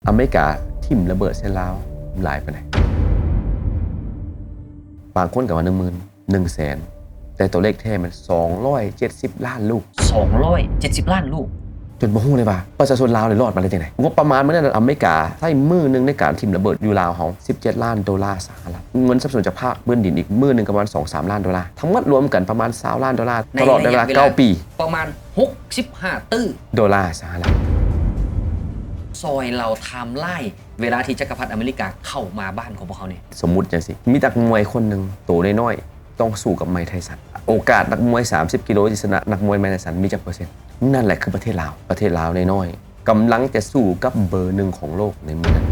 ອາເມລິກາຖິ້ມລະເບີດໃສ່ລາວຫຼາຍປານໃດ? ບາງຄົນກໍວ່າໜຶ່ງໝື່ນ ໜຶ່ງແສນ ແຕ່ຕົວເລກແທ້ແມ່ນສອງຮ້ອຍເຈັດສິບລ້ານລູກ. ສອງຮ້ອຍເຈັດສິບລ້ານລູກ. ຈົນບໍ່ຮູ້ເລີຍວ່າປະຊາຊົນລາວນີ້ລອດມາໄດ້ຈັ່ງໃດ. ງົບປະມານມື້ນັ້ນອາເມລິກາໃຊ້ມື້ໜຶ່ງໃນການຖິ້ມລະເບີດຢູ່ລາວເຮົາ ສິບເຈັດລ້ານໂດລາສະຫະລັດ. ເງິນສະໜັບສະໜູນຈາກພາກພື້ນດິນອີກມື້ໜຶ່ງກໍປະມານສອງສາມລ້ານໂດລາ. ທັງໝົດລວມກັນປະມານຊາວລ້ານໂດລາ ໃນ ຕະຫຼອດໃນເວລາ ໄລຍະເວລາ ເກົ້າປີ. ປະມານຫົກສິບຫ້າຕື້ໂດລາສະຫະລັດ. ຊ່ອຍເລົ່າໄທມ໌ລາຍ ເວລາທີ່ຈັກກະພັດອາເມລິກາເຂົ້າມາບ້ານຂອງພວກເຮົານີ້. ສົມມຸດຈັ່ງຊີ້ ມີນັກມວຍຄົນໜຶ່ງໂຕນ້ອຍໆ ຕ້ອງສູ້ກັບໄມໄທສັນ. ໂອກາດນັກມວຍສາມສິບກິໂລທີ່ຊະນະນັກມວຍໄມໄທສັນມີຈັກເປີເຊັນ? ນັ້ນແຫຼະຄືປະເທດລາວ. ປະເທດລາວນ້ອຍໆ ກຳລັງຈະສູ້ກັບເບີໜຶ່ງຂອງໂລກໃນມື້ນັ້ນ.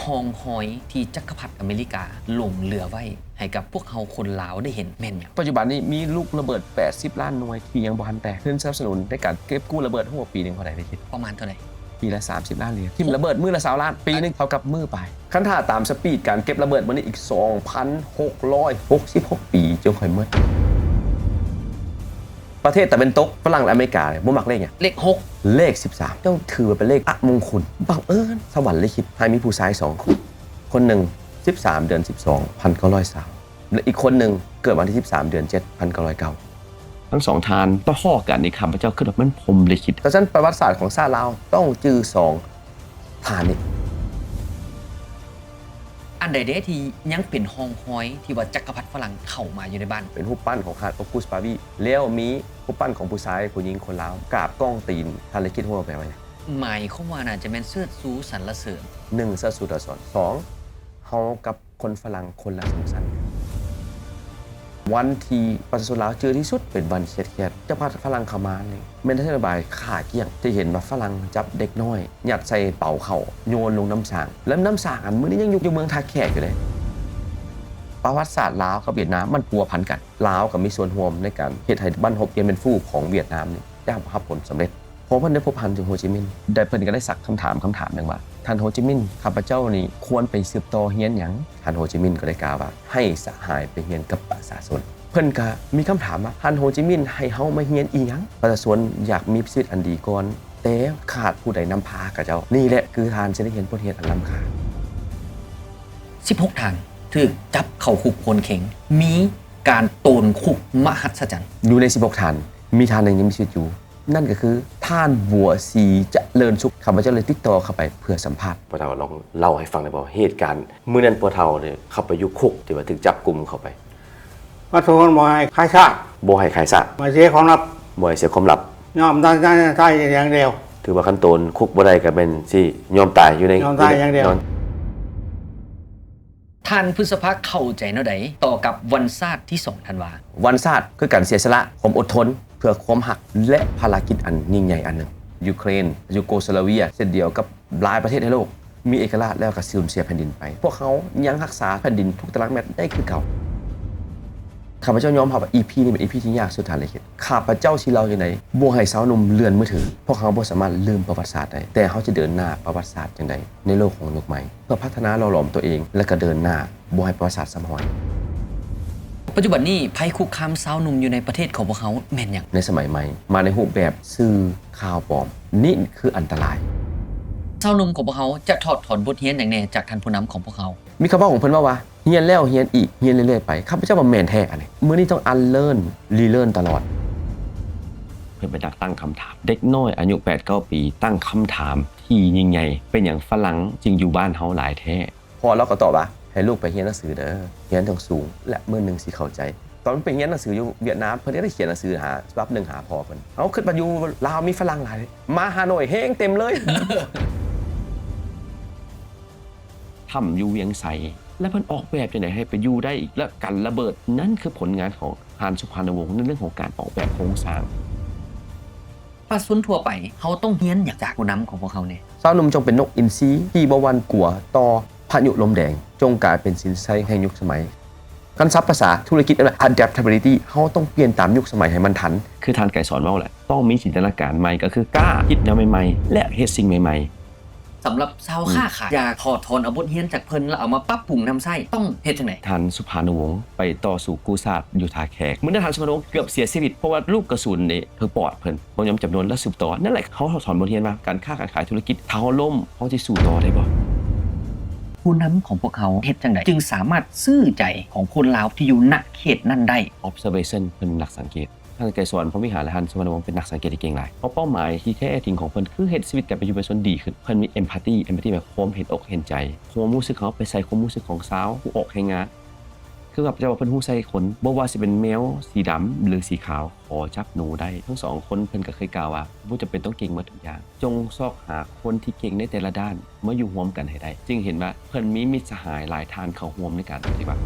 ຮ່ອງຮອຍທີ່ຈັກກະພັດອາເມລິກາຫຼົງເຫຼືອໄວ້ໃຫ້ກັບພວກເຮົາຄົນລາວໄດ້ເຫັນແມ່ນຫຍັງ? ປັດຈຸບັນນີ້ມີລູກລະເບີດແປດສິບລ້ານໜ່ວຍທີ່ຍັງບໍ່ທັນແຕກ. ທຶນສະໜັບສະໜູນໃນການເກັບກູ້ລະເບີດ ຮູ້ວ່າປີໜຶ່ງເທົ່າໃດ ໄດ້ຄິດ? ປະມານເທົ່າໃດ? ປີລະສາມສິບລ້ານຫຼຽນ. ຖິ້ມລະເບີດມື້ລະຊາວລ້ານ ປີໜຶ່ງເທົ່າກັບມື້ປາຍ. ຄັນຖ້າຕາມສະປີດການເກັບລະເບີດມື້ນີ້ ອີກສອງພັນຫົກຮ້ອຍຫົກສິບຫົກປີຈຶ່ງຄ່ອຍໝົດ. ປະເທດຕາເວັນຕົກ ຝຣັ່ງ ແລະ ອາເມລິກາ ບໍ່ມັກເລກຫຍັງ? ເລກຫົກ. ເລກສິບສາມ ເຈົ້າຖືວ່າເປັນເລກອະມົງຄຸນ. ບັງເອີນສະຫວັນລິຂິດໃຫ້ມີຜູ້ຊາຍສອງຄົນ, ຄົນໜຶ່ງສິບສາມເດືອນສິບສອງ ພັນເກົ້າຮ້ອຍຊາວ ແລະ ອີກຄົນໜຶ່ງເກີດວັນທີສິບສາມເດືອນເຈັດ ພັນເກົ້າຮ້ອຍເກົ້າ. ທັງສອງທ່ານມາພໍ້ກັນນີ້ ຂ້າພະເຈົ້າຄິດວ່າມັນພົມລິຂິດ. ສະນັ້ນ ປະຫວັດສາດຂອງຊາດລາວຕ້ອງຈື່ສອງທ່ານນີ້. ອັນໃດເດທີ່ຍັງເປັນຮ່ອງຮອຍທີ່ວ່າຈັກກະພັດຝຣັ່ງເຂົ້າມາຢູ່ໃນບ້ານ? ເປັນຮູບປັ້ນຂອງທ່ານໂອກຸສປາວີ ແລ້ວມີຮູບປັ້ນຂອງຜູ້ຊາຍ ຜູ້ຍິງ ຄົນລາວກາບກ້ອງຕີນ. ທ່ານລະຄິດຮູ້ວ່າແປວ່າຫຍັງ? ໝາຍຄວາມວ່າໜ້າຈະແມ່ນເຊີດຊູສັນລະເສີນ. ໜຶ່ງ ເຊີດຊູສັນລະເສີນ. ສອງ ເຮົາກັບຄົນຝຣັ່ງຄົນລະຊົນຊັ້ນ. ວັນທີ່ປະຊາຊົນລາວເຈີທີ່ສຸດເປັນວັນຄຽດໆ ຈັກກະພັດຝຣັ່ງເຂົ້າມານີ້ ແມ່ນນະໂຍບາຍຂ້າກ້ຽງ. ຈະເຫັນວ່າຝຣັ່ງຈັບເດັກນ້ອຍ ຍັດໃສ່ເປົາເຂົ້າ ໂຍນລົງນ້ຳຊາງ ແລະ ນ້ຳຊາງອັນມື້ນີ້ຍັງຢູ່ ຢູ່ເມືອງທ່າແຂກຢູ່ເດ້. ປະຫວັດສາດລາວກັບຫວຽດນາມມັນພົວພັນກັນ. ລາວກໍມີສ່ວນຮ່ວມໃນການເຮັດໃຫ້ບັ້ນຮົບ Dien Bien Phu ຂອງຫວຽດນາມນີ້ໄດ້ຮັບຜົນສຳເລັດ. ພໍເພິ່ນໄດ້ພົບທ່ານໂຮຈິມິນ ໄດ້ ເພິ່ນກໍໄດ້ສັກຄຳຖາມຄຳຖາມໜຶ່ງວ່າ ທ່ານໂຮຈິມິນ ຂ້າພະເຈົ້ານີ້ຄວນໄປສືບຕໍ່ຮຽນຫຍັງ? ທ່ານໂຮຈິມິນກໍໄດ້ກ່າວວ່າ ໃຫ້ສະຫາຍໄປຮຽນກັບປະຊາຊົນ. ເພິ່ນກໍມີຄຳຖາມວ່າ ທ່ານໂຮຈິມິນໃຫ້ເຮົາມາຮຽນອີຫຍັງ? ປະຊາຊົນຢາກມີຊີວິດອັນດີກ່ອນ ແຕ່ຂາດຜູ້ໃດນຳພາຂະເຈົ້າ. ນີ້ແຫຼະຄືທ່ານຊິໄດ້ຮຽນບົດຮຽນອັນລ້ຳຄ່າ. ສິບຫົກທ່ານຖືກຈັບເຂົ້າຄຸກໂພນເຂັງ ມີການໂຕນຄຸກມະຫັດສະຈັນ. ຢູ່ໃນສິບຫົກທ່ານ ມີທ່ານໜຶ່ງຍັງມີຊີວິດຢູ່. ນັ້ນກໍຄືທ່ານ ບົວສີຈະເລີນສຸກ. ຂ້າພະເຈົ້າເລີຍຕິດຕໍ່ເຂົ້າໄປເພື່ອສຳພາດ. ພໍ່ເຖົ້າລອງເລົ່າໃຫ້ຟັງໄດ້ບໍ່? ເຫດການມື້ນັ້ນ ພໍ່ເຖົ້າເຂົ້າໄປຢູ່ຄຸກ ທີ່ວ່າຖືກຈັບກຸມເຂົ້າໄປ. ປະຊາຊົນບໍ່ໃຫ້ຂາຍຊາດ. ບໍ່ໃຫ້ຂາຍຊາດ. ບໍ່ໃຫ້ເສຍຄວາມລັບ. ບໍ່ໃຫ້ເສຍຄວາມລັບ. ຍອມຕາຍ ຕາຍ ຕາຍຢ່າງດຽວ. ຖືວ່າຄັນໂຕນຄຸກບໍ່ໄດ້ກໍແມ່ນຊິຍອມຕາຍຢູ່ໃນ ຍອມຕາຍຢ່າງດຽວ. ທ່ານພຶດສະພາເຂົ້າໃຈແນວໃດຕໍ່ກັບວັນຊາດທີສອງທັນວາ? ວັນຊາດຄືການເສຍສະຫຼະ, ຄວາມອົດທົນເພື່ອຄວາມຮັກ ແລະ ພາລະກິດອັນຍິ່ງໃຫຍ່ອັນໜຶ່ງ. ຢູເຄຣນ, ຢູໂກສລາເວຍ ເຊັ່ນດຽວກັບຫຼາຍປະເທດໃນໂລກ ມີເອກະລາດແລ້ວກໍສູນເສຍແຜ່ນດິນໄປ. ພວກເຮົາຍັງຮັກສາແຜ່ນດິນທຸກຕາລາງແມັດໄດ້ຄືເກົ່າ. ຂ້າພະເຈົ້າຍອມຮັບວ່າ ອີ ພີ ນີ້ເປັນ ອີ ພີ ທີ່ຍາກສຸດ, ທ່ານລິຂິດ. ຂ້າພະເຈົ້າຊິເລົ່າຈັ່ງໃດບໍ່ໃຫ້ຊາວໜຸ່ມເລື່ອນມືຖື? ພວກເຮົາບໍ່ສາມາດລືມປະຫວັດສາດໄດ້, ແຕ່ເຮົາຈະເດີນໜ້າປະຫວັດສາດຈັ່ງໃດໃນໂລກຂອງຍຸກໃໝ່ ເພື່ອພັດທະນາຫຼໍ່ຫຼອມຕົວເອງ ແລະ ກະເດີນໜ້າບໍ່ໃຫ້ປະຫວັດສາດຊ້ຳຮອຍ. ປັດຈຸບັນນີ້ ໄພຄຸກຄາມຊາວໜຸ່ມຢູ່ໃນປະເທດຂອງພວກເຮົາແມ່ນຫຍັງ? ໃນສະໄໝໃໝ່ ມາໃນຮູບແບບສື່ຂ່າວປອມ, ນີ້ຄືອັນຕະລາຍ. ຊາວໜຸ່ມຂອງພວກເຮົາຈະຖອດຖອນບົດຮຽນຫຍັງແດ່ຈາກທ່ານຜູ້ນຳຂອງພວກເຮົາ? ມີຄຳເວົ້າຂອງເພິ່ນເວົ້າວ່າ ຮຽນແລ້ວຮຽນອີກ, ຮຽນເລື້ອຍໆໄປ. ຂ້າພະເຈົ້າວ່າແມ່ນແທ້ອັນນີ້. ມື້ນີ້ຕ້ອງ unlearn relearn ຕະຫຼອດ. ເພິ່ນເປັນນັກຕັ້ງຄຳຖາມ. ເດັກນ້ອຍອາຍຸແປດເກົ້າປີຕັ້ງຄຳຖາມທີ່ຍິ່ງໃຫຍ່, ເປັນຫຍັງຝຣັ່ງຈຶ່ງຢູ່ບ້ານເຮົາຫຼາຍແທ້? ພໍ່ລາວກໍຕອບວ່າ ໃຫ້ລູກໄປຮຽນໜັງສືເດີ, ຮຽນໃຫ້ສູງ ແລະ ມື້ໜຶ່ງຊິເຂົ້າໃຈ. ຕອນໄປຮຽນໜັງສືຢູ່ຫວຽດນາມ ເພິ່ນໄດ້ຂຽນໜັງສືຫາ ສະບັບໜຶ່ງຫາພໍ່ເພິ່ນ. ເຮົາຄິດວ່າຢູ່ລາວມີຝຣັ່ງຫຼາຍ, ມາຮ່າໂນ້ຍແຮງເຕັມເລີຍ. ຖ້ຳຢູ່ວຽງໄຊ ແລະ ເພິ່ນອອກແບບຈັ່ງໃດໃຫ້ໄປຢູ່ໄດ້ອີກ ແລະ ກັນລະເບີດ. ນັ້ນຄືຜົນງານຂອງທ່ານສຸພານຸວົງໃນເລື່ອງຂອງການອອກແບບໂຄງສ້າງ. ປະຊາຊົນທົ່ວໄປ ເຮົາຕ້ອງຮຽນຫຍັງຈາກຜູ້ນຳຂອງພວກເຮົາແດ່? ຊາວໜຸ່ມຈົ່ງເປັນນົກອິນຊີທີ່ບໍ່ຫວັ່ນກົວຕໍ່ພາຍຸລົມແດງ, ຈົ່ງກາຍເປັນສິນໄຊແຫ່ງຍຸກສະໄໝ. ຄຳສັບພາສາທຸລະກິດເອີ້ນວ່າ adaptability ເຮົາຕ້ອງປ່ຽນຕາມຍຸກສະໄໝໃຫ້ມັນທັນ. ຄືທ່ານໄກສອນເວົ້າແຫຼະ, ຕ້ອງມີຈິນຕະນາການໃໝ່, ກໍຄືກ້າຄິດແນວໃໝ່ໆ ແລະ ເຮັດສິ່ງໃໝ່ໆ. ສຳລັບຊາວ ອືມ ຄ້າຂາຍ ຢາກຖອດຖອນເອົາບົດຮຽນຈາກເພິ່ນ ແລ້ວເອົາມາປັບປຸງນຳໃຊ້ ຕ້ອງເຮັດຈັ່ງໃດ? ທ່ານສຸພານຸວົງໄປຕໍ່ສູ້ກູ້ຊາດຢູ່ທ່າແຂກ. ມື້ນັ້ນທ່ານສຸພານຸວົງເກືອບເສຍຊີວິດ ເພາະວ່າລູກກະສຸນນີ້ຖືກປອດເພິ່ນ ບໍ່ຍອມຈຳນົນ ແລ້ວສືບຕໍ່. ນັ້ນແຫຼະ ເຮົາຖອດຖອນບົດຮຽນວ່າ ການຄ້າການຂາຍທຸລະກິດ ຖ້າເຮົາລົ້ມ ເຮົາຊິສູ້ຕໍ່ໄດ້ບໍ່? ຜູ້ນຳຂອງພວກເຮົາເຮັດຈັ່ງໃດ ຈຶ່ງສາມາດຊື້ໃຈຂອງຄົນລາວທີ່ຢູ່ ນະ ເຂດນັ້ນໄດ້? Observation ເພິ່ນນັກສັງເກດ. ທ່ານໄກສອນ ພົມວິຫານ ແລະ ທ່ານສຸພານຸວົງເປັນນັກສັງເກດທີ່ເກັ່ງຫຼາຍ. ເປົ້າໝາຍທີ່ແທ້ຈິງຂອງເພິ່ນຄືເຮັດຊີວິດການເປັນຢູ່ປະຊາຊົນດີຂຶ້ນ. ເພິ່ນມີ empathy, empathy ແບບຄວາມເຫັນອົກເຫັນໃຈ, ຄວາມຮູ້ສຶກເຮົາໄປໃສ່ຄວາມຮູ້ສຶກຂອງຊາວຜູ້ອອກແຮງງານ. ຄືວ່າ ເຈົ້າວ່າເພິ່ນຮູ້ໃສ່ຄົນ, ບໍ່ວ່າຊິເປັນແມວສີດຳ ຫຼື ສີຂາວ, ຂໍຈັບໜູໄດ້. ທັງສອງຄົນເພິ່ນກໍເຄີຍກ່າວວ່າ ບໍ່ຈຳເປັນຕ້ອງເກັ່ງໝົດທຸກຢ່າງ. ຈົ່ງຊອກຫາຄົນທີ່ເກັ່ງໃນແຕ່ລະດ້ານ ມາຢູ່ຮ່ວມກັນໃຫ້ໄດ້, ຈຶ່ງເຫັນວ່າເພິ່ນມີມິດສະຫາຍຫຼາຍທ່ານເຂົ້າຮ່ວມໃນການປະຕິບັດ.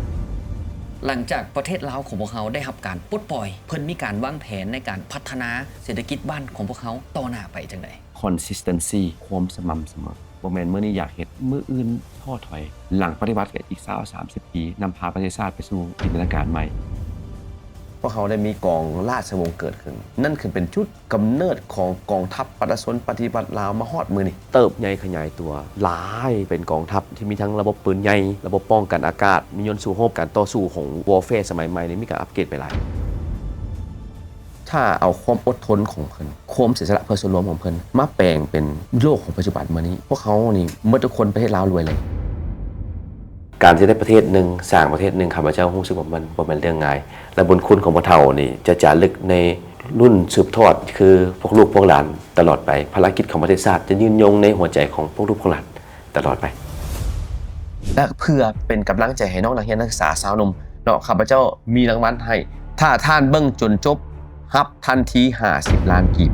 ຫຼັງຈາກປະເທດລາວຂອງພວກເຮົາໄດ້ຮັບການປົດປ່ອຍ, ເພິ່ນມີການວາງແຜນໃນການພັດທະນາເສດຖະກິດບ້ານຂອງພວກເຮົາຕໍ່ໜ້າໄປຈັ່ງໃດ? Consistency ຄວາມສະໝ່ຳສະເໝີ, ບໍ່ແມ່ນມື້ນີ້ຢາກເຮັດ ມື້ອື່ນທໍ້ຖອຍ. ຫຼັງປະຕິວັດກໍອີກຊາວ ສາມສິບປີ, ນຳພາປະເທດຊາດໄປສູ່ຈິນຕະນາການໃໝ່. ພວກເຮົາໄດ້ມີກອງລາຊະວົງເກີດຂຶ້ນ, ນັ້ນຄືເປັນຈຸດ ກຳເນີດຂອງກອງທັບປະຊາຊົນປະຕິວັດລາວມາຮອດມື້ນີ້ ເຕີບໃຫຍ່ຂະຫຍາຍຕົວຫຼາຍ ເປັນກອງທັບທີ່ມີທັງລະບົບປືນໃຫຍ່, ລະບົບປ້ອງກັນອາກາດ, ມີຍົນສູ້ຮົບ, ການຕໍ່ສູ້ຂອງ warfare ສະໄໝໃໝ່ນີ້ມີການອັບເກຣດໄປຫຼາຍ. ຖ້າເອົາຄວາມອົດທົນຂອງເພິ່ນ, ຄວາມເສຍສະຫຼະເພື່ອສ່ວນລວມຂອງເພິ່ນ ມາແປງເປັນໂລກຂອງປັດຈຸບັນມື້ນີ້, ພວກເຮົານີ້ໝົດທຸກຄົນ ປະເທດລາວລວຍເລີຍ. ການທີ່ໄດ້ປະເທດໜຶ່ງ, ສ້າງປະເທດໜຶ່ງ, ຂ້າພະເຈົ້າຮູ້ສຶກວ່າມັນບໍ່ແມ່ນເລື່ອງງ່າຍ ແລະ ບຸນຄຸນຂອງພວກເຖົ້ານີ້ຈະຈາລຶກໃນລຸ້ນສືບທອດ ຄືພວກລູກພວກຫຼານຕະຫຼອດໄປ. ພາລະກິດຂອງປະເທດຊາດຈະຍືນຍົງໃນຫົວໃຈຂອງພວກລູກພວກຫຼານຕະຫຼອດໄປ. ແລະ ເພື່ອເປັນກຳລັງໃຈໃຫ້ນ້ອງນັກຮຽນນັກສຶກສາຊາວໜຸ່ມເນາະ, ຂ້າພະເຈົ້າມີລາງວັນໃຫ້. ຖ້າທ່ານເບິ່ງຈົນຈົບ, ຮັບທັນທີຫ້າສິບລ້ານກີບ.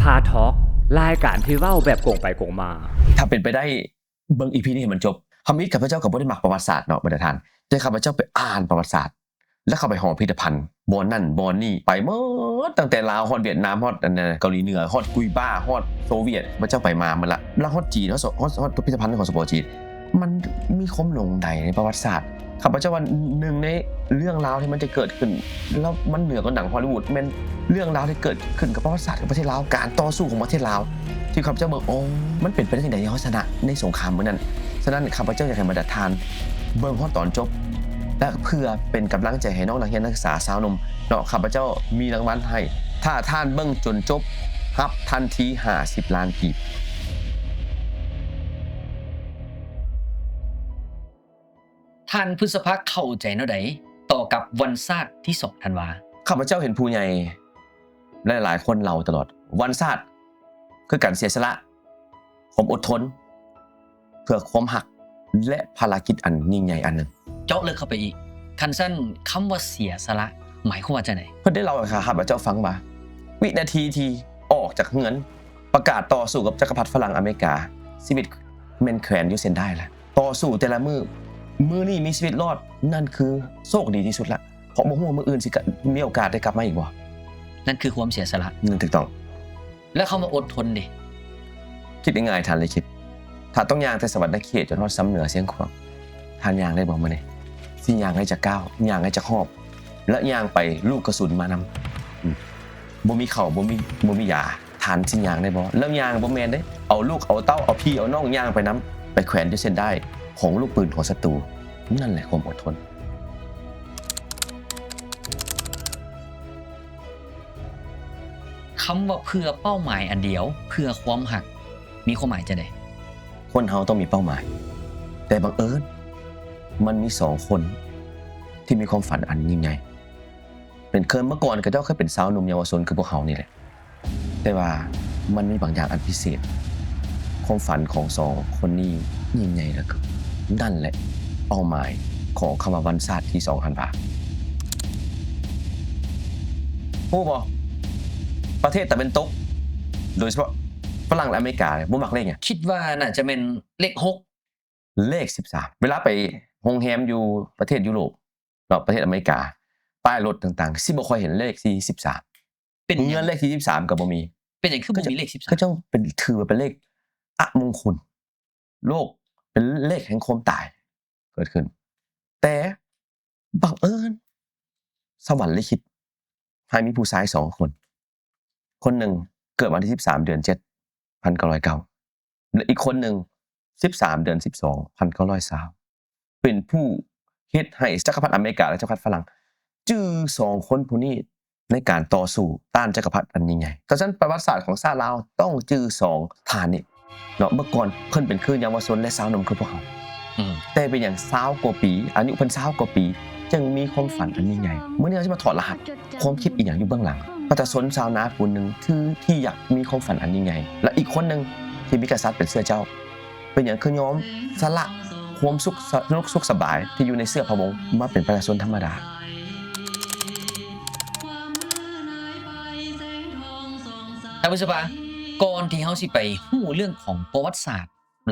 ພາທອກ, ລາຍການທີ່ເວົ້າແບບກົງໄປກົງມາ. ຖ້າເປັນໄປໄດ້ ເບິ່ງອີພີນີ້ໃຫ້ມັນຈົບ. ທຳອິດຂ້າພະເຈົ້າກໍບໍ່ໄດ້ມັກປະຫວັດສາດເນາະ ບັນດາທ່ານ, ແຕ່ຂ້າພະເຈົ້າໄປອ່ານປະຫວັດສາດ ແລ້ວເຂົ້າໄປຫໍພິພິທະພັນ ບ່ອນນັ້ນບ່ອນນີ້ ໄປໝົດ, ຕັ້ງແຕ່ລາວຮອດຫວຽດນາມ, ຮອດ ອັນ ເກົາຫຼີເໜືອ, ຮອດກຸຍບາ, ຮອດໂຊວຽດ, ຂ້າພະເຈົ້າໄປມາໝົດລະ. ແລ້ວຮອດຈີນ, ຮອດ ຮອດ ຮອດພິພິທະພັນຂອງສະເປາຈີນ, ມັນມີຄວາມຫຼົງໄຫຼໃນປະຫວັດສາດ. ຂ້າພະເຈົ້າວ່າ ໜຶ່ງໃນເລື່ອງລາວທີ່ມັນຈະເກີດຂຶ້ນ ແລ້ວມັນເໜືອກວ່າໜັງຮອລລີວູດ ແມ່ນເລື່ອງລາວທີ່ເກີດຂຶ້ນກັບປະຫວັດສາດຂອງປະເທດລາວ, ການຕໍ່ສູ້ຂອງປະເທດລາວ ທີ່ຂ້າພະເຈົ້າເບິ່ງ, ໂອ້ ມັນເປັນໄປໄດ້ຈັ່ງໃດທີ່ເຮົາຊະນະໃນສົງຄາມມື້ນັ້ນ. ສະນັ້ນ ຂ້າພະເຈົ້າຢາກໃຫ້ບັນດາທ່ານເບິ່ງຮອດຕອນຈົບ ແລະ ເພື່ອເປັນກຳລັງໃຈໃຫ້ນ້ອງນັກຮຽນນັກສຶກສາຊາວໜຸ່ມເນາະ, ຂ້າພະເຈົ້າມີລາງວັນໃຫ້. ຖ້າທ່ານເບິ່ງຈົນຈົບ, ຮັບທັນທີຫ້າສິບລ້ານກີບ. ທ່ານພຶດສະພາເຂົ້າໃຈແນວໃດຕໍ່ກັບວັນຊາດທີສອງທັນວາ? ຂ້າພະເຈົ້າເຫັນຜູ້ໃຫຍ່ຫຼາຍໆຄົນເລົ່າຕະຫຼອດ, ວັນຊາດຄືການເສຍສະຫຼະ, ຄວາມອົດທົນ ເພື່ອຄວາມຮັກ ແລະ ພາລະກິດອັນຍິ່ງໃຫຍ່ອັນໜຶ່ງ. ເຈາະເລິກເຂົ້າໄປອີກ, ຄັນຊັ້ນ ຄຳວ່າເສຍສະຫຼະ ໝາຍຄວາມວ່າຈັ່ງໃດ? ເພິ່ນໄດ້ເລົ່າໃຫ້ຂ້າພະເຈົ້າຟັງວ່າ ວິນາທີທີ່ອອກຈາກເຮືອນ ປະກາດຕໍ່ສູ້ກັບຈັກກະພັດຝຣັ່ງອາເມລິກາ, ຊີວິດແມ່ນແຂວນຢູ່ເສັ້ນດາຍລະ. ຕໍ່ສູ້ແຕ່ລະມື້, ມື້ນີ້ມີຊີວິດລອດ, ນັ້ນຄືໂຊກດີທີ່ສຸດລະ, ເພາະບໍ່ຮູ້ວ່າມື້ອື່ນຊິກະ ມີໂອກາດໄດ້ກັບມາອີກບໍ່. ນັ້ນຄືຄວາມເສຍສະຫຼະ. ນັ້ນຖືກຕ້ອງ. ແລ້ວຄຳວ່າອົດທົນເດ? ຄິດງ່າຍໆ ທ່ານລິຂິດ, ຖ້າຕ້ອງຍ່າງແຕ່ສະຫວັນນະເຂດຈົນຮອດຊຳເໜືອຊຽງຂວາງ, ທ່ານຍ່າງໄດ້ບໍ່ມື້ນີ້? ຊິຍ່າງໄດ້ຈັກກ້າວ, ຍ່າງໄດ້ຈັກຮອບ, ແລະ ຍ່າງໄປລູກກະສຸນມານຳ. ອືມ. ບໍ່ມີເຂົ້າ, ບໍ່ມີ, ບໍ່ມີຢາ. ທ່ານຊິຍ່າງໄດ້ບໍ່? ແລ້ວຍ່າງບໍ່ແມ່ນເດ້, ເອົາລູກເອົາເຕົ້າ, ເອົາພີ່ເອົານ້ອງຍ່າງໄປນຳ, ໄປແຂວນຢູ່ເສັ້ນດ້າຍຂອງລູກປືນຂອງສັດຕູ. ນັ້ນແຫຼະຄວາມອົດທົນ. ຄຳວ່າເພື່ອເປົ້າໝາຍອັນດຽວ, ເພື່ອຄວາມຮັກ, ມີຄວາມໝາຍຈັ່ງໃດ? ຄົນເຮົາຕ້ອງມີເປົ້າໝາຍ, ແຕ່ບັງເອີນມັນມີສອງຄົນທີ່ມີຄວາມຝັນອັນຍິ່ງໃຫຍ່. ເປັນ ເຄີຍ ເມື່ອກ່ອນເຂົາເຈົ້າເຄີຍເປັນຊາວໜຸ່ມເຍົາວະຊົນຄືພວກເຮົານີ້ແຫຼະ. ແຕ່ວ່າມັນມີບາງຢ່າງອັນພິເສດ. ຄວາມຝັນຂອງສອງຄົນນີ້ຍິ່ງໃຫຍ່ເຫຼືອເກີນ. ນັ້ນແຫຼະເປົ້າໝາຍຂອງຄຳວ່າວັນຊາດທີສອງທັນວາ. ຮູ້ບໍ່? ປະເທດຕາເວັນຕົກ, ໂດຍສະເພາະຝຣັ່ງ ແລະ ອາເມລິກາ ບໍ່ມັກເລກຫຍັງ? ຄິດວ່າໜ້າຈະແມ່ນເລກຫົກ. ເລກສິບສາມ. ເວລາໄປໂຮງແຮມຢູ່ປະເທດຢູໂຣບ ເນາະ, ປະເທດອາເມລິກາ, ປ້າຍລົດຕ່າງໆ ຊິບໍ່ຄ່ອຍເຫັນເລກທີສິບສາມ. ເປັນຫຍັງ? ເຮືອນເລກທີສິບສາມກໍບໍ່ມີ. ເປັນຫຍັງຄືບໍ່ມີເລກສິບສາມ? ເຂົາເຈົ້າເປັນ ຖືວ່າເປັນເລກອະມົງຄຸນ. ໂລກເປັນເລກແຫ່ງຄວາມຕາຍເກີດຂຶ້ນ. ແຕ່ບັງເອີນສະຫວັນລິຂິດໃຫ້ມີຜູ້ຊາຍສອງຄົນ. ຄົນໜຶ່ງເກີດວັນທີສິບສາມ ເດືອນເຈັດ ພັນເກົ້າຮ້ອຍເກົ້າ. ແລະ ອີກຄົນໜຶ່ງ ສິບສາມ ເດືອນສິບສອງ ພັນເກົ້າຮ້ອຍຊາວ ເປັນຜູ້ເຮັດໃຫ້ຈັກກະພັດອາເມລິກາ ແລະ ຈັກກະພັດຝຣັ່ງຈື່ສອງຄົນຜູ້ນີ້ໃນການຕໍ່ສູ້ຕ້ານຈັກກະພັດອັນຍິ່ງໃຫຍ່. ສະນັ້ນ ປະຫວັດສາດຂອງຊາດລາວຕ້ອງຈື່ສອງທ່ານນີ້ເນາະ. ເມື່ອກ່ອນເພິ່ນເປັນຄືເຍົາວະຊົນ ແລະ ຊາວໜຸ່ມຄືພວກເຮົາ. ອືມ ແຕ່ເປັນຫຍັງຊາວກວ່າປີ ອາຍຸເພິ່ນຊາວກວ່າປີ ຈຶ່ງມີຄວາມຝັນອັນຍິ່ງໃຫຍ່? ມື້ນີ້ເຮົາຈະມາຖອດລະຫັດຄວາມຄິດອີ່ຫຍັງຢູ່ເບື້ອງຫຼັງ ປະຊາຊົນຊາວນາຜູ້ໜຶ່ງທີ່ ທີ່ຢາກມີຄວາມຝັນອັນຍິ່ງໃຫຍ່ ແລະ ອີກຄົນໜຶ່ງທີ່ມີກະສັດເປັນເຊື້ອເຈົ້າ. ເປັນຫຍັງຄືຍອມສະຫຼະຄວາມສຸກ ສະ ສະໜຸກສຸກສະບາຍທີ່ຢູ່ໃນເຊື້ອພະວົງ ມາເປັນປະຊາຊົນທຳມະດາ? ທ່ານພຶດສະພາ, ກ່ອນທີ່ເຮົາຊິໄປຮູ້ເລື່ອງຂອງປະຫວັດສາດ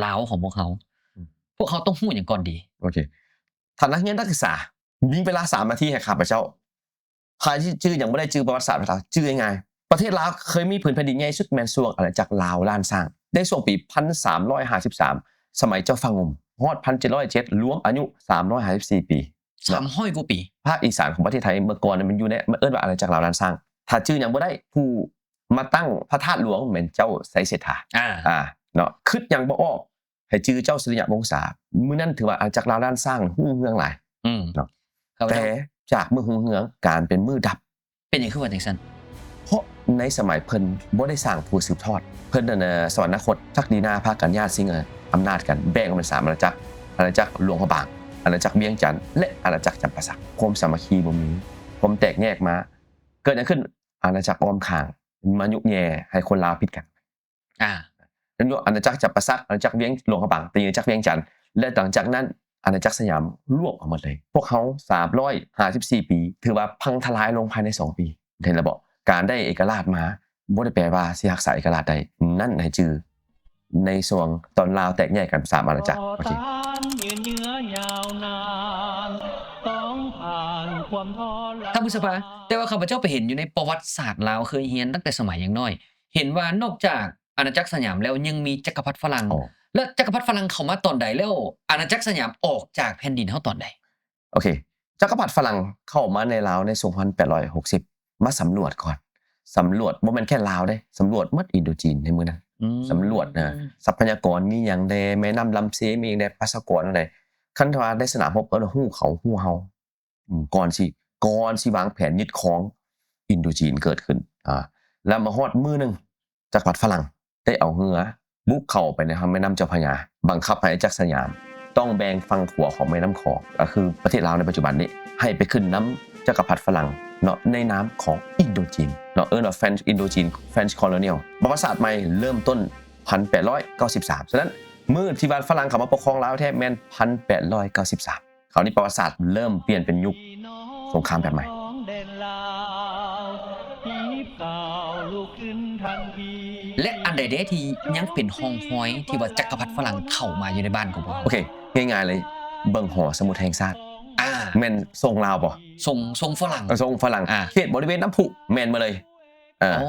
ລາວຂອງພວກເຮົາ, ອືມ ພວກເຮົາຕ້ອງຮູ້ຫຍັງກ່ອນດີ? ໂອເຄ. ທ່ານນັກຮຽນນັກສຶກສາ, ມີເວລາສາມນາທີໃຫ້ຂ້າພະເຈົ້າ. ໃຜທີ່ຈື່ຫຍັງບໍ່ໄດ້, ຈື່ປະຫວັດສາດລາວ, ຈື່ງ່າຍໆ. ປະເທດລາວເຄີຍມີຜືນແຜ່ນດິນໃຫຍ່ສຸດແມ່ນຊ່ວງອານາຈັກລາວລ້ານຊ້າງ, ໃນຊ່ວງປີພັນສາມຮ້ອຍຫ້າສິບສາມ ສະໄໝເຈົ້າຟ້າງຸ່ມ ຮອດພັນເຈັດຮ້ອຍເຈັດ ລວມອາຍຸສາມຮ້ອຍຫ້າສິບສີ່ປີ. ສາມຮ້ອຍກວ່າປີ. ພາກອີສານຂອງປະເທດໄທເມື່ອກ່ອນມັນຢູ່ໃນ ມັນເອີ້ນວ່າອານາຈັກລາວລ້ານຊ້າງ. ຖ້າຈື່ຫຍັງບໍ່ໄດ້, ຜູ້ມາຕັ້ງພະທາດຫຼວງແມ່ນເຈົ້າໄຊເສດຖາ. ອາ ອາ ເນາະ. ຄິດຫຍັງບໍ່ອອກ, ໃຫ້ຈື່ເຈົ້າສຸລິຍະວົງສາ. ມື້ນັ້ນຖືວ່າອານາຈັກລາວລ້ານຊ້າງຮຸ່ງເຮືອງຫຼາຍ. ອືມ ເນາະ. ແຕ່ຈາກມື້ຮຸ່ງເຮືອງກາຍເປັນມື້ດັບ. ເປັນຫຍັງຄືວ່າຈັ່ງຊັ້ນ? ເພາະໃນສະໄໝເພິ່ນບໍ່ໄດ້ສ້າງຜູ້ສືບທອດ. ເພິ່ນນັ້ນນະ ສະຫວັນນະຄົດ, ສັກດີນາພາກັນຍາດຊິງອຳນາດກັນ, ແບ່ງອອກເປັນສາມອານາຈັກ, ອານາຈັກຫຼວງພະບາງ, ອານາຈັກວຽງຈັນ ແລະ ອານາຈັກຈຳປາສັກ. ຄວາມສາມັກຄີບໍ່ມີ, ຄວາມແຕກແຍກມາ. ເກີດຫຍັງຂຶ້ນ? ອານາຈັກອ້ອມຂ້າງມາຍຸແຍ່ໃຫ້ຄົນລາວຜິດກັນ. ອາ ແມ່ນບໍ່? ອານາຈັກຈຳປາສັກ, ອານາຈັກວຽງ ຫຼວງພະບາງ, ຕີອານາຈັກວຽງຈັນ ແລະ ຫຼັງຈາກນັ້ນອານາຈັກສະຫຍາມລວບເອົາໝົດເລີຍ. ພວກເຮົາສາມຮ້ອຍຫ້າສິບສີ່ປີ ຖືວ່າພັງທະລາຍລົງພາຍໃນສອງປີ. ເຫັນແລ້ວບໍ່? ການໄດ້ເອກະລາດມາ ບໍ່ໄດ້ແປວ່າຊິຮັກສາເອກະລາດໄດ້. ນັ້ນໃຫ້ຈື່ໃນຊ່ວງຕອນລາວແຕກແຍກກັນສາມອານາຈັກ. ໂອເຄ. ທ່ານພຶດສະພາ, ແຕ່ວ່າຂ້າພະເຈົ້າໄປເຫັນຢູ່ໃນປະຫວັດສາດລາວ, ເຄີຍຮຽນຕັ້ງແຕ່ສະໄໝຍັງນ້ອຍ, ເຫັນວ່ານອກຈາກອານາຈັກສະຫຍາມແລ້ວ ຍັງມີຈັກກະພັດຝຣັ່ງ. ອໍ ແລ້ວຈັກກະພັດຝຣັ່ງເຂົ້າມາຕອນໃດ? ແລ້ວອານາຈັກສະຫຍາມອອກຈາກແຜ່ນດິນເຮົາຕອນໃດ? ໂອເຄ. ຈັກກະພັດຝຣັ່ງເຂົ້າມາໃນລາວໃນຊ່ວງພັນແປດຮ້ອຍຫົກສິບ ມາສຳຫຼວດກ່ອນ. ສຳຫຼວດບໍ່ແມ່ນແຄ່ລາວເດ້, ສຳຫຼວດໝົດອິນໂດຈີນໃນມື້ນັ້ນ. ອືມ ສຳຫຼວດນະ ຊັບພະຍາກອນມີຫຍັງແດ່, ແມ່ນ້ຳລຳເຊມີຫຍັງແດ່, ປະຊາກອນແດ່. ຄັນວ່າໃນສະໜາມຮົບ ເອີ້ນວ່າຮູ້ເຂົາຮູ້ເຮົາ. ອືມ ກ່ອນຊິ ກ່ອນຊິວາງແຜນຍຶດຄອງ, ອິນໂດຈີນເກີດຂຶ້ນ. ອາ ແລ້ວມາຮອດມື້ໜຶ່ງ ຈັກກະພັດຝຣັ່ງໄດ້ເອົາເຮືອບຸກເຂົ້າໄປໃນແມ່ນ້ຳເຈົ້າພະຍາ, ບັງຄັບໃຫ້ຈັກສະຫຍາມຕ້ອງແບ່ງຝັ່ງຂວາຂອງແມ່ນ້ຳຂອງ, ກໍຄືປະເທດລາວໃນປັດຈຸບັນນີ້, ໃຫ້ໄປຂຶ້ນນຳຈັກກະພັດຝຣັ່ງເນາະ, ໃນນາມຂອງອິນໂດຈີນເນາະ, ເອີ້ນວ່າ French Indochine, French Colonial. ປະຫວັດສາດໃໝ່ເລີ່ມຕົ້ນພັນແປດຮ້ອຍເກົ້າສິບສາມ. ສະນັ້ນ ມື້ທີ່ວ່າຝຣັ່ງເຂົ້າມາປົກຄອງລາວແທ້ແມ່ນພັນແປດຮ້ອຍເກົ້າສິບສາມ. ຄາວນີ້ປະຫວັດສາດເລີ່ມປ່ຽນເປັນຍຸກສົງຄາມແບບໃໝ່. ແລະ ອັນໃດເດທີ່ຍັງເປັນຮ່ອງຮອຍທີ່ວ່າຈັກກະພັດຝຣັ່ງເຂົ້າມາຢູ່ໃນບ້ານຂອງພວກເຮົາ? ໂອເຄ, ງ່າຍໆເລີຍ, ເບິ່ງຫໍສະໝຸດແຫ່ງຊາດ. ອາ ແມ່ນຊົງລາວບໍ່? ຊົງ ຊົງຝຣັ່ງ. ເອີ ຊົງຝຣັ່ງ. ອາ ເຂດບໍລິເວນນ້ຳພຸ ແມ່ນໝົດເລີຍ. ເອີ ອໍ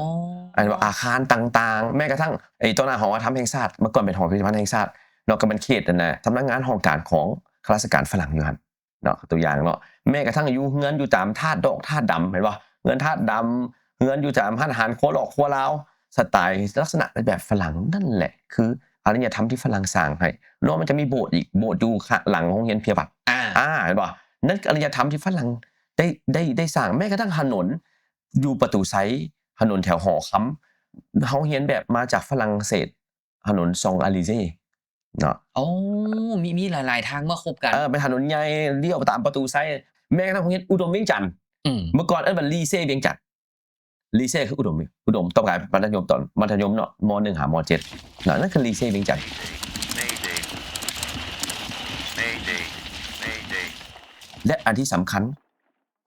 ອັນວ່າອາຄານຕ່າງໆ, ແມ້ກະທັ່ງໄອ້ຕໍ່ໜ້າຫໍວັດທະນະທຳແຫ່ງຊາດ, ເມື່ອກ່ອນເປັນຫໍພິພິທະພັນແຫ່ງຊາດເນາະ, ກໍແມ່ນເຂດນັ້ນນະ, ສຳນັກງານຫ້ອງການຂອງຂ້າລາຊະການຝຣັ່ງຢູ່ຫັ້ນເນາະ. ຕົວຢ່າງເນາະ, ແມ້ກະທັ່ງຢູ່ເຮືອນຢູ່ຕາມທາດດອກທາດດຳ, ເຫັນບໍ່? ເຮືອນທາດດຳ, ເຮືອນຢູ່ຕາມຮ້ານອາຫານຄົວຫຼອກຄົວລາວ, ສະໄຕລັກສະນະແບບຝຣັ່ງ. ນັ້ນແຫຼະຄືອາລະຍະທຳທີ່ຝຣັ່ງສ້າງໃຫ້. ແລ້ວມັນຈະມີໂບດອີກ, ໂບດຢູ່ຂ້າງຫຼັງໂຮງຮຽນເພຍວັດ. ອາ ອາ ເຫັນບໍ່? ນັ້ນຄືອາລະຍະທຳທີ່ຝຣັ່ງໄດ້ ໄດ້ ໄດ້ສ້າງ. ແມ້ກະທັ່ງຖະໜົນ ຢູ່ປະຕູໄຊ, ຖະໜົນແຖວຫໍຄຳ, ເຮົາຮຽນແບບມາຈາກຝຣັ່ງເສດ, ຖະໜົນຊອງອາລີເຊເນາະ. ໂອ້ ມີ ມີຫຼາຍໆທາງມາຄົບກັນ. ເອີ ເປັນຖະໜົນໃຫຍ່ລ້ຽວຕາມປະຕູໄຊ. ແມ້ກະທັ່ງໂຮງຮຽນອຸດົມວຽງຈັນ, ອືມ ເມື່ອກ່ອນເອີ້ນວ່າລີເຊວຽງຈັນ. ລີເຊຄືອຸດົມ, ອຸດົມ ຕໍ່ໄປມັດທະຍົມ, ຕອນມັດທະຍົມເນາະ, ມໍໜຶ່ງຫາມໍເຈັດເນາະ, ນັ້ນຄືລີເຊວຽງຈັນ. ແລະ ອັນທີ່ສຳຄັນ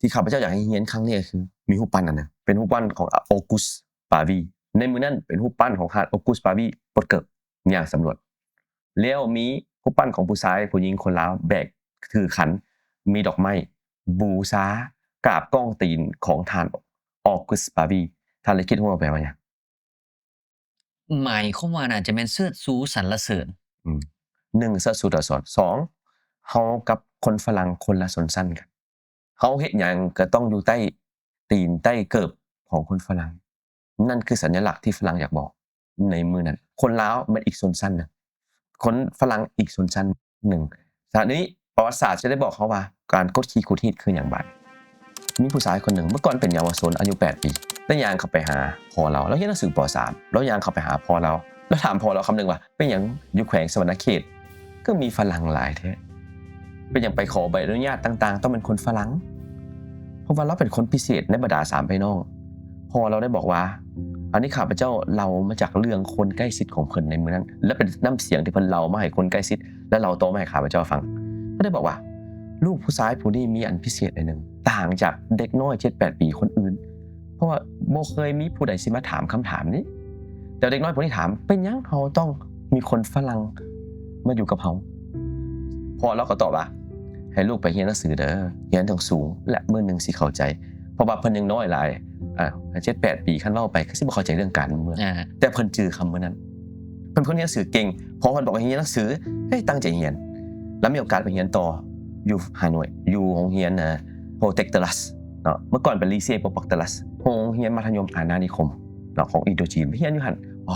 ທີ່ຂ້າພະເຈົ້າຢາກໃຫ້ຮຽນຄັ້ງນີ້ກໍຄື ມີຮູບປັ້ນອັນໜຶ່ງ ເປັນຮູບປັ້ນຂອງ Auguste Pavie. ໃນມື້ນັ້ນເປັນຮູບປັ້ນຂອງທ່ານ Auguste Pavie ປົດເກີບ ຍ່າງສຳຫຼວດ. ແລ້ວມີຮູບປັ້ນຂອງຜູ້ຊາຍ ຜູ້ຍິງ ຄົນລາວ ແບກຖືຂັນ ມີດອກໄມ້ ບູຊາກາບກ້ອງຕີນຂອງທ່ານ Auguste Pavie. ທ່ານລອງຄິດຮູ້ວ່າແປວ່າຫຍັງ? ໝາຍຄວາມວ່າໜ້າຈະແມ່ນເຊີດຊູສັນລະເສີນ. ອືມ ໜຶ່ງ ເຊີດຊູສັນລະເສີນ. ສອງ ເຮົາກັບຄົນຝຣັ່ງຄົນລະຊົນຊັ້ນກັນ. ເຮົາເຮັດຫຍັງກໍຕ້ອງຢູ່ໃຕ້ຕີນໃຕ້ເກີບຂອງຄົນຝຣັ່ງ. ນັ້ນຄືສັນຍະລັກທີ່ຝຣັ່ງຢາກບອກໃນມື້ນັ້ນ. ຄ ຄົນລາວແມ່ນອີກຊົນຊັ້ນໜຶ່ງ, ຄົນຝຣັ່ງອີກຊົນຊັ້ນໜຶ່ງ. ສະນັ້ນ ປະຫວັດສາດຈະໄດ້ບອກເຮົາວ່າ ການກົດຂີ່ຂູດຮີດຄືຫຍັງບາດ. ມີຜູ້ຊາຍຄົນໜຶ່ງ ເມື່ອກ່ອນເປັນເຍົາວະຊົນ ອາຍຸແປດປີ ໄດ້ຍ່າງເຂົ້າໄປຫາພໍ່ລາວ. ລາວຮຽນໜັງສື ປໍສາມ ລາວຍ່າງເຂົ້າໄປຫາພໍ່ລາວ ລາວຖາມພໍ່ລາວຄຳໜຶ່ງວ່າ ເປັນຫຍັງຢູ່ແຂວງສະຫວັນນະເຂດ ຄືມີຝຣັ່ງຫຼາຍແທ້? ເປັນຫຍັງໄປຂໍໃບອະນຸຍາດຕ່າງໆ ຕ້ອງເປັນຄົນຝຣັ່ງ? ເພາະວ່າລາວເປັນຄົນພິເສດໃນບັນດາສາມພີ່ນ້ອງ. ພໍ່ລາວໄດ້ບອກວ່າ ອັນນີ້ຂ້າພະເຈົ້າເລົ່າມາຈາກເລື່ອງຄົນໃກ້ຊິດຂອງເພິ່ນໃນມື້ນັ້ນ ແລະ ເປັນນ້ຳສຽງທີ່ເພິ່ນເລົ່າມາໃຫ້ຄົນໃກ້ຊິດ ແລະ ເລົ່າຕໍ່ມາໃຫ້ຂ້າພະເຈົ້າຟັງ. ເພິ່ນໄດ້ບອກວ່າ ລູກຜູ້ຊາຍຜູ້ນີ້ມີອັນພິເສດໜ້ອຍໜຶ່ງ, ຕ່າງຈາກເດັກນ້ອຍເຈັດແປດປີຄົນອື່ນ ເພາະວ່າບໍ່ເຄີຍມີຜູ້ໃດຊິມາຖາມຄຳຖາມນີ້. ແຕ່ເດັກນ້ອຍຜູ້ນີ້ຖາມ ເປັນຫຍັງເຮົາຕ້ອງມີຄົນຝຣັ່ງມາຢູ່ກັບເຮົາ? ພໍ່ລາວກໍຕອບວ່າ ໃຫ້ລູກໄປຮຽນໜັງສືເດີ, ຮຽນໃຫ້ສູງ ແລະ ມື້ໜຶ່ງຊິເຂົ້າໃຈ. ເພາະວ່າເພິ່ນຍັງນ້ອຍຫຼາຍ ອາ ເຈັດແປດປີ ຄັນເວົ້າໄປກໍຊິບໍ່ເຂົ້າໃຈເລື່ອງການເມືອງ. ອາ ແຕ່ເພິ່ນຈື່ຄຳມື້ນັ້ນ. ເພິ່ນ ເພິ່ນຮຽນໜັງສືເກັ່ງ, ພໍເພິ່ນບອກໃຫ້ຮຽນໜັງສື ເອີຍ ຕັ້ງໃຈຮຽນ. ແລ້ວມີໂອກາດໄປຮຽນຕໍ່ຢູ່ຮ່າໂນ້ຍ ຢູ່ໂຮງຮຽນ Protectorat ເນາະ, ເມື່ອກ່ອນເປັນ Lycée Protectorat ໂຮງຮຽນມັດທະຍົມອານານິຄົມເນາະ ຂອງອິນໂດຈີນ. ໄປຮຽນຢູ່ຫັ້ນ ອໍ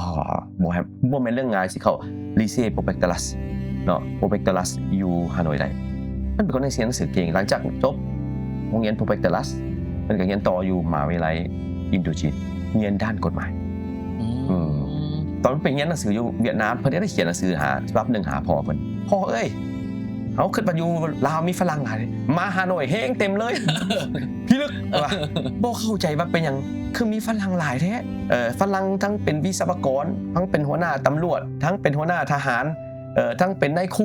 ບໍ່ ບໍ່ແມ່ນເລື່ອງງ່າຍຊິເຂົ້າ Lycée Protectorat ເນາະ, Protectorat ຢູ່ຮ່າໂນ້ຍໄດ້. ເພິ່ນເປັນຄົນທີ່ຮຽນໜັງສືເກັ່ງ. ຫຼັງຈາກຈົບໂຮງຮຽນ Protectorat ເພິ່ນກໍຮຽນຕໍ່ຢູ່ມະຫາວິທະຍາໄລອິນໂດຈີນ ຮຽນດ້ານກົດໝາຍ. ອືມ ອືມ ຕອນໄປຮຽນໜັງສືຢູ່ຫວຽດນາມ ເພິ່ນໄດ້ຂຽນໜັງສືຫາ ສະບັບໜຶ່ງຫາພໍ່ເພິ່ນ, ພໍ່ເອີຍ ເຮົາຄິດວ່າຢູ່ລາວມີຝຣັ່ງຫຼາຍ, ມາຮ່າໂນ້ຍແຮງເຕັມເລີຍ ພິລຶກວ່າ ບໍ່ເຂົ້າໃຈວ່າເປັນຫຍັງຄືມີຝຣັ່ງຫຼາຍແທ້. ເອີ ຝຣັ່ງທັງເປັນວິສະວະກອນ, ທັງເປັນຫົວໜ້າຕຳຫຼວດ, ທັງເປັນຫົວໜ້າທະຫານ, ເອີ ທັງເປັນນາຍຄູ,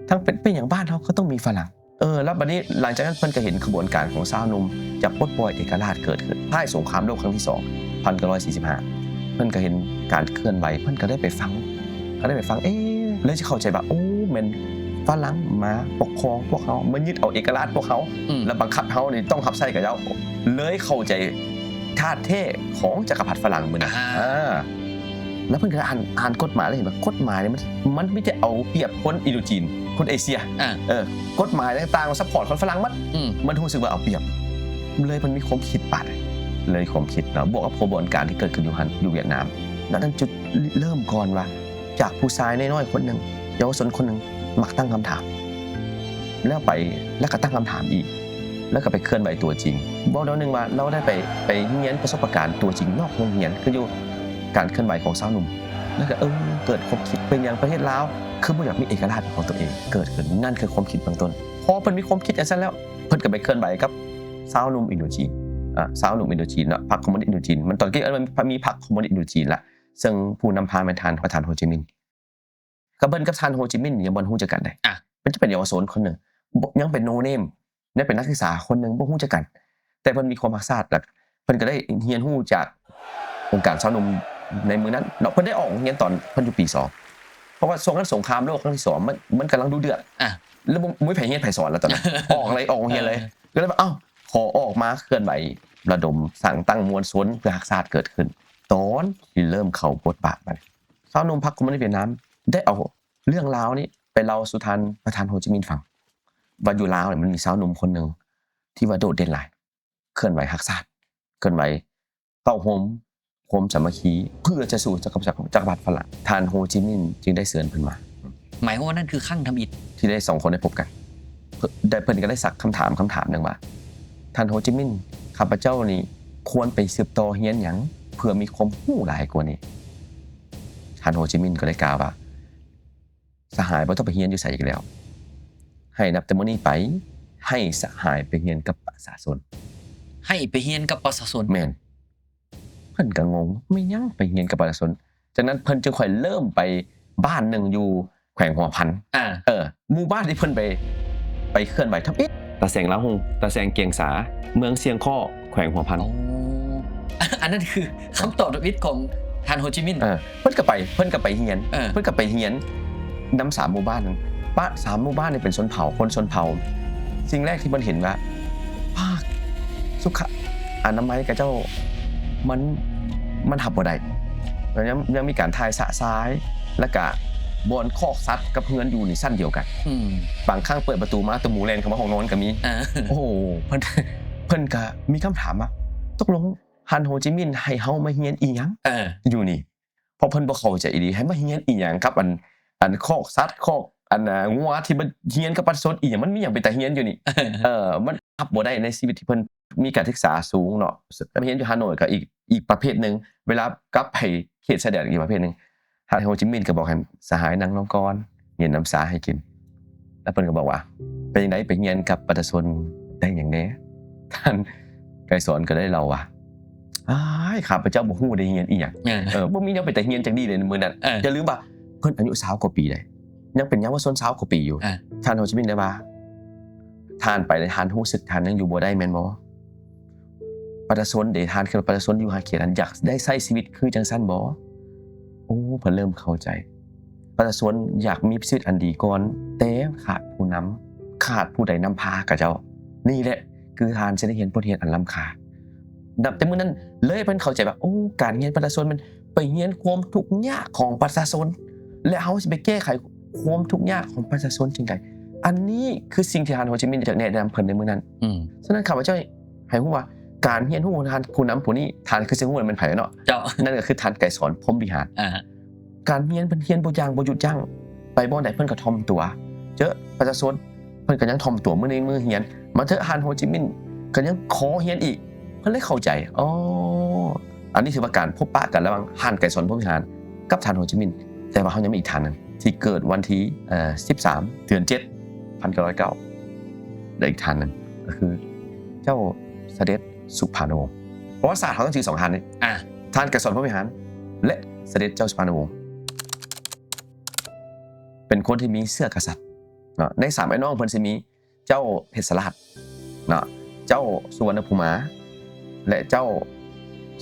ທັງເປັນ ເປັນຫຍັງບ້ານເຮົາຄືຕ້ອງມີຝຣັ່ງ? ເອີ ແລ້ວບັດນີ້ຫຼັງຈາກນັ້ນເພິ່ນກໍເຫັນຂະບວນການຂອງຊາວໜຸ່ມຈະປົດປ່ອຍເອກະລາດເກີດຂຶ້ນ. ທ້າຍສົງຄາມໂລກຄັ້ງທີສອງ ພັນເກົ້າຮ້ອຍສີ່ສິບຫ້າ ເພິ່ນກໍເຫັນການເຄື່ອນໄຫວ, ເພິ່ນກໍໄດ້ໄປຟັງ, ກໍໄດ້ໄປຟັງ ເອ ເລີຍຈະເຂົ້າໃຈວ່າ ໂອ້ ແມ່ນຝຣັ່ງມາປົກຄອງພວກເຮົາ, ມາຍຶດເອົາເອກະລາດພວກເຮົາ ອືມ ແລ້ວບັງຄັບເຮົານີ້ຕ້ອງຮັບໃຊ້ກັບເຈົ້າ. ເລີຍເຂົ້າໃຈທ່າແທ້ຂອງຈັກກະພັດຝຣັ່ງມື້ນັ້ນ. ອາ ອາ ແລ້ວເພິ່ນກໍອ່ານ, ອ່ານກົດໝາຍ ແລ້ວເຫັນວ່າກົດໝາຍນີ້ມັນ, ມັນມີແຕ່ເອົາປຽບຄົນອິນໂດຈີນ, ຄົນເອເຊຍ. ອາ ເອີ ກົດໝາຍຕ່າງໆ ຊັບພອດຄົນຝຣັ່ງໝົດ. ອືມ ມັນຮູ້ສຶກວ່າເອົາປຽບ. ເລີຍເພິ່ນມີຄວາມຄິດບາດ, ເລີຍຄວາມຄິດເນາະ, ບວກກັບຂະບວນການທີ່ເກີດຂຶ້ນຢູ່ຫັ້ນ, ຢູ່ຫວຽດນາມ. ນັ້ນຈຸດເລີ່ມກ່ອນວ່າ ຈາກຜູ້ຊາຍນ້ອຍໆຄົນໜຶ່ງ, ເຍົາວະຊົນຄົນໜຶ່ງ ມັກຕັ້ງຄຳຖາມ, ແລ້ວໄປ, ແລ້ວກໍຕັ້ງຄຳຖາມອີກ, ແລ້ວກໍໄປເຄື່ອນໄຫວຕົວຈິງ. ເວົ້າແນວໜຶ່ງວ່າ ລາວໄດ້ໄປ, ໄປຮຽນປະສົບປະການຕົວຈິງນອກໂຮງຮຽນ, ຄືຢູ່ການເຄື່ອນໄຫວຂອງຊາວໜຸ່ມ, ແລ້ວກໍ ເອີ ເກີດຄວາມຄິດ ເປັນຫຍັງປະເທດລາວຄືບໍ່ຢາກມີເອກະລາດເປັນຂອງຕົວເອງ ເກີດຂຶ້ນ. ນັ້ນຄືຄວາມຄິດເບື້ອງຕົ້ນ. ພໍເພິ່ນມີຄວາມຄິດຈັ່ງຊັ້ນແລ້ວ ເພິ່ນກໍໄປເຄື່ອນໄຫວກັບຊາວໜຸ່ມອິນໂດຈີນ, ອາ ຊາວໜຸ່ມອິນໂດຈີນເນາະ, ພັກຄອມມູນິດອິນໂດຈີນ. ມັນຕອນກີ້ມັນມີພັກຄອມມູນິດອິນໂດຈີນລະ, ເຊິ່ງຜູ້ນຳພາແມ່ນທ່ານ ປະທານໂຮຈິມິນ. ກໍເພິ່ນກັບທ່ານໂຮຈິມິນຍັງບໍ່ຮູ້ຈັກກັນເດ້. ອາ ເພິ່ນຈະເປັນເຍົາວະຊົນຄົນໜຶ່ງ, ບໍ່, ຍັງເປັນໂນເນມ, ຍັງເປັນນັກສຶກສາຄົນໜຶ່ງ, ບໍ່ຮູ້ຈັກກັນ. ແຕ່ເພິ່ນມີຄວາມຮັກຊາດ ແລ້ວເພິ່ນກໍໄດ້ຮຽນຮູ້ຈາກອົງການຊາວໜຸ່ມໃນມື້ນັ້ນເນາະ. ເພິ່ນໄດ້ອອກໂຮງຮຽນຕອນເພິ່ນຢູ່ປີສອງ, ເພາະວ່າຊ່ວງນັ້ນສົງຄາມໂລກຄັ້ງທີສອງ ມັນ, ມັນກຳລັງດຸເດືອດ. ອາ ແລ້ວບໍ່, ບໍ່ມີໃຜຮຽນໃຜສອນແລ້ວຕອນນັ້ນ, ອອກເລີຍ, ອອກໂຮງຮຽນເລີຍ. ເອີ ກໍເລີຍວ່າ ເອົ້າ ຂໍອອກມາເຄື່ອນໄຫວ ລະດົມສ້າງຕັ້ງມວນຊົນເພື່ອຮັກຊາດເກີດຂຶ້ນ. ຕອນທີ່ເລີ່ມເຂົ້າບົດບາດ ບັດນີ້ ຊາວໜຸ່ມພັກຄອມມູນິດຫວຽດນາມໄດ້ເອົາເລື່ອງລາວນີ້ໄປເລົ່າສູ່ທ່ານປະທານໂຮຈິມິນຟັງ ວ່າຢູ່ລາວນີ້ມັນມີຊາວໜຸ່ມຄົນໜຶ່ງທີ່ວ່າໂດດເດັ່ນຫຼາຍ, ເຄື່ອນໄຫວຮັກຊາດ, ເຄື່ອນໄຫວເຕົ້າໂຮມຄວາມສາມັກຄີ ເພື່ອຈະສູ້ກັບຈັກກະພັດຝຣັ່ງ. ທ່ານໂຮຈິມິນຈຶ່ງໄດ້ເຊີນເພິ່ນມາ. ໝາຍຄວາມວ່ານັ້ນຄືຄັ້ງທຳອິດທີ່ໄດ້ສອງຄົນໄດ້ພົບກັນ. ເພິ່ນ, ໄດ້, ເພິ່ນກໍໄດ້ຊັກຄຳຖາມ, ຄຳຖາມໜຶ່ງວ່າ ທ່ານໂຮຈິມິນ, ຂ້າພະເຈົ້ານີ້ຄວນໄປສືບຕໍ່ຮຽນຫຍັງ ເພື່ອມີຄວາມຮູ້ຫຼາຍກວ່ານີ້? ທ່ານໂຮຈິມິນກໍໄດ້ກ່າວວ່າ ສະຫາຍບໍ່ຕ້ອງໄປຮຽນຢູ່ໃສອີກແລ້ວ. ໃຫ້ນັບແຕ່ມື້ນີ້ໄປ, ໃຫ້ສະຫາຍໄປຮຽນກັບປະຊາຊົນ. ໃຫ້ໄປຮຽນກັບປະຊາຊົນ? ແມ່ນ. ເພິ່ນກໍງົງ, ແມ່ນຫຍັງໄປຮຽນກັບປະຊາຊົນ? ຈາກນັ້ນເພິ່ນຈຶ່ງຄ່ອຍເລີ່ມໄປບ້ານໜຶ່ງຢູ່ແຂວງຫົວພັນ. ອາ. ເອີ, ໝູ່ບ້ານທີ່ເພິ່ນໄປ, ໄປເຄື່ອນໄຫວທຳອິດ, ຕາແສງລາວຮຸ່ງ, ຕາແສງກຽງສາ, ເມືອງຊຽງຄໍ້, ແຂວງຫົວພັນ. ອໍ ອັນນັ້ນຄືຄຳຕອບທຳອິດຂອງທ່ານໂຮຈິມິນ. ເອີ, ເພິ່ນກໍໄປ, ເພິ່ນກໍໄປຮຽນ, ເອີ, ເພິ່ນກໍໄປຮຽນນຳສາມໝູ່ບ້ານນັ້ນ. ປະ, ສາມໝູ່ບ້ານນີ້ເປັນຊົນເຜົ່າ, ຄົນຊົນເຜົ່າ. ສິ່ງແລກທີ່ເພິ່ນເຫັນວ່າ ພາກສຸຂະອະນາໄມຂະເຈົ້າມັນ, ມັນຮັບບໍ່ໄດ້. ແລ້ວຍັງ, ຍັງມີການຖ່າຍຊະຊາຍ, ແລ້ວກະບ່ອນຄອກສັດກັບເຮືອນຢູ່ໃນຊັ້ນດຽວກັນ. ອືມ. ບາງຄັ້ງເປີດປະຕູມາ ໂຕໝູແລ່ນເຂົ້າມາຫ້ອງນອນກໍມີ. ເອີ. ໂອ້ໂຫ, ເພິ່ນ, ເພິ່ນກໍມີຄຳຖາມວ່າ ຕົກລົງທ່ານໂຮຈິມິນໃຫ້ເຮົາມາຮຽນອີ່ຫຍັງ ເອີ ຢູ່ນີ້? ເພ າະເພິ່ນບໍ່ເຂົ້າໃຈອີ່ຫຼີ ໃຫ້ມາຮຽນອີ່ຫຍັງກັບອັນ ອັນຄອກສັດ ຄອກ ອັນ ອ່າ ງົວທີ່ມັນຮຽນກັບປະຊາຊົນອີ່ຫຍັງ ມັນມີຫຍັງເປັນຕາຮຽນຢູ່ນີ້? ເອີ ມັນຮັບບໍ່ໄດ້ໃນຊີວິດທີ່ເພິ່ນມີການສຶກສາສູງເນາະ. ໄປຮຽນຢູ່ຮ່າໂນ້ຍກໍອີກ ອີກປະເພດໜຶ່ງ, ເວລາກັບໄປເຂດຊາຍແດນອີກປະເພດໜຶ່ງ. ທ່ານໂຮຈິມິນກໍບອກໃຫ້ສະຫາຍນັ່ງລົງກ່ອນ ຫຍໍ້ານ້ຳຊາໃຫ້ກິນ ແລ້ວເພິ່ນກໍບອກວ່າ ເປັນຈັ່ງໃດ ໄປຮຽນກັບປະຊາຊົນໄດ້ຫຍັງແດ່? ທ່ານໄກສອນກໍໄດ້ເລົ່າວ່າ ອ້າຍ ຂ້າພະເຈົ້າບໍ່ຮູ້ໄດ້ຮຽນອີ່ຫຍັງ ເອີ ເອີ ບໍ່ມີແນວເປັນຕາຮຽນຈັກດີ້ເລີຍໃນມື້ນັ້ນ. ເອີ ຢ່າລືມວ່າເພິ່ນອາຍຸຊາວກວ່າປີເດ້ ຍັງເປັນເຍົາວະຊົນຊາວກວ່າປີຢູ່. ເອີ ທ່ານໂຮຈິມິນໄດ້ວ່າ ທ່ານໄປແລ້ວທ່ານຮູ້ສຶກທ່ານຍັງຢູ່ບໍ່ໄດ້ແມ່ນບໍ່? ປະຊາຊົນເດ ທ່ານຄິດວ່າປະຊາຊົນຢູ່ຫາເຂດນັ້ນຢາກໄດ້ໃຊ້ຊີວິດຄືຈັ່ງຊັ້ນບໍ່? ໂອ້ ເພິ່ນເລີ່ມເຂົ້າໃຈ ປະຊາຊົນຢາກມີຊີວິດອັນດີກ່ອນ ແຕ່ຂາດຜູ້ນຳ ຂາດຜູ້ໃດນຳພາຂະເຈົ້າ. ນີ້ແຫຼະຄືທ່ານຈະໄດ້ຮຽນບົດຮຽນອັນລ້ຳຄ່າ. ນັບແຕ່ມື້ນັ້ນເລີຍ ເພິ່ນເຂົ້າໃຈວ່າ ໂອ້ ການຮຽນປະຊາຊົນແມ່ນໄປຮຽນຄວາມທຸກຍາກຂອງປະຊາຊົນ ແລະ ເຮົາຊິໄປແກ້ໄຂຄວາມທຸກຍາກຂອງປະຊາຊົນຈັ່ງໃດ? ອັນນີ້ຄືສິ່ງທີ່ທ່ານໂຮຈິມິນຢາກແນະນຳເພິ່ນໃນມື້ນັ້ນ. ອືມ ສະນັ້ນ ຂ້າພະເຈົ້າໃຫ້ຮູ້ວ່າ ການຮຽນຮູ້ຂອງທ່ານຜູ້ນຳຜູ້ນີ້ ທ່ານຄືຊິຮູ້ແລ້ວແມ່ນໃຜເນາະ? ເຈົ້າ ນັ້ນກໍຄືທ່ານໄກສອນ ພົມວິຫານ. ອາ ການຮຽນ ເພິ່ນຮຽນບໍ່ຢ່າງບໍ່ຢຸດຢັ້ງ ໄປບ່ອນໃດເພິ່ນກໍຖ່ອມຕົວ ເຈີປະຊາຊົນ ເພິ່ນກໍຍັງຖ່ອມຕົວມື້ໃນມື້ຮຽນ ມາເທີະ ທ່ານໂຮຈິມິນກໍຍັງຂໍຮຽນອີກ. ເພິ່ນເລີຍເຂົ້າໃຈ ອໍ ອັນນີ້ຖືວ່າການພົບປະກັນລະຫວ່າງທ່ານໄກສອນ ພົມວິຫານ ກັບທ່ານໂຮຈິມິນ. ແຕ່ວ່າເຮົາຍັງມີອີກທ່ານໜຶ່ງ ທີ່ເກີດວັນທີ ເອີ ສິບສາມ ເດືອນເຈັດ ພັນເກົ້າຮ້ອຍເກົ້າ ແລະ ອີກທ່ານໜຶ່ງກໍຄືເຈົ້າສະເດັດສຸພານຸວົງ. ປະຫວັດສາດເຮົາຕ້ອງຊື່ສອງທ່ານນີ້ ອາ ທ່ານໄກສອນ ພົມວິຫານ ແລະ ສະເດັດເຈົ້າສຸພານຸວົງ ເປັນຄົນທີ່ມີເຊື້ອກະສັດເນາະ. ໃນສາມອ້າຍນ້ອງເພິ່ນຊິມີ ເຈົ້າເພັດຊະລາດເນາະ ເຈົ້າສຸວັນນະພູມາ ແລະ ເຈົ້າ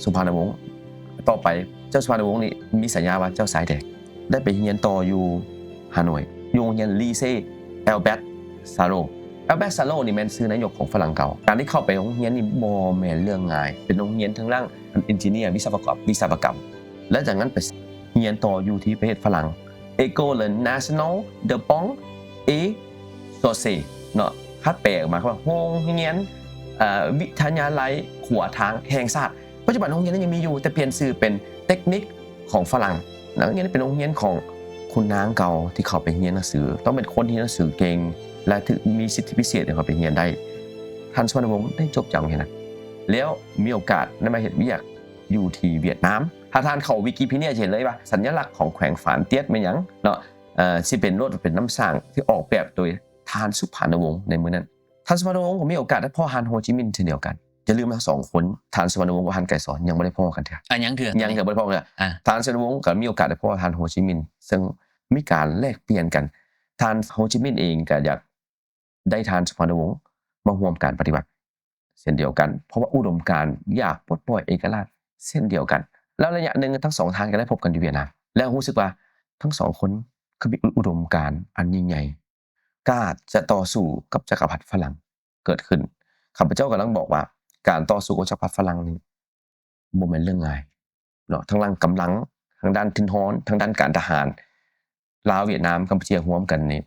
ສຸພານຸວົງ. ຕໍ່ໄປເຈົ້າສຸພານຸວົງນີ້ມີສາຍາວ່າເຈົ້າຊາຍແດງ ໄດ້ໄປຮຽນຕໍ່ຢູ່ຮ່າໂນ້ຍ ຢູ່ໂຮງຮຽນ Lycée Albert Sarraut. Albert Sarraut ນີ້ແມ່ນຊື່ນາຍົກຂອງຝຣັ່ງເກົ່າ. ການທີ່ເຂົ້າໄປໂຮງຮຽນນີ້ບໍ່ແມ່ນເລື່ອງງ່າຍ ເປັນໂຮງຮຽນທາງດ້ານ engineer ວິສະວະກຳ ວິສະວະກຳ ແລະ ຈາກນັ້ນໄປຮຽນຕໍ່ຢູ່ທີ່ປະເທດຝຣັ່ງ École Nationale des Ponts et Chaussées ເນາະ. ຄັດແປອອກມາວ່າ ໂຮງຮຽນ ເອີ ວິທະຍາໄລຂົວທາງແຫ່ງຊາດ. ປັດຈຸບັນໂຮງຮຽນນັ້ນຍັງມີຢູ່ ແຕ່ປ່ຽນຊື່ເປັນເຕັກນິກຂອງຝຣັ່ງ. ໂຮງຮຽນນີ້ເປັນໂຮງຮຽນຂອງຂຸນນາງເກົ່າທີ່ເຂົ້າໄປຮຽນໜັງສື ຕ້ອງເປັນຄົນທີ່ຮຽນໜັງສືເກັ່ງ ແລະ ຖືກມີສິດທິພິເສດໃຫ້ເຂົ້າໄປຮຽນໄດ້. ທ່ານສຸພານຸວົງໄດ້ຈົບຈາກໂຮງຮຽນນັ້ນ ແລ້ວມີໂອກາດໄດ້ມາເຮັດວຽກຢູ່ທີ່ຫວຽດນາມ. ຖ້າທ່ານເຂົ້າວິກິພີເດຍຈະເຫັນເລີຍວ່າ ສັນຍະລັກຂອງແຂວງຟານຕຽດແມ່ນຫຍັງເນາະ. ເອີ ຊິເປັນລົດ ເປັນນ້ຳສ້າງທີ່ອອກແບບໂດຍທ່ານສຸພານຸວົງໃນມື້ນັ້ນ. ທ່ານສຸພານຸວົງກໍມີໂອກາດໄດ້ພໍ້ທ່ານໂຮຈິມິນເຊັ່ນດຽວກັນ. ຢ່າລືມທັງສອງຄົນ ທ່ານສຸພານຸວົງກັບທ່ານໄກສອນ ຍັງບໍ່ໄດ້ພໍ້ກັນເທື່ອ. ອາ ຍັງເທື່ອ ຍັງເທື່ອບໍ່ໄດ້ພໍ້ກັນເທື່ອ. ອາ ທ່ານສຸພານຸວົງກໍມີໂອກາດໄດ້ພໍ້ທ່ານໂຮຈິມິນ ເຊິ່ງມີການແລກປ່ຽນກັນ. ທ່ານໂຮຈິມິນເອງກໍຢາກໄດ້ທ່ານສຸພານຸວົງມາຮ່ວມການປະຕິວັດເຊັ່ນດຽວກັນ ເພາະວ່າອຸດົມການຢາກປົດປ່ອຍເອກະລາດເຊັ່ນດຽວກັນ. ແລ້ວໄລຍະໜຶ່ງທັງສອງທ່ານກໍໄດ້ພົບກັນຢູ່ຫວຽດນາມ ແລ້ວຮູ້ສຶກວ່າທັງສອງຄົນຄືມີອຸດົມການອັນຍິ່ງໃຫຍ່ ກ້າຈະຕໍ່ສູ້ກັບຈັກກະພັດຝຣັ່ງເກີດຂຶ້ນ. ຂ້າພະເຈົ້າກຳລັງບອກວ່າ ການຕໍ່ສູ້ກັບຈັກກະພັດຝຣັ່ງນີ້ບໍ່ແມ່ນເລື່ອງງ່າຍເນາະ ທັງດ້ານກຳລັງ ທັງດ້ານທຶນຮອນ ທັງດ້ານການທະຫານ. ລາວ ຫວຽດນາມ ກຳປູເຈຍ ຮວມກັນນີ້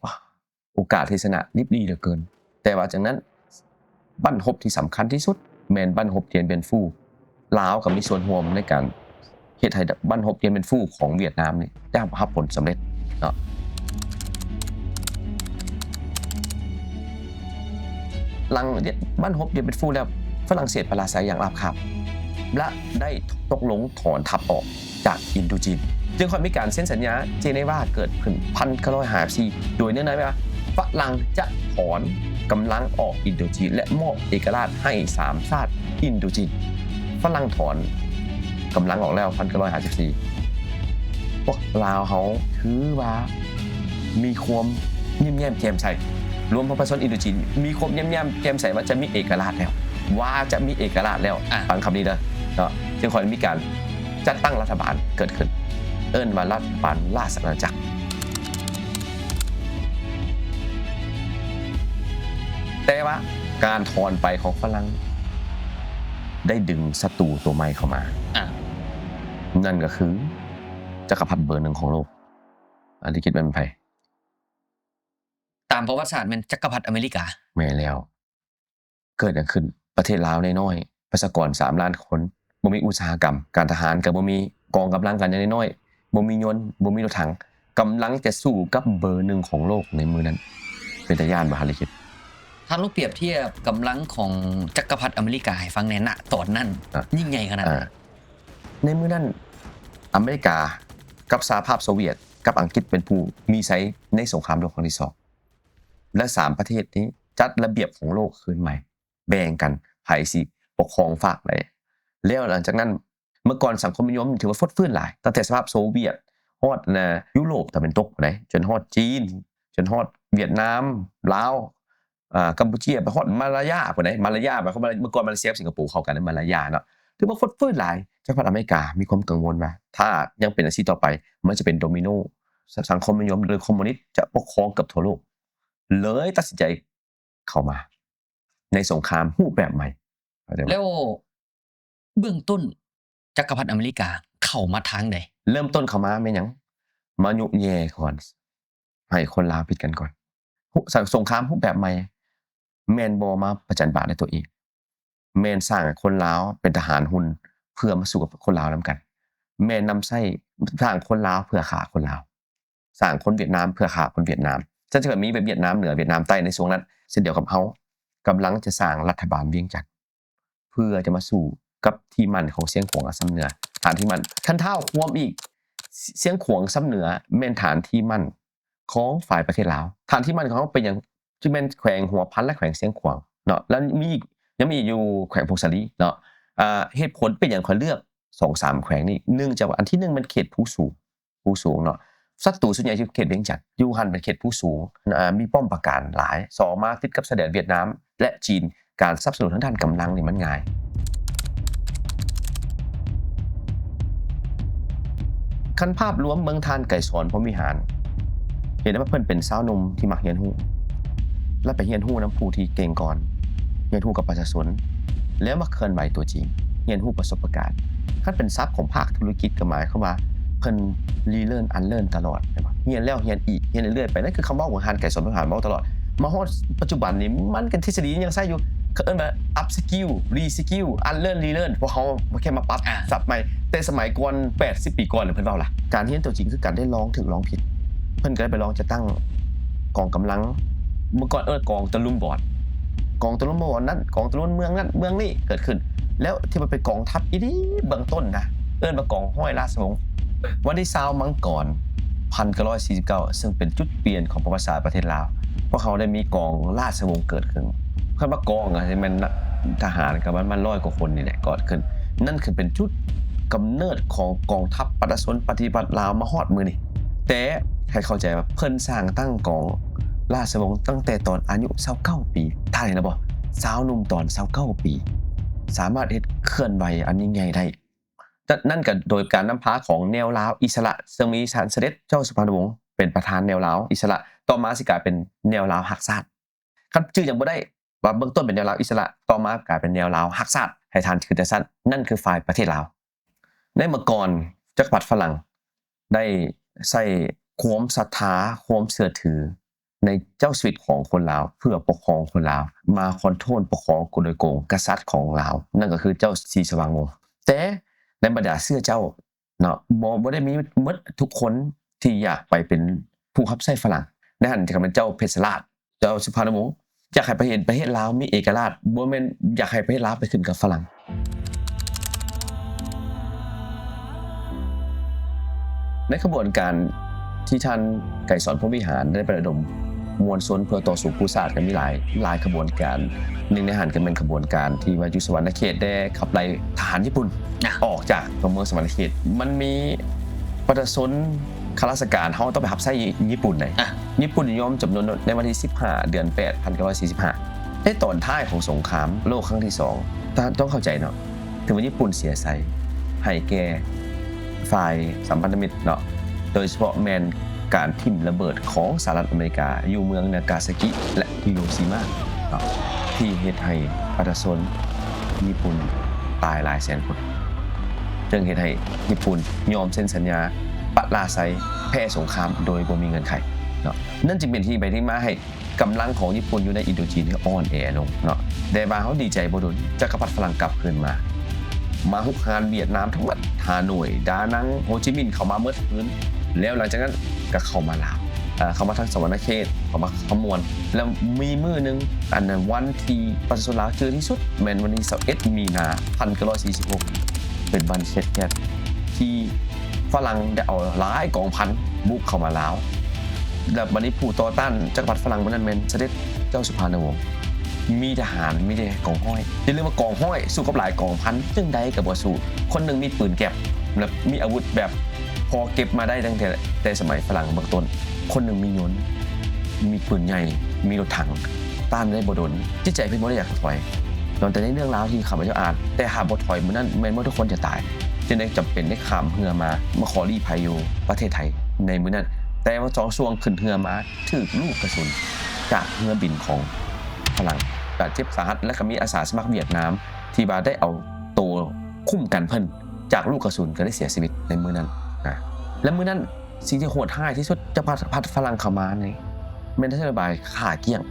ໂອກາດທີ່ຊະນະລິບຫຼີ່ເຫຼືອເກີນ. ແຕ່ວ່າຈັ່ງນັ້ນ ບັ້ນຮົບທີ່ສຳຄັນທີ່ສຸດແມ່ນບັ້ນຮົບຕຽນບຽນຟູ. ລາວກໍມີສ່ວນຮ່ວມໃນການເຮັດໃຫ້ບັ້ນຮົບຕຽນບຽນຟູຂອງຫວຽດນາມນີ້ໄດ້ຮັບ ຮັບຜົນສຳເລັດເນາະ. ຫຼັງບັ້ນຮົບຕຽນບຽນຟູແລ້ວ ຝຣັ່ງເສດປະລາໄຊຢ່າງລາບຄາບ ແລະ ໄດ້ຕົກລົງຖອນທັບອອກຈາກອິນໂດຈີນ. ຈຶ່ງຄ່ອຍມີການເຊັນສັນຍາເຈເນວາເກີດຂຶ້ນ ພັນເກົ້າຮ້ອຍຫ້າສິບສີ່ ໂດຍເນື້ອໃນວ່າຝຣັ່ງຈະຖອນກຳລັງອອກອິນໂດຈີນ ແລະ ມອບເອກະລາດໃຫ້ສາມຊາດອິນໂດຈີນ. ຝຣັ່ງຖອນກຳລັງອອກແລ້ວ ພັນເກົ້າຮ້ອຍຫ້າສິບສີ່ ພວກລາວເຮົາຖືວ່າມີຄວາມຍິ້ມແຍ້ມແຈ່ມໃສ, ລວມທັງປະຊາຊົນອິນໂດຈີນມີຄວາມຍິ້ມແຍ້ມແຈ່ມໃສວ່າຈະມີເອກະລາດແລ້ວ, ວ່າຈະມີເອກະລາດແລ້ວ. ອາ ຟັງຄຳນີ້ເດີເນາະ, ຈຶ່ງຄ່ອຍມີການ ຈັດຕັ້ງລັດຖະບານເກີດຂຶ້ນ ເອີ້ນວ່າລັດຖະບານລາຊະອານາຈັກ. ແຕ່ວ່າການຖອນໄປຂອງຝຣັ່ງໄດ້ດຶງສັດຕູຕົວໃໝ່ເຂົ້າມາ, ອາ ນັ້ນກໍຄືຈັກກະພັດເບີໜຶ່ງຂອງໂລກ. ອັນທີ່ຄິດວ່າແມ່ນໃຜ? ຕາມປະຫວັດສາດແມ່ນຈັກກະພັດອາເມລິກາ. ແມ່ນແລ້ວ. ເກີດຫຍັງຂຶ້ນ? ປະເທດລາວນ້ອຍໆ ປະຊາກອນສາມລ້ານຄົນ, ບໍ່ມີອຸດສາຫະກຳ, ການທະຫານກໍບໍ່ມີ, ກອງກຳລັງກໍນ້ອຍ ບໍ່ມີຍົນ ບໍ່ມີລົດຖັງ ກຳລັງຈະສູ້ກັບເບີໜຶ່ງຂອງໂລກໃນມື້ນັ້ນ. ເປັນຕາຢ້ານບໍ່ ທ່ານລິຂິດ? ທ່ານລອງປຽບທຽບກຳລັງຂອງຈັກກະພັດອາເມລິກາໃຫ້ຟັງແດ່ ນະຕອນນັ້ນ ອ່າ ຍິ່ງໃຫຍ່ຂະໜາດໃດ? ອ່າ ໃນມື້ນັ້ນ ອາເມລິກາກັບສະຫະພາບໂຊວຽດ ກັບອັງກິດເປັນຜູ້ມີໄຊໃນສົງຄາມໂລກຄັ້ງທີສອງ ແລະ ສາມປະເທດນີ້ຈັດລະບຽບຂອງໂລກຄືນໃໝ່ ແບ່ງກັນໃຜຊິປົກຄອງຟາກໃດ. ແລ້ວຫຼັງຈາກນັ້ນ ເມື່ອກ່ອນສັງຄົມນິຍົມຖືວ່າຟົດຟື້ນຫຼາຍ ຕັ້ງແຕ່ສະຫະພາບໂຊວຽດ ຮອດນະ ຢູໂຣບຕາເວັນຕົກພຸ້ນໃດ ຈົນຮອດຈີນ ຈົນຮອດຫວຽດນາມ ລາວ ອ່າ ກຳປູເຈຍ ໄປຮອດມາລາຍາພຸ້ນໃດ. ມາລາຍາ ໝາຍຄວາມວ່າເມື່ອກ່ອນມາເລເຊຍກັບສິງກະໂປເຂົ້າກັນໃນມາລາຍາເນາະ. ຖືວ່າຟົດຟື້ນຫຼາຍ. ຈັກກະພັດອາເມລິກາມີຄວາມກັງວົນວ່າ ຖ້າຍັງເປັນຈັ່ງຊີ້ຕໍ່ໄປ ມັນຈະເປັນໂດມິໂນ ສ- ສັງຄົມນິຍົມ ຫຼື ຄອມມູນິດ ຈະປົກຄອງເກືອບທົ່ວໂລກ. ເລີຍຕັດສິນໃຈເຂົ້າມາໃນສົງຄາມຮູບແບບໃໝ່. ເຂົ້າໃຈບໍ່? ແລ້ວເບື້ອງຕົ້ນ ຈັກກະພັດອາເມລິກາເຂົ້າມາທາງໃດ? ເລີ່ມຕົ້ນເຂົ້າມາແມ່ນຫຍັງ? ມາຍຸແຍ່ກ່ອນ ໃຫ້ຄົນລາວຜິດກັນກ່ອນ. ສົງຄາມຮູບແບບໃໝ່ ແມ່ນບໍ່ມາປະຈັນບານດ້ວຍຕົວເອງ, ແມ່ນສ້າງໃຫ້ຄົນລາວເປັນທະຫານຮຸ່ນ ເພື່ອມາສູ້ກັບຄົນລາວນຳກັນ, ແມ່ນນຳໃຊ້ ສ້າງຄົນລາວເພື່ອຂ້າຄົນລາວ, ສ້າງຄົນຫວຽດນາມເພື່ອຂ້າຄົນຫວຽດນາມ. ຈັ່ງຊິມີແບບຫວຽດນາມເໜືອ ຫວຽດນາມໃຕ້ໃນຊ່ວງນັ້ນ ເຊັ່ນດຽວກັບເຮົາ ກຳລັງຈະສ້າງລັດຖະບານວຽງຈັນ ເພື່ອຈະມາສູ້ກັບທີ່ໝັ້ນຂອງຊຽງຂວາງອາສຳເໜືອ. ຖານທີ່ໝັ້ນ ຄັນທ້າວຄວາມອີກ ຊ- ຊຽງຂວາງອາສຳເໜືອແມ່ນຖານທີ່ໝັ້ນຂອງຝ່າຍປະເທດລາວ. ຖານທີ່ໝັ້ນຂອງເຮົາເປັນຫຍັງ? ຈະແມ່ນແຂວງຫົວພັນ ແລະ ແຂວງຊຽງຂວາງເນາະ, ແລ້ວມີອີກ ຍັງມີອີກຢູ່ແຂວງຜົ້ງສາລີເນາະ. ອ່າ ເຫດຜົນເປັນຫຍັງຂ້ອຍເລືອກສອງສາມແຂວງນີ້? ເນື່ອງຈາກວ່າ ອັນທີໜຶ່ງ ແມ່ນເຂດພູສູງ ພູສູງເນາະ, ສັດຕູສ່ວນໃຫຍ່ຢູ່ເຂດວຽງຈັນ, ຢູ່ຫັ້ນເປັນເຂດພູສູງ ອ່າ ມີປ້ອມປາການຫຼາຍ. ສອງມາຕິດກັບຊາຍແດນຫວຽດນາມ ແລະ ຈີນ, ການສະໜັບສະໜູນທາງດ້ານກຳລັງນີ້ມັນງ່າຍ. ຄັນພາບລວມເບິ່ງ ທ່ານ ໄກສອນ ພົມວິຫານ ເຫັນໄດ້ວ່າເພິ່ນເປັນຊາວໜຸ່ມທີ່ມັກຮຽນຮູ້ ແລະ ໄປຮຽນຮູ້ນຳຜູ້ທີ່ເກັ່ງກ່ອນ, ຮຽນຮູ້ກັບປະຊາຊົນ ແລ້ວມາເຄື່ອນໄຫວຕົວຈິງ, ຮຽນຮູ້ປະສົບປະການ. ຄັນເປັນສັບຂອງພາກທຸລະກິດ ກໍໝາຍຄວາມວ່າເພິ່ນ relearn unlearn ຕະຫຼອດ, ຮຽນແລ້ວຮຽນອີກ, ຮຽນເລື້ອຍໆໄປ. ນັ້ນຄືຄຳເວົ້າຂອງທ່ານ ໄກສອນ ພົມວິຫານ ເວົ້າຕະຫຼອດ. ມາຮອດປັດຈຸບັນນີ້ ມັນກໍທິດສະດີຍັງໃຊ້ຢູ່, ເຂົາເອີ້ນວ່າ up skill, re skill, unlearn, relearn. ພວກເຮົາແຄ່ມາປັບສັບໃໝ່, ແຕ່ສະໄໝກ່ອນ ແປດສິບປີກ່ອນ ເພິ່ນເວົ້າລະ ການຮຽນຕົວຈິງຄືການໄດ້ລອງຖືກລອງຜິດ. ເພິ່ນກໍໄດ້ໄປລອງຈັດຕັ້ງກອງກຳລັງ, ເມື່ອກ່ອນເອີ້ນກອງຕະລຸມບອນ, ກອງຕະລຸມບອນນັ້ນ ກອງຕະລຸມເມືອງນັ້ນເມືອງນີ້ເກີດຂຶ້ນ. ແລ້ວທີ່ວ່າເປັນກອງທັບອີ່ຫຼີເບື້ອງຕົ້ນນະ ເອີ້ນວ່າກອງຮ້ອຍລາຊະວົງ. ວັນທີຊາວ ມັງກອນ ພັນເກົ້າຮ້ອຍສີ່ສິບເກົ້າ ເຊິ່ງເປັນຈຸດປ່ຽນຂອງປະຫວັດສາດປະເທດລາວ, ພວກເຮົາໄດ້ມີກອງລາຊະວົງເກີດຂຶ້ນ. ຄຳວ່າກອງ ອາດຈະແມ່ນທະຫານກໍປະມານຮ້ອຍກວ່າຄົນນີ້ແຫຼະ ເກີດຂຶ້ນ. ນັ້ນຄືເປັນຈຸດກຳເນີດຂອງກອງທັບປະຊາຊົນປະຕິວັດລາວມາຮອດມື້ນີ້. ແຕ່ໃຫ້ເຂົ້າໃຈວ່າເພິ່ນສ້າງຕັ້ງກອງລາຊະວົງຕັ້ງແຕ່ຕອນອາຍຸຊາວເກົ້າປີ. ທ່ານເຫັນແລ້ວບໍ່? ຊາວໜຸ່ມຕອນຊາວເກົ້າປີ ສາມາດເຮັດເຄື່ອນໄຫວອັນຍິ່ງໃຫຍ່ໄດ້. ນັ້ນກໍໂດຍການນຳພາຂອງແນວລາວອິດສະຫຼະ ເຊິ່ງມີທ່ານສະເດັດເຈົ້າສຸພານຸວົງ ເປັນປະທານແນວລາວອິດສະຫຼະ, ຕໍ່ມາຊິກາຍເປັນແນວລາວຮັກຊາດ. ຄັນຈື່ຫຍັງບໍ່ໄດ້ ວ່າເບື້ອງຕົ້ນເປັນແນວລາວອິດສະຫຼະ, ຕໍ່ມາກາຍເປັນແນວລາວຮັກຊາດ, ໃຫ້ທ່ານຖືແຕ່ຊັ້ນ, ນັ້ນຄືຝ່າຍປະເທດລາວ. ໃນເມື່ອກ່ອນ ຈັກກະພັດຝຣັ່ງໄດ້ໃຊ້ຄວາມສັດທາ, ຄວາມເຊື່ອຖື ໃນເຈົ້າຊີວິດຂອງຄົນລາວ ເພື່ອປົກຄອງຄົນລາວ, ມາຄອນໂທຣນປົກຄອງໂດຍກົງກະສັດຂອງລາວ, ນັ້ນກໍຄືເຈົ້າສີສະຫວ່າງວົງ. ແຕ່ໃນບັນດາເຊື້ອເຈົ້າເນາະ ບໍ່ ບໍ່ໄດ້ມີໝົດທຸກຄົນທີ່ຢາກໄປເປັນຜູ້ຮັບໃຊ້ຝຣັ່ງ. ໃນຫັ້ນກໍແມ່ນເຈົ້າເພັດຊະລາດ, ເຈົ້າສຸພານຸວົງ ຢາກໃຫ້ປະເທດ ປະເທດລາວມີເອກະລາດ, ບໍ່ແມ່ນຢາກໃຫ້ປະເທດລາວໄປຂຶ້ນກັບຝຣັ່ງ. ໃນຂະບວນການທີ່ທ່ານໄກສອນ ພົມວິຫານ ໄດ້ໄປລະດົມມວນຊົນເພື່ອຕໍ່ສູ້ກູ້ຊາດ ກໍມີຫຼາຍ ຫຼາຍຂະບວນການ. ໜຶ່ງໃນຫັ້ນກໍແມ່ນຂະບວນການທີ່ວ່າຢູ່ສະຫວັນນະເຂດ ໄດ້ຂັບໄລ່ທະຫານຍີ່ປຸ່ນ ອ່ະ ອອກຈາກຕົວເມືອງສະຫວັນນະເຂດ. ມັນມີປະຊາຊົນ ຂ້າລາຊະການເຮົາຕ້ອງໄປຮັບໃຊ້ຍີ່ປຸ່ນໃດ. ອ່ະ ຍີ່ປຸ່ນຍອມຈຳນົນໃນວັນທີສິບຫ້າ ເດືອນແປດ ພັນເກົ້າຮ້ອຍສີ່ສິບຫ້າ ໃນຕອນທ້າຍຂອງສົງຄາມໂລກຄັ້ງທີສອງ. ທ່ານຕ້ອງເຂົ້າໃຈເນາະ, ຖືວ່າຍີ່ປຸ່ນເສຍໄຊໃຫ້ແກ່ຝ່າຍສຳພັນທະມິດເນາະ, ໂດຍສະເພາະແມ່ນການຖິ້ມລະເບີດຂອງສະຫະລັດອາເມລິກາຢູ່ເມືອງນາກາຊາກິ ແລະ ຮິໂຣຊີມາເນາະ, ທີ່ເຮັດໃຫ້ປະຊາຊົນຍີ່ປຸ່ນຕາຍຫຼາຍແສນຄົນ, ຈຶ່ງເຮັດໃຫ້ຍີ່ປຸ່ນຍອມເຊັນສັນຍາປະລາໄຊ ແພ້ສົງຄາມໂດຍບໍ່ມີເງື່ອນໄຂເນາະ. ນັ້ນຈຶ່ງເປັນທີ່ໄປທີ່ມາໃຫ້ ກຳລັງຂອງຍີ່ປຸ່ນຢູ່ໃນອິນໂດຈີນນີ້ອ່ອນແອລົງເນາະ. ແຕ່ວ່າເຮົາດີໃຈບໍ່ດົນ ຈັກກະພັດຝຣັ່ງກັບຄືນມາ. ມາຮຸກຮານຫວຽດນາມທັງໝົດ, ຮ່າໂນ້ຍ, ດານັງ, ໂຮຈິມິນ ເຂົ້າມາໝົດຄືນ. ແລ້ວຫຼັງຈາກນັ້ນກໍເຂົ້າມາລາວ, ເອີ ເຂົ້າມາທາງສະຫວັນນະເຂດ, ເຂົ້າມາຄຳມ່ວນ. ແລ້ວມີມື້ໜຶ່ງ, ອັນນັ້ນວັນທີ່ປະຊາຊົນລາວຈື່ທີ່ສຸດ ແມ່ນວັນທີຊາວເອັດ ມີນາ ພັນເກົ້າຮ້ອຍສີ່ສິບຫົກ ເປັນວັນເຂດແຄ້ນທີ່ຝຣັ່ງໄດ້ເອົາຫຼາຍກອງພັນບຸກເຂົ້າມາລາວ. ແລ້ວບັດນີ້ຜູ້ຕໍ່ຕ້ານຈັກກະພັດຝຣັ່ງມື້ນັ້ນແມ່ນສະເດັດເຈົ້າສຸພານຸວົງ. ມີທະຫານ ມີແຕ່ກອງຮ້ອຍ. ຢ່າລືມວ່າກອງຮ້ອຍສູ້ກັບຫຼາຍກອງພັນ ຈັ່ງໃດກໍບໍ່ສູ້. ຄົນໜຶ່ງມີປືນແກັບ ແລະ ມີອາວຸດແບບພໍເກັບມາໄດ້ຕັ້ງແຕ່ ແຕ່ສະໄໝຝຣັ່ງເບື້ອງຕົ້ນ. ຄົນໜຶ່ງມີຍົນ, ມີປືນໃຫຍ່, ມີລົດຖັງ, ຕ້ານໄດ້ບໍ່ດົນ. ຈິດໃຈເພິ່ນບໍ່ໄດ້ຢາກຖອຍ. ນອກຈາກໃນເລື່ອງລາວທີ່ຂ້າພະເຈົ້າອ່ານ, ແຕ່ຖ້າບໍ່ຖອຍມື້ນັ້ນ ແມ່ນວ່າທຸກຄົນຈະຕາຍ. ຈຶ່ງໄດ້ຈຳເປັນໄດ້ຂ້າມເຮືອມາ, ມາຂໍລີ້ໄພຢູ່ປະເທດໄທ. ໃນມື້ນັ້ນ ແຕ່ວ່າສອງຊ່ວງຂຶ້ນເຮືອມາ ຖືກລູກກະສຸນຈາກເຮືອບິນຂອງຝຣັ່ງ ບາດເຈັບສາຫັດ ແລະ ກໍມີອາສາສະໝັກຫວຽດນາມທີ່ວ່າໄດ້ເອົາໂຕຄຸ້ມກັນເພິ່ນຈາກລູກກະສຸນ ກໍໄດ້ເສຍຊີວິດໃນມື້ນັ້ນນະ. ແລະ ມື້ນັ້ນ ສິ່ງທີ່ໂຫດຮ້າຍທີ່ສຸດ ຈາກພັດຝຣັ່ງເຂົ້າມານີ້ ແມ່ນນະໂຍບາຍຂ້າກ້ຽງ.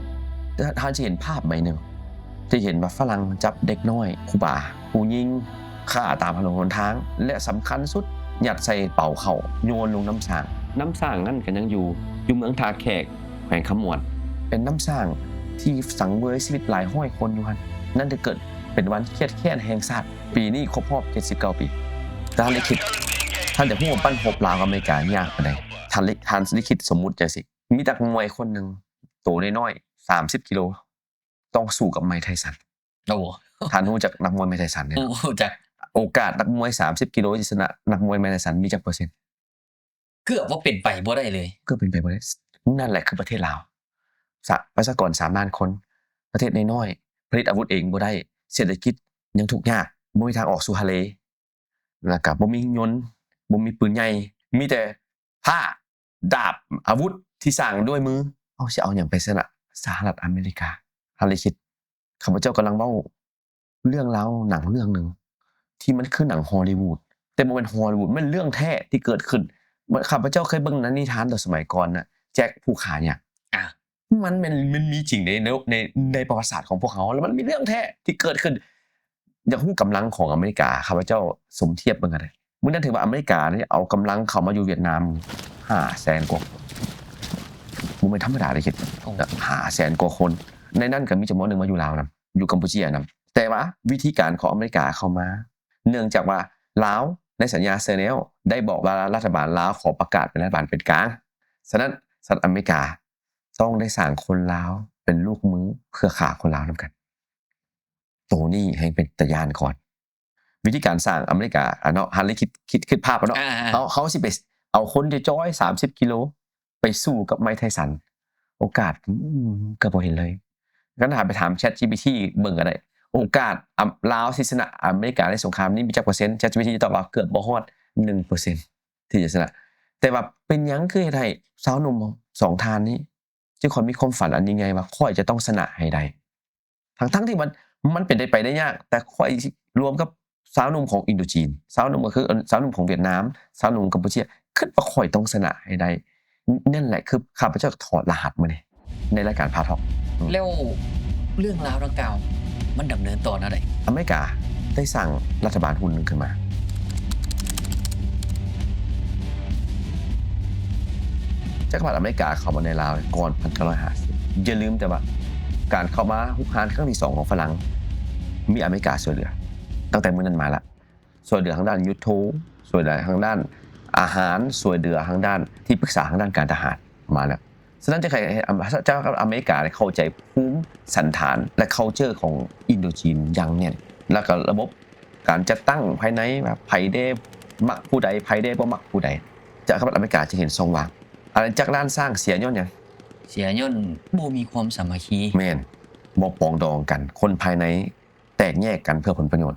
ທ່ານຈະເຫັນພາບໃບໜຶ່ງ ຈະເຫັນວ່າຝຣັ່ງຈັບເດັກນ້ອຍ, ຄູບາ, ຜູ້ຍິງ, ຂ້າຕາມຖະໜົນຫົນທາງ ແລະ ສຳຄັນສຸດ ຍັດໃສ່ເປົາເຂົ້າ ໂຍນລົງນ້ຳສ້າງ. ນ້ຳສ້າງນັ້ນກໍຍັງຢູ່ ຢູ່ເມືອງທ່າແຂກ ແຂວງຄຳມ່ວນ. ເປັນນ້ຳສ້າງທີ່ສັງເວຍຊີວິດຫຼາຍຮ້ອຍຄົນຢູ່ຫັ້ນ. ນັ້ນຖືເກີດເປັນວັນຄຽດແຄ້ນແຫ່ງຊາດ. ປີນີ້ຄົບຮອບເຈັດສິບເກົ້າປີ. ທ່ານລິຂິດ ທ່ານຢາກຮູ້ວ່າບັ້ນຮົບລາວກັບອາເມລິກາຍາກປານໃດ? ທ່ານລິ ທ່ານລິຂິດສົມມຸດຈັ່ງຊີ້, ມີນັກມວຍຄົນໜຶ່ງ ໂຕນ້ອຍໆ ສາມສິບກິໂລ ຕ້ອງສູ້ກັບໄມໄທສັນ. ໂອ້ ທ່ານຮູ້ຈັກນັກມວຍໄມໄທສັນນີ້? ຮູ້ ຮູ້ຈັກ. ໂອກາດນັກມວຍສາມສິບກິໂລຈະຊະນະນັກມວຍໄມໄທສັນມີຈັກເປີເຊັນ? ເກືອບວ່າເປັນໄປບໍ່ໄດ້ເລີຍ. ເກືອບເປັນໄປບໍ່ໄດ້. ນັ້ນແຫຼະຄືປະເທດລາວ. ສະ ປະຊາກອນສາມລ້ານຄົນ, ປະເທດນ້ອຍໆ, ຜະລິດອາວຸດເອງບໍ່ໄດ້, ເສດຖະກິດຍັງທຸກຍາກ, ບໍ່ມີທາງອອກສູ່ທະເລ, ແລ້ວກໍບໍ່ມີຍົນ, ບໍ່ມີປືນໃຫຍ່, ມີແຕ່ຜ້າ, ດາບ, ອາວຸດທີ່ສ້າງດ້ວຍມື. ເຮົາຊິເອົາຫຍັງໄປຊະນະສະຫະລັດອາເມລິກາ? ທ່ານລິຂິດ, ຂ້າພະເຈົ້າກຳລັງເວົ້າ ເລື່ອງລາວໜັງເລື່ອງໜຶ່ງ ທີ່ມັນຄືໜັງຮໍລີວູດ ແຕ່ບໍ່ແມ່ນຮໍລີວູດ, ແມ່ນເລື່ອງແທ້ທີ່ເກີດຂຶ້ນ. ຂ້າພະເຈົ້າເຄີຍເບິ່ງໃນນິທານແຕ່ສະໄໝກ່ອນນະ, ແຈັກຜູ້ຂາຫຍັກ. ອາ ມັນແມ່ນ ມັນມີຈິງໃນ ໃນ ໃນປະຫວັດສາດຂອງພວກເຮົາ, ແລ້ວມັນມີເລື່ອງແທ້ທີ່ເກີດຂຶ້ນ. ຢາກຮູ້ກຳລັງຂອງອາເມລິກາ, ຂ້າພະເຈົ້າສົມທຽບເບິ່ງກໍໄດ້. ມື້ນັ້ນຖືວ່າອາເມລິການີ້ເອົາກຳລັງເຂົ້າມາຢູ່ຫວຽດນາມຫ້າແສນກວ່າຄົນ. ບໍ່ແມ່ນທຳມະດາເດ້, ໂອ້ ຫ້າແສນກວ່າຄົນ. ໃນນັ້ນກໍມີຈຳນວນໜຶ່ງມາຢູ່ລາວນຳ, ຢູ່ກຳປູເຈຍນຳ. ແຕ່ວ່າວິທີການຂອງອາເມລິກາເຂົ້າມາ ເນື່ອງຈາກວ່າລາວໃນສັນຍາເຊີແນວໄດ້ບອກວ່າລັດຖະບານລາວຂໍປະກາດເປັນລັດຖະບານເປັນກາງ. ສະນັ້ນ ສະຫະລັດອາເມລິກາຕ້ອງໄດ້ສ້າງຄົນລາວເປັນລູກມືເພື່ອຂ້າຄົນລາວນຳກັນ. ໂຕນີ້ແຮ່ງເປັນຕາຢ້ານກ່ອນ. ວິທີການສ້າງອາເມລິກາ ອະເນາະ, ຫັນແລ້ວຄິດ ຄິດ ຄິດພາບເອົາເນາະ. ອ່າໆໆ ເຮົາ ເຮົາຊິໄປເອົາຄົນຈອຍໆ ສາມສິບກິໂລ ໄປສູ້ກັບໄມໄທສັນ, ໂອກາດ ອືມ ກໍບໍ່ເຫັນເລີຍ. ຄັນຖ້າໄປຖາມ ChatGPT ເບິ່ງກໍໄດ້, ໂອກາດ ອຳ ລາວຊິຊະນະອາເມລິກາໃນສົງຄາມນີ້ມີຈັກເປີເຊັນ? ChatGPT ຈະຕອບວ່າເກືອບບໍ່ຮອດໜຶ່ງເປີເຊັນທີ່ຈະຊະນະ. ແຕ່ວ່າເປັນຫຍັງຄືເຮັດໃຫ້ຊາວໜຸ່ມສອງທ່ານນີ້ ຈຶ່ງຂ້ອຍມີຄວາມຝັນອັນຍິ່ງໃຫຍ່ວ່າ ຂ້ອຍຈະຕ້ອງຊະນະໃຫ້ໄດ້. ທັງໆທີ່ມັນ ມັນເປັນໄດ້ໄປໄດ້ຍາກ, ແຕ່ຂ້ອຍຊິລວມກັບຊາວໜຸ່ມຂອງອິນໂດຈີນ, ຊາວໜຸ່ມກໍຄືຊາວໜຸ່ມຂອງຫວຽດນາມ, ຊາວໜຸ່ມຂອງກຳປູເຈຍ, ຄິດວ່າຂ້ອຍຕ້ອງຊະນະໃຫ້ໄດ້. ນັ້ນແຫຼະຄືຂ້າພະເຈົ້າຖອດລະຫັດມື້ນີ້ໃນລາຍການພາທອກ. ແລ້ວເລື່ອງລາວດັ່ງກ່າວ ມັນດຳເນີນຕໍ່ແນວໃດ? ອາເມລິກາໄດ້ສ້າງລັດຖະບານຮຸ່ນໜຶ່ງຂຶ້ນມາ. ຈັກກະພັດອາເມລິກາເຂົ້າມາໃນລາວກ່ອນພັນເກົ້າຮ້ອຍຫ້າສິບ. ຢ່າລືມແຕ່ວ່າການເຂົ້າມາຮຸກຮານຄັ້ງທີສອງຂອງຝຣັ່ງ ມີອາເມລິກາຊ່ວຍເຫຼືອ. ຕັ້ງແຕ່ມື້ນັ້ນມາລະ ຊ່ວຍເຫຼືອທາງດ້ານຍຸດໂທ, ຊ່ວຍເຫຼືອທາງດ້ານອາຫານ, ຊ່ວຍເຫຼືອທາງດ້ານທີ່ປຶກສາທາງດ້ານການທະຫານມາແລ້ວ. ສະນັ້ນ ຈະໃຫ້ ອາ ສະຫະລັດອາເມລິກາເຂົ້າໃຈພູມສັນຖານ ແລະ culture ຂອງອິນໂດຈີນຢ່າງແໜ້ນ, ແລ້ວກໍລະບົບການຈັດຕັ້ງພາຍໃນວ່າໃຜແດ່ມັກຜູ້ໃດ, ໃຜແດ່ບໍ່ມັກຜູ້ໃດ. ຈະ ສະຫະລັດອາເມລິກາຈະເຫັນຊ່ອງວ່າງ. ອານາຈັກລ້ານຊ້າງເສຍຍ້ອນຫຍັງ? ເສຍຍ້ອນບໍ່ມີຄວາມສາມັກຄີ. ແມ່ນ, ບໍ່ປອງດອງກັນ, ຄົນພາຍໃນແຕກແຍກກັນເພື່ອຜົນປະໂຫຍດ.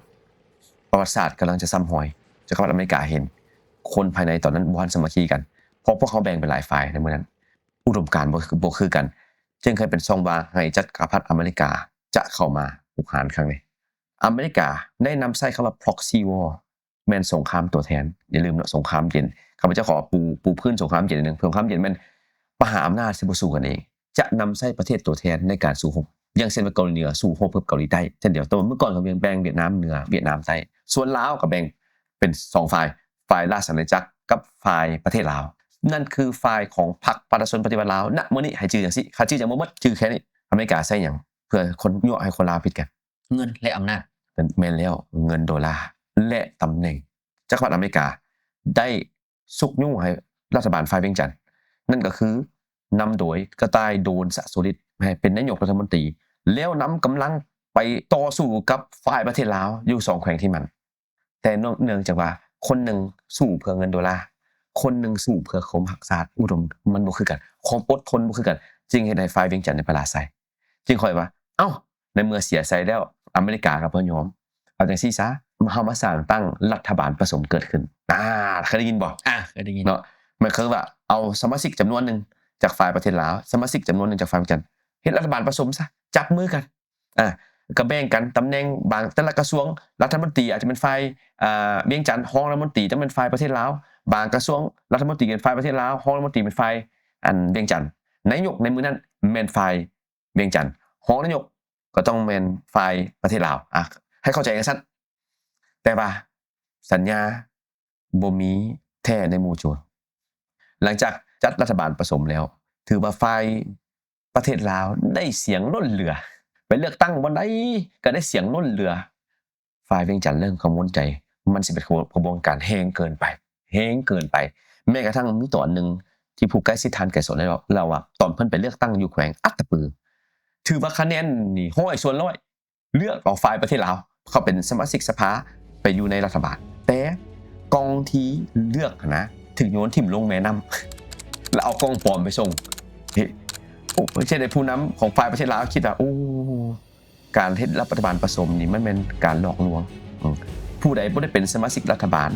ປະຫວັດສາດກຳລັງຈະຊ້ຳຮອຍ. ຈັກກະພັດອາເມລິກາເຫັນຄົນພາຍໃນຕອນນັ້ນບໍ່ທັນສາມັກຄີກັນ, ເພາະພວກເຂົາແບ່ງເປັນຫຼາຍຝ່າຍໃນມື້ນັ້ນ, ອຸດົມການບໍ່ຄື ບໍ່ຄືກັນ, ຈຶ່ງເຄີຍເປັນຊ່ອງວ່າງໃຫ້ຈັກກະພັດອາເມລິກາຈະເຂົ້າມາຮຸກຮານຄັ້ງນີ້. ອາເມລິກາໄດ້ນຳໃຊ້ຄຳວ່າ proxy war ແມ່ນສົງຄາມຕົວແທນ. ຢ່າລືມເນາະ, ສົງຄາມເຢັນ. ຂ້າພະເຈົ້າຂໍປູ ປູພື້ນສົງຄາມເຢັນໜຶ່ງ. ສົງຄາມເຢັນແມ່ນມະຫາອຳນາດຊິບໍ່ສູ້ກັນເອງ, ຈະນຳໃຊ້ປະເທດຕົວແທນໃນການສູ້ຮົບ. ຢ່າງເຊັ່ນວ່າເກົາຫຼີເໜືອສູ້ຮົບກັບເກົາຫຼີໃຕ້ເຊັ່ນດຽວ. ແຕ່ວ່າເມື່ອກ່ອນກໍມີແບ່ງຫວຽດນາມເໜືອ, ຫວຽດນາມໃຕ້. ສ່ວນລາວກໍແບ່ງເປັນສອງຝ່າຍ, ຝ່າຍລາຊະອານາຈັກກັບຝ່າຍປະເທດລາວ. ນັ້ນຄືຝ່າຍຂອງພັກປະຊາຊົນປະຕິວັດລາວ. ນະມື້ນີ້ໃຫ້ຈື່ຈັ່ງຊີ້, ຄັນຈື່ຈະບໍ່ໝົດ, ຈື່ແຄ່ນີ້, ອາເມລິກາໃຊ້ຫຍັງເພື່ອຄົນ ຍົວະໃຫ້ຄົນລາວຜິດກັນ? ເງິນ ແລະ ອຳນາດ. ແມ່ນແລ້ວ, ເງິນໂດລາ ແລະ ຕຳແໜ່ງ. ຈັກກະວັດອາເມລິກາໄດ້ຊຸກຍູ້ໃຫ້ລັດຖະບານຝ່າຍວຽງຈັນ, ນັ້ນກໍຄືນຳໂດຍກະຕ່າຍ ໂດນ ສະ ໂສລິດ ໃຫ້ເປັນນາຍົກລັດຖະມົນຕີ, ແລ້ວນຳກຳລັງໄປຕໍ່ສູ້ກັບຝ່າຍປະເທດລາວຢູ່ສອງແຂວງທີ່ມັນ. ແຕ່ເນື່ອງຈາກວ່າຄົນໜຶ່ງສູ້ເພື່ອເງິນໂດລາ, ຄົນໜຶ່ງສູ້ເພື່ອຄວາມຮັກຊາດອຸດົມ, ມັນບໍ່ຄືກັນ, ຄວາມອົດທົນບໍ່ຄືກັນ, ຈຶ່ງເຮັດໃຫ້ຝ່າຍວຽງຈັນນີ້ປະລາໄຊ. ຈຶ່ງຂ້ອຍວ່າ ເອົ້າ ໃນເມື່ອເສຍໄຊແລ້ວ ອາເມລິກາກໍບໍ່ຍອມ, ເອົາຈັ່ງຊີ້ຊະ, ເຮົາມາສ້າງຕັ້ງລັດຖະບານປະສົມເກີດຂຶ້ນ. ອ່າ ເຄີຍໄດ້ຍິນບໍ່? ອ່າ ເຄີຍໄດ້ຍິນເນາະ. ມັນຄືວ່າເອົາສະມາຊິກຈຳນວນໜຶ່ງຈາກຝ່າຍປະເທດລາວ, ສະມາຊິກຈຳນວນໜຶ່ງຈາກຝ່າຍວຽງຈັນ, ເຮັດລັດຖະບານປະສົມຊະ, ຈັບມືກັນ. ອ່າ ກໍແບ່ງກັນຕຳແໜ່ງ, ບາງ ແຕ່ລະກະຊວງລັດຖະມົນຕີອາດຈະເປັນຝ່າຍ ອ່າ ວຽງຈັນ, ຮອງລັດຖະມົນຕີຕ້ອງເປັນຝ່າຍປະເທດລາວ, ບາງກະຊວງລັດຖະມົນຕີເປັນຝ່າຍປະເທດລາວ, ຮອງລັດຖະມົນຕີເປັນຝ່າຍ ອັນ ວຽງຈັນ, ນາຍົກໃນມື້ນັ້ນແມ່ນຝ່າຍວຽງຈັນ, ຮອງນາຍົກກໍຕ້ອງແມ່ນຝ່າຍປະເທດລາວ. ອ່າ ໃຫ້ເຂົ້າໃຈຈັ່ງຊັ້ນ. ແຕ່ວ່າສັນຍາບໍ່ມີແທ້ໃນໝູ່ໂຈນ. ຫຼັງຈາກຈັດລັດຖະບານປະສົມແລ້ວ ຖືວ່າຝ່າຍປະເທດລາວໄດ້ສຽງລົ້ນເຫຼືອ, ໄປເລືອກຕັ້ງບ່ອນໃດກໍໄດ້ສຽງລົ້ນເຫຼືອ. ຝ່າຍວຽງຈັນເລີ່ມກັງວົນໃຈ, ມັນຊິເປັນຂະບວນການແຮງເກີນໄປ, ແຮງເກີນໄປ. ແມ້ກະທັ່ງມີຕອນໜຶ່ງທີ່ຜູ້ໃກ້ຊິດທ່ານໄກສອນໄດ້ເວົ້າວ່າ ຕອນເພິ່ນໄປເລືອກຕັ້ງຢູ່ແຂວງອັດຕະປື, ຖືວ່າຄະແນນນີ້ຮ້ອຍສ່ວນຮ້ອຍ ເລືອກເອົາຝ່າຍປະເທດລາວເຂົ້າເປັນສະມາຊິກສະພາໄປຢູ່ໃນລັດຖະບານ, ແຕ່ກ່ອງທີ່ເລືອກຫັ້ນນະ ຖືກໂຍນຖິ້ມລົງແມ່ນ້ຳ ແລ້ວເອົາກ່ອງປອມໄປສົ່ງ. ເຮັດໃຫ້ຜູ້ນຳຂອງຝ່າຍປະເທດລາວຄິດວ່າ ໂອ້ ການເຮັດລັດຖະບານປະສົມນີ້ມັນແມ່ນການຫຼອກລວງ. ຜູ້ໃດບໍ່ໄດ້ເປັນສະມາຊິກລັດຖະບານ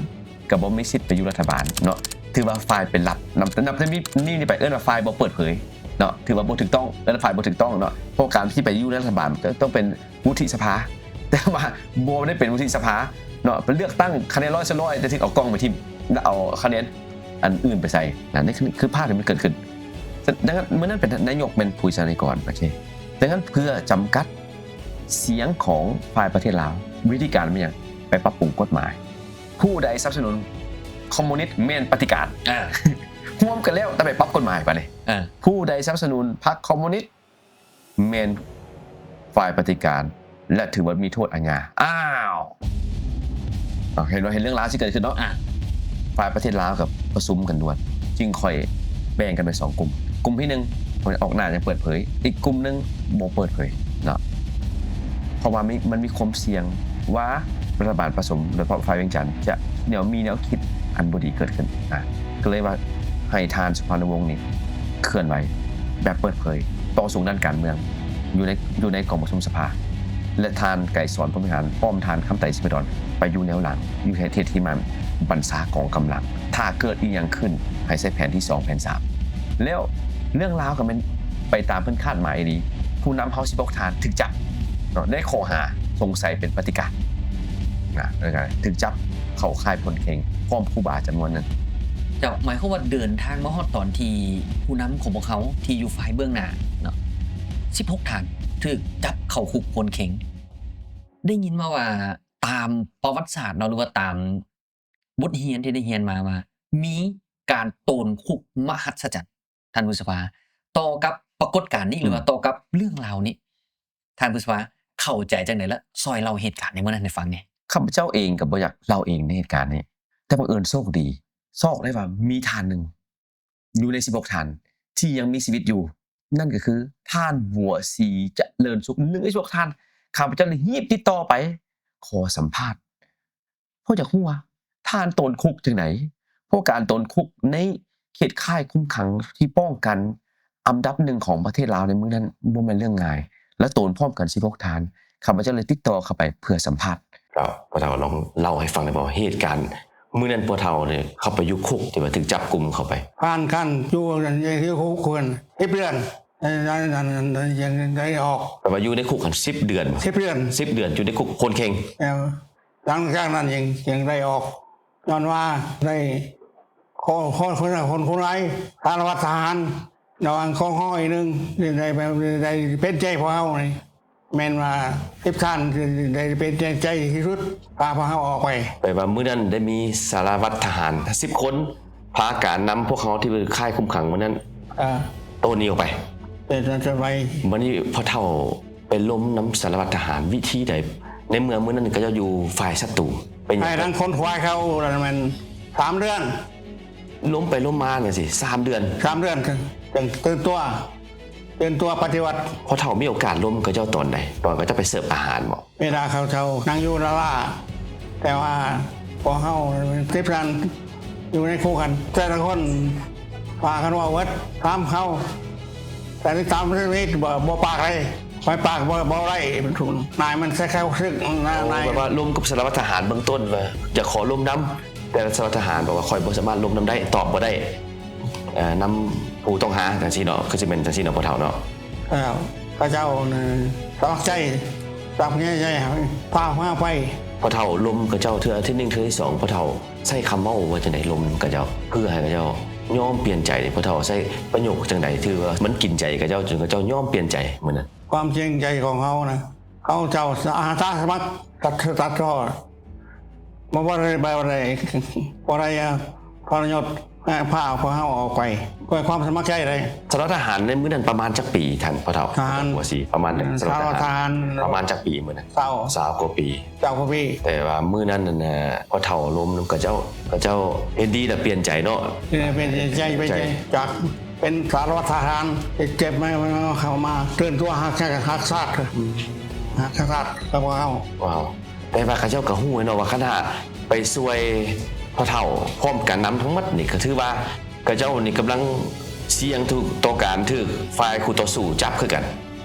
ກໍບໍ່ມີສິດໄປຢູ່ລັດຖະບານເນາະ. ຖືວ່າຝ່າຍເປັນລັດ, ນັບ ນັບແຕ່ນີ້ໄປເອີ້ນວ່າຝ່າຍບໍ່ເປີດເຜີຍເນາະ, ຖືວ່າບໍ່ຖືກຕ້ອງ, ເອີ້ນວ່າຝ່າຍບໍ່ຖືກຕ້ອງເນາະ. ເພາະການທີ່ໄປຢູ່ໃນລັດຖະບານຕ້ອງເປັນວຸດທິສະພາ, ແຕ່ວ່າບໍ່ໄດ້ເປັນວຸດທິສະພາເນາະ, ໄປເລືອກຕັ້ງຄະແນນຮ້ອຍສ່ວນຮ້ອຍ ແຕ່ຖືກເອົາກ່ອງໄປຖິ້ມ ແລ້ວເອົາຄະແນນອັນອື່ນໄປໃສ່. ນັ້ນຄືພາບທີ່ມັນເກີດຂຶ້ນ. ດັ່ງນັ້ນ ມື້ນັ້ນເປັນນາຍົກແມ່ນພູຊານິກອນ, ໂອເຄ. ດັ່ງນັ້ນເພື່ອຈຳກັດສຽງຂອງຝ່າຍປະເທດລາວ, ວິທີການແມ່ນຫຍັງ? ໄປປັບປຸງກົດໝາຍ. ຜູ້ໃດສະໜັບສະໜູນຄອມມູນິດແມ່ນປະຕິການ. ອ່າ ຮ່ວມກັນແລ້ວ ແຕ່ໄປປັບກົດໝາຍບາດນີ້. ອ່າ ຜູ້ໃດສະໜັບສະໜູນພັກຄອມມູນິດແມ່ນຝ່າຍປະຕິການ ແລະ ຖືວ່າມີໂທດອາຍາ. ອ້າວ ເຫັນວ່າເຫັນເລື່ອງລາວຊິເກີດຂຶ້ນເນາະ. ອ່າ ຝ່າຍປະເທດລາວກໍປະຊຸມກັນດ່ວນ, ຈຶ່ງຄ່ອຍແບ່ງກັນເປັນສອງກຸ່ມ. ກຸ່ມທີໜຶ່ງອອກໜ້າຢ່າງເປີດເຜີຍ, ອີກກຸ່ມໜຶ່ງບໍ່ເປີດເຜີຍເນາະ. ເພາະວ່າມີ ມັນມີຄວາມສ່ຽງວ່າລັດຖະບານປະສົມ ໂດຍສະເພາະຝ່າຍວຽງຈັນ ຈະແນວ ມີແນວຄິດອັນບໍ່ດີເກີດຂຶ້ນ. ອ່າ ກໍເລີຍວ່າໃຫ້ທ່ານສຸພານຸວົງນີ້ເຄື່ອນໄຫວແບບເປີດເຜີຍ, ຕໍ່ສູ້ດ້ານການເມືອງ ຢູ່ໃນ ຢູ່ໃນກອງປະຊຸມສະພາ ແລະ ທ່ານໄກສອນ ພົມວິຫານ ພ້ອມທ່ານຄຳໄຕ ສີພັນດອນ ໄປຢູ່ແນວຫຼັງ ຢູ່ເຂດທີ່ໝັ້ນບັນຊາກອງກຳລັງ. ຖ້າເກີດອີ່ຫຍັງຂຶ້ນ ໃຫ້ໃຊ້ແຜນທີສອງ ແຜນສາມ. ແລ້ວເລື່ອງລາວກໍແມ່ນໄປຕາມເພິ່ນຄາດໝາຍອີ່ຫຼີ, ຜູ້ນຳເຮົາສິບຫົກທ່ານຖືກຈັບເນາະ ໃນຂໍ້ຫາສົງໄສເປັນປະຕິການນະ, ຖືກຈັບເຂົ້າຄ້າຍໂພນເຄັງ ພ້ອມຄູບາຈຳນວນໜຶ່ງ. ເຈົ້າ, ໝາຍຄວາມວ່າເດີນທາງມາຮອດຕອນທີ່ຜູ້ນຳຂອງພວກເຮົາທີ່ຢູ່ຝ່າຍເບື້ອງໜ້າເນາະ ສິບຫົກທ່ານຖືກຈັບເຂົ້າຄຸກໂພນເຄັງ. ໄດ້ຍິນມາວ່າຕາມປະຫວັດສາດເນາະ ຫຼືວ່າຕາມ ບົດຮຽນທີ່ໄດ້ຮຽນມາວ່າ ມີການໂຕນຄຸກມະຫັດສະຈັນ. ທ່ານຜູ້ສະພາ, ຕໍ່ກັບປາກົດການນີ້ ອືມ ຫຼືວ່າຕໍ່ກັບເລື່ອງລາວນີ້ ທ່ານຜູ້ສະພາເຂົ້າໃຈຈັ່ງໃດ ແລະ ຊ່ອຍເລົ່າເຫດການໃນມື້ນັ້ນໃຫ້ຟັງແດ່? ຂ້າພະເຈົ້າເອງກໍບໍ່ຢາກເລົ່າເອງໃນເຫດການນີ້, ແຕ່ບັງເອີນໂຊກດີ ຊອກໄດ້ວ່າມີທ່ານໜຶ່ງ ຢູ່ໃນສິບຫົກທ່ານທີ່ຍັງມີຊີວິດຢູ່, ນັ້ນກໍຄືທ່ານ ບົວສີ ຈະເລີນສຸກ, ໜຶ່ງໃນສິບຫົກທ່ານ. ຂ້າພະເຈົ້າເລີຍຮີບຕິດຕໍ່ໄປຂໍສຳພາດ, ເພາະຢາກຮູ້ວ່າທ່ານໂຕນຄຸກຈັ່ງໃດ? ເພາະການໂຕນຄຸກໃນເຂດຄ້າຍຄຸມຂັງທີ່ປ້ອງກັນອັນດັບໜຶ່ງຂອງປະເທດລາວໃນມື້ນັ້ນ ບໍ່ແມ່ນເລື່ອງງ່າຍ, ແລະ ໂຕນພ້ອມກັນສິບຫົກທ່ານ. ຂ້າພະເຈົ້າເລີຍຕິດຕໍ່ເຂົ້າໄປເພື່ອສຳພາດ. ກໍພໍ່ເຖົ້າລອງເລົ່າໃຫ້ຟັງໄດ້ບໍ່ ເຫດການ ມື້ນັ້ນພໍ່ເຖົ້ານີ້ເຂົ້າໄປຢູ່ຄຸກ ທີ່ວ່າຖືກຈັບກຸມເຂົ້າໄປ. ຜ່ານຂັ້ນຢູ່ ຢູ່ຄຸກເພິ່ນ ສິບເດືອນ ຍັງໄດ້ອອກ. ແປວ່າຢູ່ໃນຄຸກຫັ້ນ ສິບເດືອນ. ສິບເດືອນ ສິບເດືອນ ຢູ່ໃນຄຸກໂພນເຄັງ. ເອີ ຫຼັງຈາກນັ້ນຍັງ ຍັງໄດ້ອອກ ຍ້ອນວ່າໄດ້ ຂໍ ຂໍ ຂໍ ຂໍຄົນຮ້າຍ ສາລະວັດທະຫານ ລະຫວ່າງກອງຮ້ອຍໜຶ່ງ ໄດ້ ໄດ້ ໄດ້ເປັນໃຈພວກເຮົານີ້. ແມ່ນວ່າສິບທ່ານໄດ້ເປັນໃຈທີ່ສຸດ ພາພວກເຮົາອອກໄປ. ແປວ່າມື້ນັ້ນໄດ້ມີສາລະວັດທະຫານສິບຄົນ ພາການນຳພວກເຮົາທີ່ຄ້າຍຄຸມຂັງມື້ນັ້ນ ເອີ ໂຕ້ໜີອອກໄປ. ເປັນໄປ. ບັດນີ້ພໍ່ເຖົ້າໄປລົມນຳສາລະວັດທະຫານວິທີໃດ? ໃນເມື່ອມື້ນັ້ນເຂົາເຈົ້າຢູ່ຝ່າຍສັດຕູ ເປັນຫຍັງ? ໃຫ້ທາງຄົນຂວາເຂົານັ້ນແມ່ນສາມເດືອນ. ລົມໄປລົມມາຈັ່ງຊີ້ ສາມເດືອນ. ສາມເດືອນ ຈຶ່ງຕື່ນຕົວ ເປັນຕົວປະຕິວັດ. ພໍ່ເຖົ້າມີໂອກາດລົມເຂົາເຈົ້າຕອນໃດ? ຕອນເຂົາເຈົ້າໄປເສີບອາຫານບໍ? ເວລາເຂົາເຈົ້ານັ່ງຢູ່ລາລາ ແຕ່ວ່າພວກເຮົາສິບທ່ານຢູ່ໃນຄູ່ກັນ ແຕ່ລະຄົນພາກັນເວົ້າເບິດ ຖາມເຂົາ ແຕ່ທີ່ຕາມຊີວິດບໍ່ ບໍ່ປາກໃດ ຂ້ອຍປາກບໍ່ ບໍ່ໄດ້ ນາຍມັນໃສ່ເຂົ້າຊຶກ ນາຍ ໂອ້ ນາຍ ແບບວ່າລົມກັບສາລະວັດທະຫານເບື້ອງຕົ້ນວ່າຢາກຂໍລົມນຳ ແຕ່ສາລະວັດທະຫານບອກວ່າ ຂ້ອຍບໍ່ສາມາດລົມນຳໄດ້ ຕອບບໍ່ໄດ້ ເອີ ນຳຜູ້ຕ້ອງຫາຈັ່ງຊີ້ເນາະ ຄືຊິແມ່ນຈັ່ງຊີ້ເນາະ ພໍ່ເຖົ້າເນາະ. ເອີ ເຂົາເຈົ້ານັ້ນສະໝັກໃຈ ສະໝັກໃຈ ພາພວກເຮົາໄປ. ພໍ່ເຖົ້າລົມເຂົາເຈົ້າເທື່ອທີໜຶ່ງ ເທື່ອທີສອງ ພໍ່ເຖົ້າໃຊ້ຄຳເວົ້າວ່າຈັ່ງໃດ ລົມເຂົາເຈົ້າ ເພື່ອໃຫ້ເຂົາເຈົ້າຍອມປ່ຽນໃຈ? ພໍ່ເຖົ້າໃຊ້ປະໂຫຍກຈັ່ງໃດ ຖືວ່າມັນກິນໃຈເຂົາເຈົ້າ ຈົນເຂົາເຈົ້າຍອມປ່ຽນໃຈມື້ນັ້ນ? ຄວາມຈິງໃຈຂອງເຮົານະ ເຂົາເຈົ້າອາສາສະໝັກຕັດ ຕັດທໍ່ ບໍ່ ບໍ່ໄດ້ ບໍ່ໄດ້ ບໍ່ໄດ້ ອ່າ ທໍລະຍົດ ພາພວກເຮົາອອກໄປດ້ວຍຄວາມສະໝັກໃຈເດ້. ສາລະວັດທະຫານໃນມື້ນັ້ນປະມານຈັກປີ ທ່ານພໍ່ເຖົ້າ? ທະຫານ ຫົວສີ ປະມານ ອືມ ສາລະວັດທະຫານ ສາລະວັດທະຫານປະມານຈັກປີມື້ນັ້ນ? ຊາວ ຊາວກວ່າປີ. ຊາວກວ່າປີ. ແຕ່ວ່າມື້ນັ້ນນັ້ນນະ ພໍ່ເຖົ້າລົມນຳເຂົາເຈົ້າ ເຂົາເຈົ້າເຫັນດີແລ້ວປ່ຽນໃຈເນາະ. ເອີ ປ່ຽນໃຈ ປ່ຽນໃຈ ປ່ຽນໃຈ ຈາກເປັນສາລະວັດທະຫານ ເຈັບມາ ເຂົ້າມາຕື່ນຕົວຮັກ ຮັກຊາດ ອືມ ຮັກຊາດກັບພວກເຮົາ. ວ້າວ ແປວ່າເຂົາເຈົ້າກໍຮູ້ເນາະວ່າ ຄັນຖ້າໄປຊ່ວຍພໍ່ເຖົ້າພ້ອມການນຳທັງໝົດນີ້ ກໍຖືວ່າເຂົາເຈົ້ານີ້ກຳລັງສ່ຽງຖືກຕໍ່ການຖືກຝ່າຍຄູ່ຕໍ່ສູ້ຈັບຄືກັນ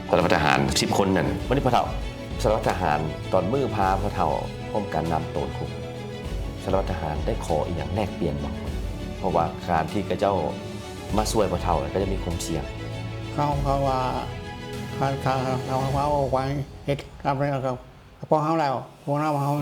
ສາລະວັດທະຫານສິບຄົນນັ້ນ. ບັດນີ້ພໍ່ເຖົ້າ ສາລະວັດທະຫານຕອນມື້ພາພໍ່ເຖົ້າພ້ອມການນຳໂຕນຄຸກ ສາລະວັດທະຫານໄດ້ຂໍອີ່ຫຍັງແລກປ່ຽນບໍ່? ເພາະວ່າການທີ່ເຂົາເຈົ້າມາຊ່ວຍພໍ່ເຖົ້າ ກໍຈະມີຄວາມສ່ຽງ. ເຂົາ ເຂົາວ່າ ຖ້າ ຖ້າ ຖ້າເຮົາອອກໄປເຮັດກັບ ກັບພວກເຮົາແລ້ວ ພວກເຮົາ ເຮົາ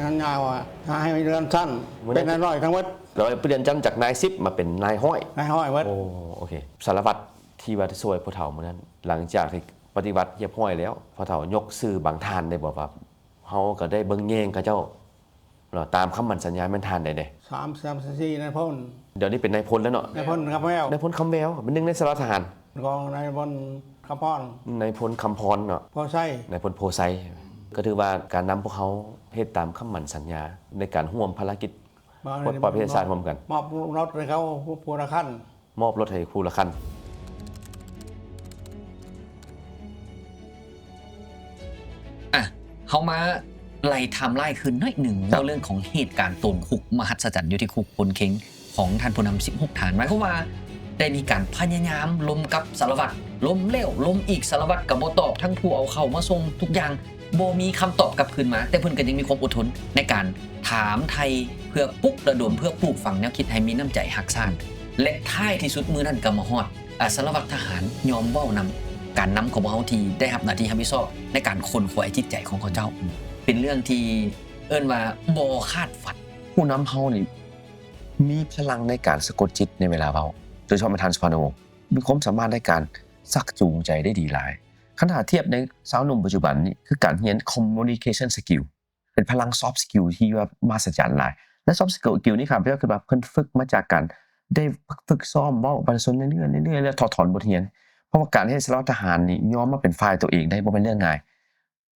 ສັນຍາວ່າຈະໃຫ້ເລື່ອນຊັ້ນ ເປັນນາຍຮ້ອຍທັງໝົດ. ແລ້ວເລື່ອນຊັ້ນຈາກນາຍສິບມາເປັນນາຍຮ້ອຍ. ນາຍຮ້ອຍໝົດ. ໂອ້ ໂອເຄ. ສາລະວັດທີ່ວ່າຊ່ວຍພໍ່ເຖົ້າມື້ນັ້ນ ຫຼັງຈາກທີ່ປະຕິວັດຮຽບຮ້ອຍແລ້ວ ພໍ່ເຖົ້າຍົກຊື່ບາງທ່ານໄດ້ບໍ່ວ່າ ເຮົາກໍໄດ້ເບິ່ງແຍງເຂົາເຈົ້າເນາະ ຕາມຄຳໝັ້ນສັນຍາແມ່ນທ່ານໃດແດ່? ສາມ ສາມ ສີ່ ນາຍພົນ. ດຽວນີ້ເປັນນາຍພົນແລ້ວເນາະ? ນາຍພົນຄຳແວວ. ນາຍພົນຄຳແວວ ເປັນໜຶ່ງໃນສາລະວັດທະຫານ. ຂອງນາຍພົນຄຳພອນ. ນາຍພົນຄຳພອນເນາະ? ໂພໄຊ. ນາຍພົນໂພໄຊ. ກໍຖືວ່າການນຳພວກເຮົາເຮັດຕາມຄຳໝັ້ນສັນຍາໃນການຮ່ວມພາລະກິດ ປົດປ່ອຍປະເທດຊາດຮ່ວມກັນ. ມອບລົດໃຫ້ເຂົາຜູ້ລະຄັນ. ມອບລົດໃຫ້ຜູ້ລະຄັນ. ອ່ະ ເຮົາມາໄລ່ໄທມລາຍຄືນໜ້ອຍໜຶ່ງ ເວົ້າເລື່ອງຂອງເຫດການໂຕນຄຸກມະຫັດສະຈັນຢູ່ທີ່ຄຸກໂພນເຄັງຂອງທ່ານຜູ້ນຳສິບຫົກທ່ານ. ໝາຍຄວາມວ່າໄດ້ມີການພະຍາຍາມລົມກັບສາລະວັດ, ລົມແລ້ວລົມອີກ, ສາລະວັດກໍບໍ່ຕອບ, ທັງຜູ້ເອົາເຂົ້າມາສົ່ງ ທຸກຢ່າງ ບໍ່ມີຄຳຕອບກັບຄືນມາ, ແຕ່ເພິ່ນກໍຍັງມີຄວາມອົດທົນໃນການຖາມໄຖ່ ເພື່ອປຸກລະດົມ, ເພື່ອປູກຝັງແນວຄິດໃຫ້ມີນ້ຳໃຈຮັກຊາດ ແລະ ທ້າຍທີ່ສຸດມື້ນັ້ນກໍມາຮອດ, ອາ ສາລະວັດທະຫານຍອມເວົ້ານຳການນຳຂອງພວກເຮົາທີ່ໄດ້ຮັບໜ້າທີ່ຮັບຜິດຊອບໃນການຂົນຂວາຍຈິດໃຈຂອງເຂົາເຈົ້າ. ເປັນເລື່ອງທີ່ເອີ້ນວ່າບໍ່ຄາດຝັນ. ຜູ້ນຳເຮົານີ້ມີພະລັງໃນການສະກົດຈິດໃນເວລາເວົ້າ, ໂດຍສະເພາະແມ່ນທ່ານສຸພານຸວົງ ມີຄວາມສາມາດໃນການຊັກຈູງໃຈໄດ້ດີຫຼາຍ. ຄັນຖ້າທຽບໃນຊາວໜຸ່ມປັດຈຸບັນນີ້ ຄືການຮຽນ communication skill ເປັນພະລັງ soft skill ທີ່ວ່າມະຫັດສະຈັນຫຼາຍ ແລະ soft skill ນີ້ຂ້າພະເຈົ້າຄິດວ່າເພິ່ນຝຶກມາຈາກການໄດ້ຝຶກຊ້ອມເວົ້າປະຊາຊົນເລື້ອຍໆ ແລະ ຖອດຖອນບົດຮຽນ. ເພາະວ່າການເຮັດສາລະວັດທະຫານນີ້ຍອມມາເປັນຝ່າຍຕົວເອງໄດ້ບໍ່ແມ່ນເລື່ອງງ່າຍ,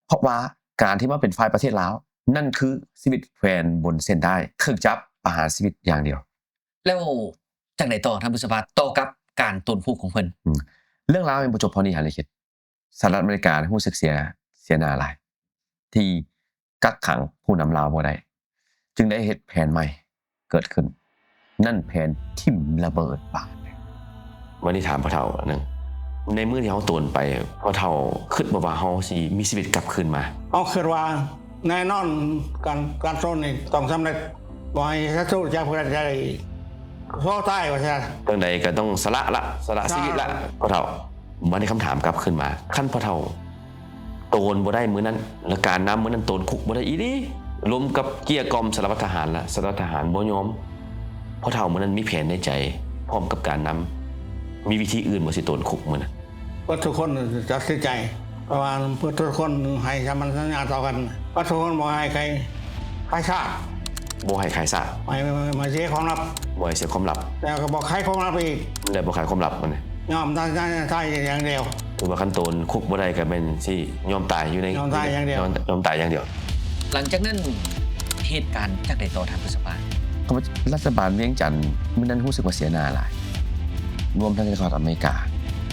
ເພາະວ່າການທີ່ມາເປັນຝ່າຍປະເທດລາວ ນັ້ນຄືຊີວິດແຂວນບົນເສັ້ນໄດ້ ຖືກຈັບປະຫານຊີວິດຢ່າງດຽວ. ແລ້ວຈັ່ງໃດຕໍ່ທ່ານບຸດສະພາ ຕໍ່ກັບການໂຕນຄຸກຂອງເພິ່ນ? ອືມ ເລື່ອງລາວຍັງບໍ່ຈົບເທົ່ານີ້ ທ່ານລິຂິດ. ສະຫະລັດອາເມລິກາຮູ້ສຶກເສຍ ເສຍໜ້າຫຼາຍ ທີ່ກັກຂັງຜູ້ນຳລາວບໍ່ໄດ້ ຈຶ່ງໄດ້ເຮັດແຜນໃໝ່ເກີດຂຶ້ນ, ນັ້ນແຜນຖິ້ມລະເບີດປາກ. ວັນນີ້ຖາມພໍ່ເຖົ້າໜຶ່ງ, ໃນມື້ທີ່ເຮົາໂຕນໄປ ພໍ່ເຖົ້າຄິດບໍ່ວ່າເຮົາຊິມີຊີວິດກັບຄືນມາ? ເຮົາຄິດວ່າ ແນ່ນອນ ການ ການໂຕນນີ້ຕ້ອງສຳເລັດ, ບໍ່ໃຫ້ສັດຕູຈັບເພື່ອຈະໄດ້ໂຊຕາຍວ່າຊະ. ຈັ່ງໃດກໍຕ້ອງສະຫຼະລະ ສະຫຼະຊີວິດລະ ພໍ່ເຖົ້າ. ບັດນີ້ຄຳຖາມກັບຄືນມາ, ຄັນພໍ່ເຖົ້າໂຕນບໍ່ໄດ້ມື້ນັ້ນ ແລະ ການນຳມື້ນັ້ນໂຕນຄຸກບໍ່ໄດ້ອີ່ຫຼີ, ລົມກັບເກ້ຍກ່ອມສາລະວັດທະຫານລະ ສາລະວັດທະຫານບໍ່ຍອມ, ພໍ່ເຖົ້າມື້ນັ້ນມີແຜນໃນໃຈພ້ອມກັບການນຳ, ມີວິທີອື່ນບໍ່ ຊິໂຕນຄຸກມື້ນັ້ນ? ເບິດທຸກຄົນຕັດສິນໃຈ ເພາະວ່າເພື່ອທຸກຄົນໃຫ້ສຳພັນສັນຍາຕໍ່ກັນ ວ່າທຸກຄົນບໍ່ໃຫ້ໃຄ ຂາຍຊາດ ບໍ່ໃຫ້ຂາຍຊາດ ໃຫ້ ໃຫ້ເສຍຄວາມລັບ ບໍ່ໃຫ້ເສຍຄວາມລັບ ແລ້ວກໍບໍ່ຂາຍຄວາມລັບອີກ ແລ້ວບໍ່ຂາຍຄວາມລັບ ມັນຍອມຕາຍ ຕາຍ ຕາຍຢ່າງດຽວ ຄືວ່າຄັນໂຕນຄຸກບໍ່ໄດ້ກໍແມ່ນຊິຍອມຕາຍຢູ່ໃນ ຍອມຕາຍຢ່າງດຽວ ຍອມ ຍອມຕາຍຢ່າງດຽວ. ຫຼັງຈາກນັ້ນ ເຫດການຈັ່ງໃດຕໍ່ທ່ານພຶດສະພາ? ລັດຖະບານວຽງຈັນມື້ນັ້ນຮູ້ສຶກວ່າເສຍໜ້າຫຼາຍ ລວມທັງສະຫະລັດອາເມລິກາ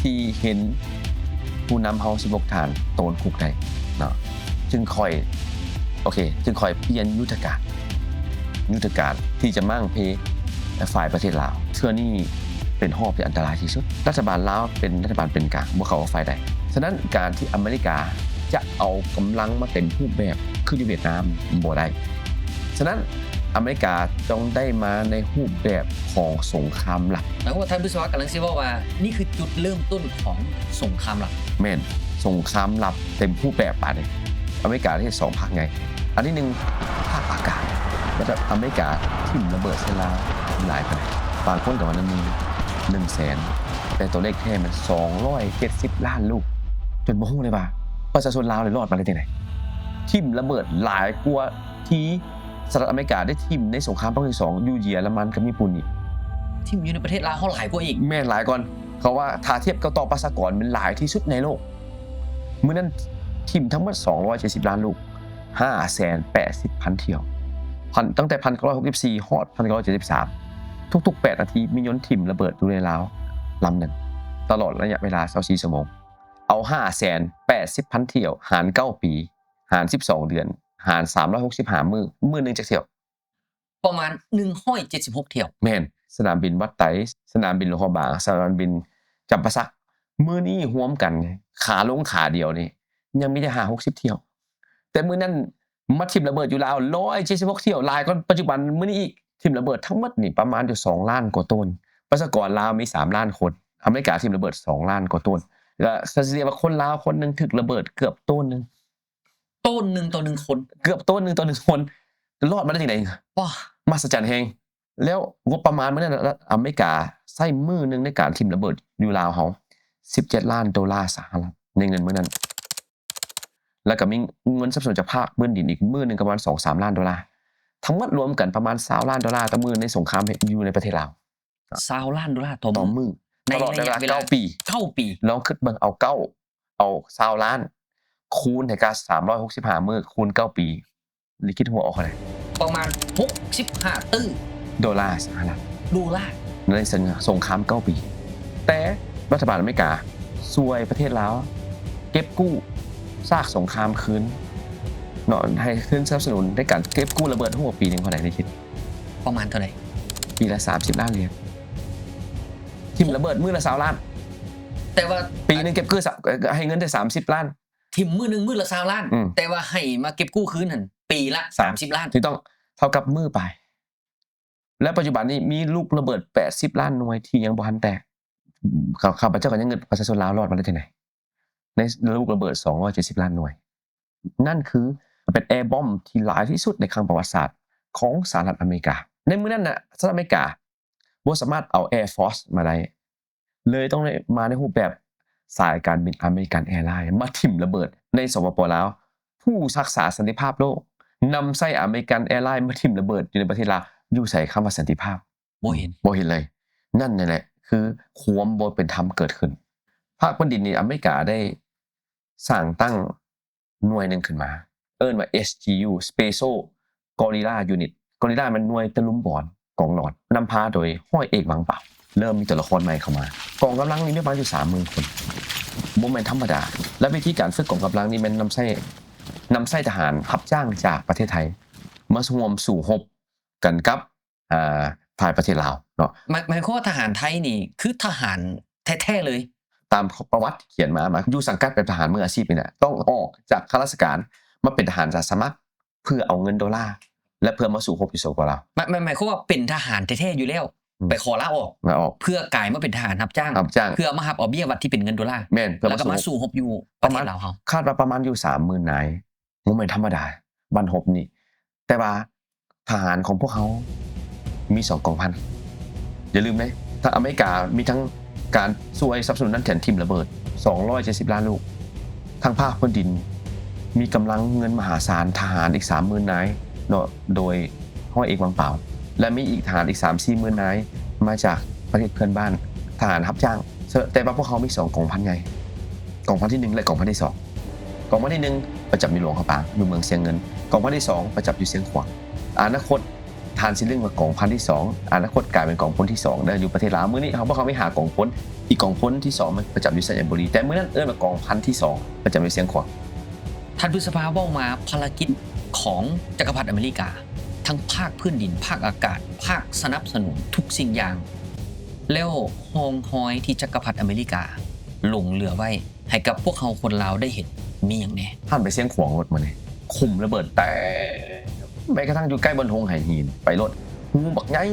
ທີ່ເຫັນຜູ້ນຳເຮົາສິບຫົກທ່ານໂຕນຄຸກໄດ້ເນາະ ຈຶ່ງຄ່ອຍ ໂອເຄ ຈຶ່ງຄ່ອຍປ່ຽນຍຸດທະການ ຍຸດທະການທີ່ຈະມ້າງເພຝ່າຍປະເທດລາວ. ເທື່ອນີ້ເປັນຮອບທີ່ອັນຕະລາຍທີ່ສຸດ. ລັດຖະບານລາວເປັນລັດຖະບານເປັນກາງ ບໍ່ເຂົ້າກັບຝ່າຍໃດ. ສະນັ້ນ ການທີ່ອາເມລິກາຈະເອົາກຳລັງມາເຕັມຮູບແບບຄືຢູ່ຫວຽດນາມບໍ່ໄດ້. ສະນັ້ນ ອາເມລິກາຕ້ອງໄດ້ມາໃນຮູບແບບຂອງສົງຄາມລັບ. ແປວ່າທ່ານວິສະວະກຳລັງຊິເວົ້າວ່າ ນີ້ຄືຈຸດເລີ່ມຕົ້ນຂອງສົງຄາມລັບ. ແມ່ນ, ສົງຄາມລັບເຕັມຮູບແບບບາດນີ້. ອາເມລິກາເຮັດສອງພາກໃຫຍ່. ອັນທີໜຶ່ງ ພາກອາກາດ. ແລ້ວກໍອາເມລິກາຖິ້ມລະເບີດໃສ່ລາວຫຼາຍປານໃດ? ບາງຄົນກໍວ່າໜຶ່ງໝື່ນໜຶ່ງແສນ ແຕ່ຕົວເລກແທ້ມັນສອງຮ້ອຍເຈັດສິບລ້ານລູກ ຈົນບໍ່ຮູ້ເລີຍວ່າປະຊາຊົນລາວລອດມາໄດ້ຈັ່ງໃດ. ຖິ້ມລະເບີດຫຼາຍກວ່າທີ່ສະຫະລັດອາເມລິກາໄດ້ຖິ້ມໃນສົງຄາມໂລກຄັ້ງທີສອງ ຢູ່ເຢຍລະມັນກັບຍີ່ປຸ່ນອີກ. ຖິ້ມຢູ່ໃນປະເທດລາວເຮົາຫຼາຍກວ່າອີກ. ແມ່ນ ຫຼາຍກ່ອນ. ເຂົາວ່າຖ້າທຽບກັບຕໍ່ປະຊາກອນແມ່ນຫຼາຍທີ່ສຸດໃນໂລກ. ມື້ນັ້ນຖິ້ມທັງໝົດສອງຮ້ອຍເຈັດສິບລ້ານລູກ ຫ້າແສນແປດສິບພັນຖ້ຽວ ພັນ ຕັ້ງແຕ່ພັນເກົ້າຮ້ອຍຫົກສິບສີ່ຮອດພັນເກົ້າຮ້ອຍເຈັດສິບສາມ ທຸກໆແປດນາທີມີຍົນຖິ້ມລະເບີດຢູ່ໃນລາວລຳໜຶ່ງ ຕະຫຼອດໄລຍະເວລາຊາວສີ່ຊົ່ວໂມງ. ເອົາຫ້າແສນແປດສິບພັນຖ້ຽວ ຫານເກົ້າປີ ຫານສິບສອງເດືອນ ຫານສາມຮ້ອຍຫົກສິບຫ້າມື້ ມື້ໜຶ່ງຈັກຖ້ຽວ? ປະມານໜຶ່ງຮ້ອຍເຈັດສິບຫົກຖ້ຽວ. ແມ່ນ. ສະໜາມບິນວັດໄຕ, ສະໜາມບິນຫຼວງພະບາງ, ສະໜາມບິນຈຳປາສັກ, ມື້ນີ້ຮວມກັນ ຂາລົງຂາດຽວນີ້ຍັງມີແຕ່ຫ້າຫົກສິບຖ້ຽວ. ແຕ່ມື້ນັ້ນມາຖິ້ມລະເບີດຢູ່ລາວຮ້ອຍເຈັດສິບຫົກຖ້ຽວ, ຫຼາຍກວ່າປັດຈຸບັນມື້ນີ້ອີກ. ຖິ້ມລະເບີດທັງໝົດນີ້ປະມານຢູ່ສອງລ້ານກວ່າໂຕນ. ປະຊາກອນລາວມີສາມລ້ານຄົນ, ອາເມລິກາຖິ້ມລະເບີດສອງລ້ານກວ່າໂຕນ. ແລ້ວສະເສຍວ່າຄົນລາວຄົນໜຶ່ງຖືກລະເບີດເກືອບໂຕນໜຶ່ງ. ໂຕນໜຶ່ງຕໍ່ໜຶ່ງຄົນ. ເກືອບໂຕນໜຶ່ງຕໍ່ໜຶ່ງຄົນ. ລອດມາໄດ້ຈັ່ງໃດ? ວ້າ ມະຫັດສະຈັນແຮງ. ແລ້ວງົບປະມານມື້ນັ້ນ ອາເມລິກາໃຊ້ມື້ໜຶ່ງໃນການຖິ້ມລະເບີດຢູ່ລາວເຮົາ ສິບເຈັດລ້ານໂດລາສະຫະລັດ ໃນເງິນມື້ນັ້ນ. ແລ້ວກໍມີເງິນສະໜັບສະໜູນຈາກພາກພື້ນດິນອີກມື້ໜຶ່ງປະມານສອງສາມລ້ານໂດລາ. ທັງໝົດລວມກັນປະມານຊາວລ້ານໂດລາຕໍ່ມື້ໃນສົງຄາມຢູ່ໃນປະເທດລາວ. ຊາວລ້ານໂດລາຕໍ່ມື້ ຕໍ່ມື້ ໃນໄລຍະເວລາເກົ້າປີ. ເກົ້າປີ. ລອງຄິດເບິ່ງ ເອົາເກົ້າ ເອົາຊາວລ້ານ ຄູນໃຫ້ກັບສາມຮ້ອຍຫົກສິບຫ້າມື້ ຄູນເກົ້າປີ ແລ້ວຄິດຫົວອອກເທົ່າໃດ? ປະມານຫົກສິບຫ້າຕື້ໂດລາສະຫະລັດ. ໂດລາ. ໃນສົງຄາມເກົ້າປີ. ແຕ່ລັດຖະບານອາເມລິກາຊ່ວຍປະເທດລາວເກັບກູ້ຊາກສົງຄາມຄືນເນາະ, ໃຫ້ທຶນສະໜັບສະໜູນໃນການເກັບກູ້ລະເບີດ ຮູ້ວ່າປີໜຶ່ງເທົ່າໃດ ໄດ້ຄິດ? ປະມານເທົ່າໃດ? ປີລະສາມສິບລ້ານຫຼຽນ. ຖິ້ມລະເບີດມື້ລະຊາວລ້ານ. ແຕ່ວ່າປີໜຶ່ງເກັບກູ້ ໃຫ້ເງິນໄດ້ສາມສິບລ້ານ. ຖິ້ມມື້ໜຶ່ງມື້ລະຊາວລ້ານ ອືມ ແຕ່ວ່າໃຫ້ມາເກັບກູ້ຄືນຫັ້ນປີລະສາມສິບລ້ານ. ຖືກຕ້ອງ. ເທົ່າກັບມື້ປາຍ. ແລະ ປັດຈຸບັນນີ້ມີລູກລະເບີດແປດສິບລ້ານໜ່ວຍທີ່ຍັງບໍ່ທັນແຕກ. ຂ້າ ຂ້າພະເຈົ້າກໍຍັງງຶດ ປະຊາຊົນລາວລອດມາໄດ້ຈັ່ງໃດ ໃນລູກລະເບີດສອງຮ້ອຍເຈັດສິບລ້ານໜ່ວຍ. ນັ້ນຄືເປັນແອບອມທີ່ຫຼາຍທີ່ສຸດໃນຄັ້ງປະຫວັດສາດຂອງສະຫະລັດອາເມລິກາ. ໃນມື້ນັ້ນນະ ສະຫະລັດອາເມລິກາບໍ່ສາມາດເອົາແອຟອສມາໄດ້ ເລີຍຕ້ອງໄດ້ມາໃນຮູບແບບສາຍການບິນອາເມລິກັນແອລາຍ ມາຖິ້ມລະເບີດໃນ ສປປ ລາວ. ຜູ້ຮັກສາສັນຕິພາບໂລກນຳໃຊ້ອາເມລິກັນແອລາຍມາຖິ້ມລະເບີດຢູ່ໃນປະເທດລາວ. ຢູ່ໃສຄຳວ່າສັນຕິພາບ? ບໍ່ເຫັນ ບໍ່ເຫັນເລີຍ. ນັ້ນແຫຼະຄືຄວາມບໍ່ເປັນທຳເກີດຂຶ້ນ. ພາກພື້ນດິນນີ້ ອາເມລິກາໄດ້ສ້າງຕັ້ງໜ່ວຍໜຶ່ງຂຶ້ນມາ ເອີ້ນວ່າ ເອສຈີຢູ Special Guerrilla Unit. Guerrilla ແມ່ນໜ່ວຍຕະລຸມບອນກອງຫຼອນ ນຳພາໂດຍຮ້ອຍເອກ ວັງປາວ. ເລີ່ມມີຕົວລະຄອນໃໝ່ເຂົ້າມາ. ກອງກຳລັງນີ້ມີປະມານຢູ່ສາມໝື່ນຄົນ ບໍ່ແມ່ນທຳມະດາ. ແລະ ວິທີການຝຶກກອງກຳລັງນີ້ແມ່ນນຳໃຊ້ ນຳໃຊ້ທະຫານຮັບຈ້າງຈາກປະເທດໄທ ມາຮ່ວມສູ້ຮົບກັນກັບ ອ່າ ຝ່າຍປະເທດລາວເນາະ. ໝາຍ ໝາຍຄວາມວ່າທະຫານໄທນີ້ຄືທະຫານແທ້ໆເລີຍ? ຕາມປະຫວັດຂຽນມາ ມາຢູ່ສັງກັດແບບທະຫານມືອາຊີບນີ້ແຫຼະ ຕ້ອງອອກຈາກຂ້າລາຊະການມາເປັນທະຫານອາສາສະໝັກ ເພື່ອເອົາເງິນໂດລາ ແລະ ເພື່ອມາສູ້ຮົບຢູ່ ສປປ ລາວ. ໝາຍ ໝາຍ ໝາຍຄວາມວ່າເປັນທະຫານແທ້ໆຢູ່ແລ້ວ ອືມ ໄປຂໍລາອອກ ລາອອກ ເພື່ອກາຍມາເປັນທະຫານຮັບຈ້າງ ຮັບຈ້າງ ເພື່ອມາຮັບເອົາເບ້ຍຫວັດທີ່ເປັນເງິນໂດລາ. ແມ່ນ ເພື່ອມາສູ້ຮົບ ແລ້ວກໍມາສູ້ຮົບຢູ່ປະເທດລາວເຮົາ. ຄາດວ່າປະມານຢູ່ສາມໝື່ນນາຍ ບໍ່ແມ່ນທຳມະດາ ບັ້ນຮົບນີ້. ແຕ່ວ່າທະຫານຂອງພວກເຮົາມີສອງກອງພັນ. ຢ່າລືມເດ້ ທາງອາເມລິກາມີທັງການຊ່ວຍສະໜັບສະໜູນດ້ານການຖິ້ມລະເບີດ ສອງຮ້ອຍເຈັດສິບລ້ານລູກ, ທັງພາກພື້ນດິນ ມີກຳລັງເງິນມະຫາສານ, ທະຫານອີກສາມໝື່ນນາຍເນາະ ໂດຍຮ້ອຍເອກ ວັງປາວ ແລະ ມີອີກທະຫານອີກສາມສີ່ໝື່ນນາຍ ມາຈາກປະເທດເພື່ອນບ້ານ, ທະຫານຮັບຈ້າງ. ແຕ່ວ່າພວກເຮົາມີສອງກອງພັນໃຫຍ່, ກອງພັນທີໜຶ່ງ ແລະ ກອງພັນທີສອງ. ກອງພັນທີໜຶ່ງປະຈຳຢູ່ຫຼວງພະບາງ, ຢູ່ເມືອງຊຽງເງິນ. ກອງພັນທີສອງປະຈຳຢູ່ຊຽງຂວາງ. ອະນາຄົດ ທ່ານຊິເອີ້ນວ່າກອງພັນທີສອງ, ອະນາຄົດກາຍເປັນກອງພົນທີສອງເດີ ຢູ່ປະເທດລາວ. ມື້ນີ້ເຮົາ ພວກເຮົາມີຫ້າກອງພົນ, ອີກກອງພົນທີສອງມັນປະຈຳຢູ່ໄຊຍະບູລີ, ແຕ່ມື້ນັ້ນເອີ້ນວ່າກອງພັນທີສອງ ປະຈຳຢູ່ຊຽງຂວາງ. ທ່ານພຶດສະພາເວົ້າມາ ພາລະກິດຂອງຈັກກະພັດອາເມລິກາ ທັງພາກພື້ນດິນ, ພາກອາກາດ, ພາກສະໜັບສະໜູນທຸກສິ່ງຢ່າງ, ແລ້ວຮ່ອງຮອຍທີ່ຈັກກະພັດອາເມລິກາຫຼົງເຫຼືອໄວ້ ໃຫ້ກັບພວກເຮົາຄົນລາວໄດ້ເຫັນມີຫຍັງແດ່? ທ່ານໄປຊຽງຂວາງໂລດມື້ນີ້ ຂຸມລະເບີດແຕກ, ແມ້ກະທັ່ງຢູ່ໃກ້ບ່ອນທົ່ງໄຫຫີນ ໄປໂລດ, ຮູບັກໃຫຍ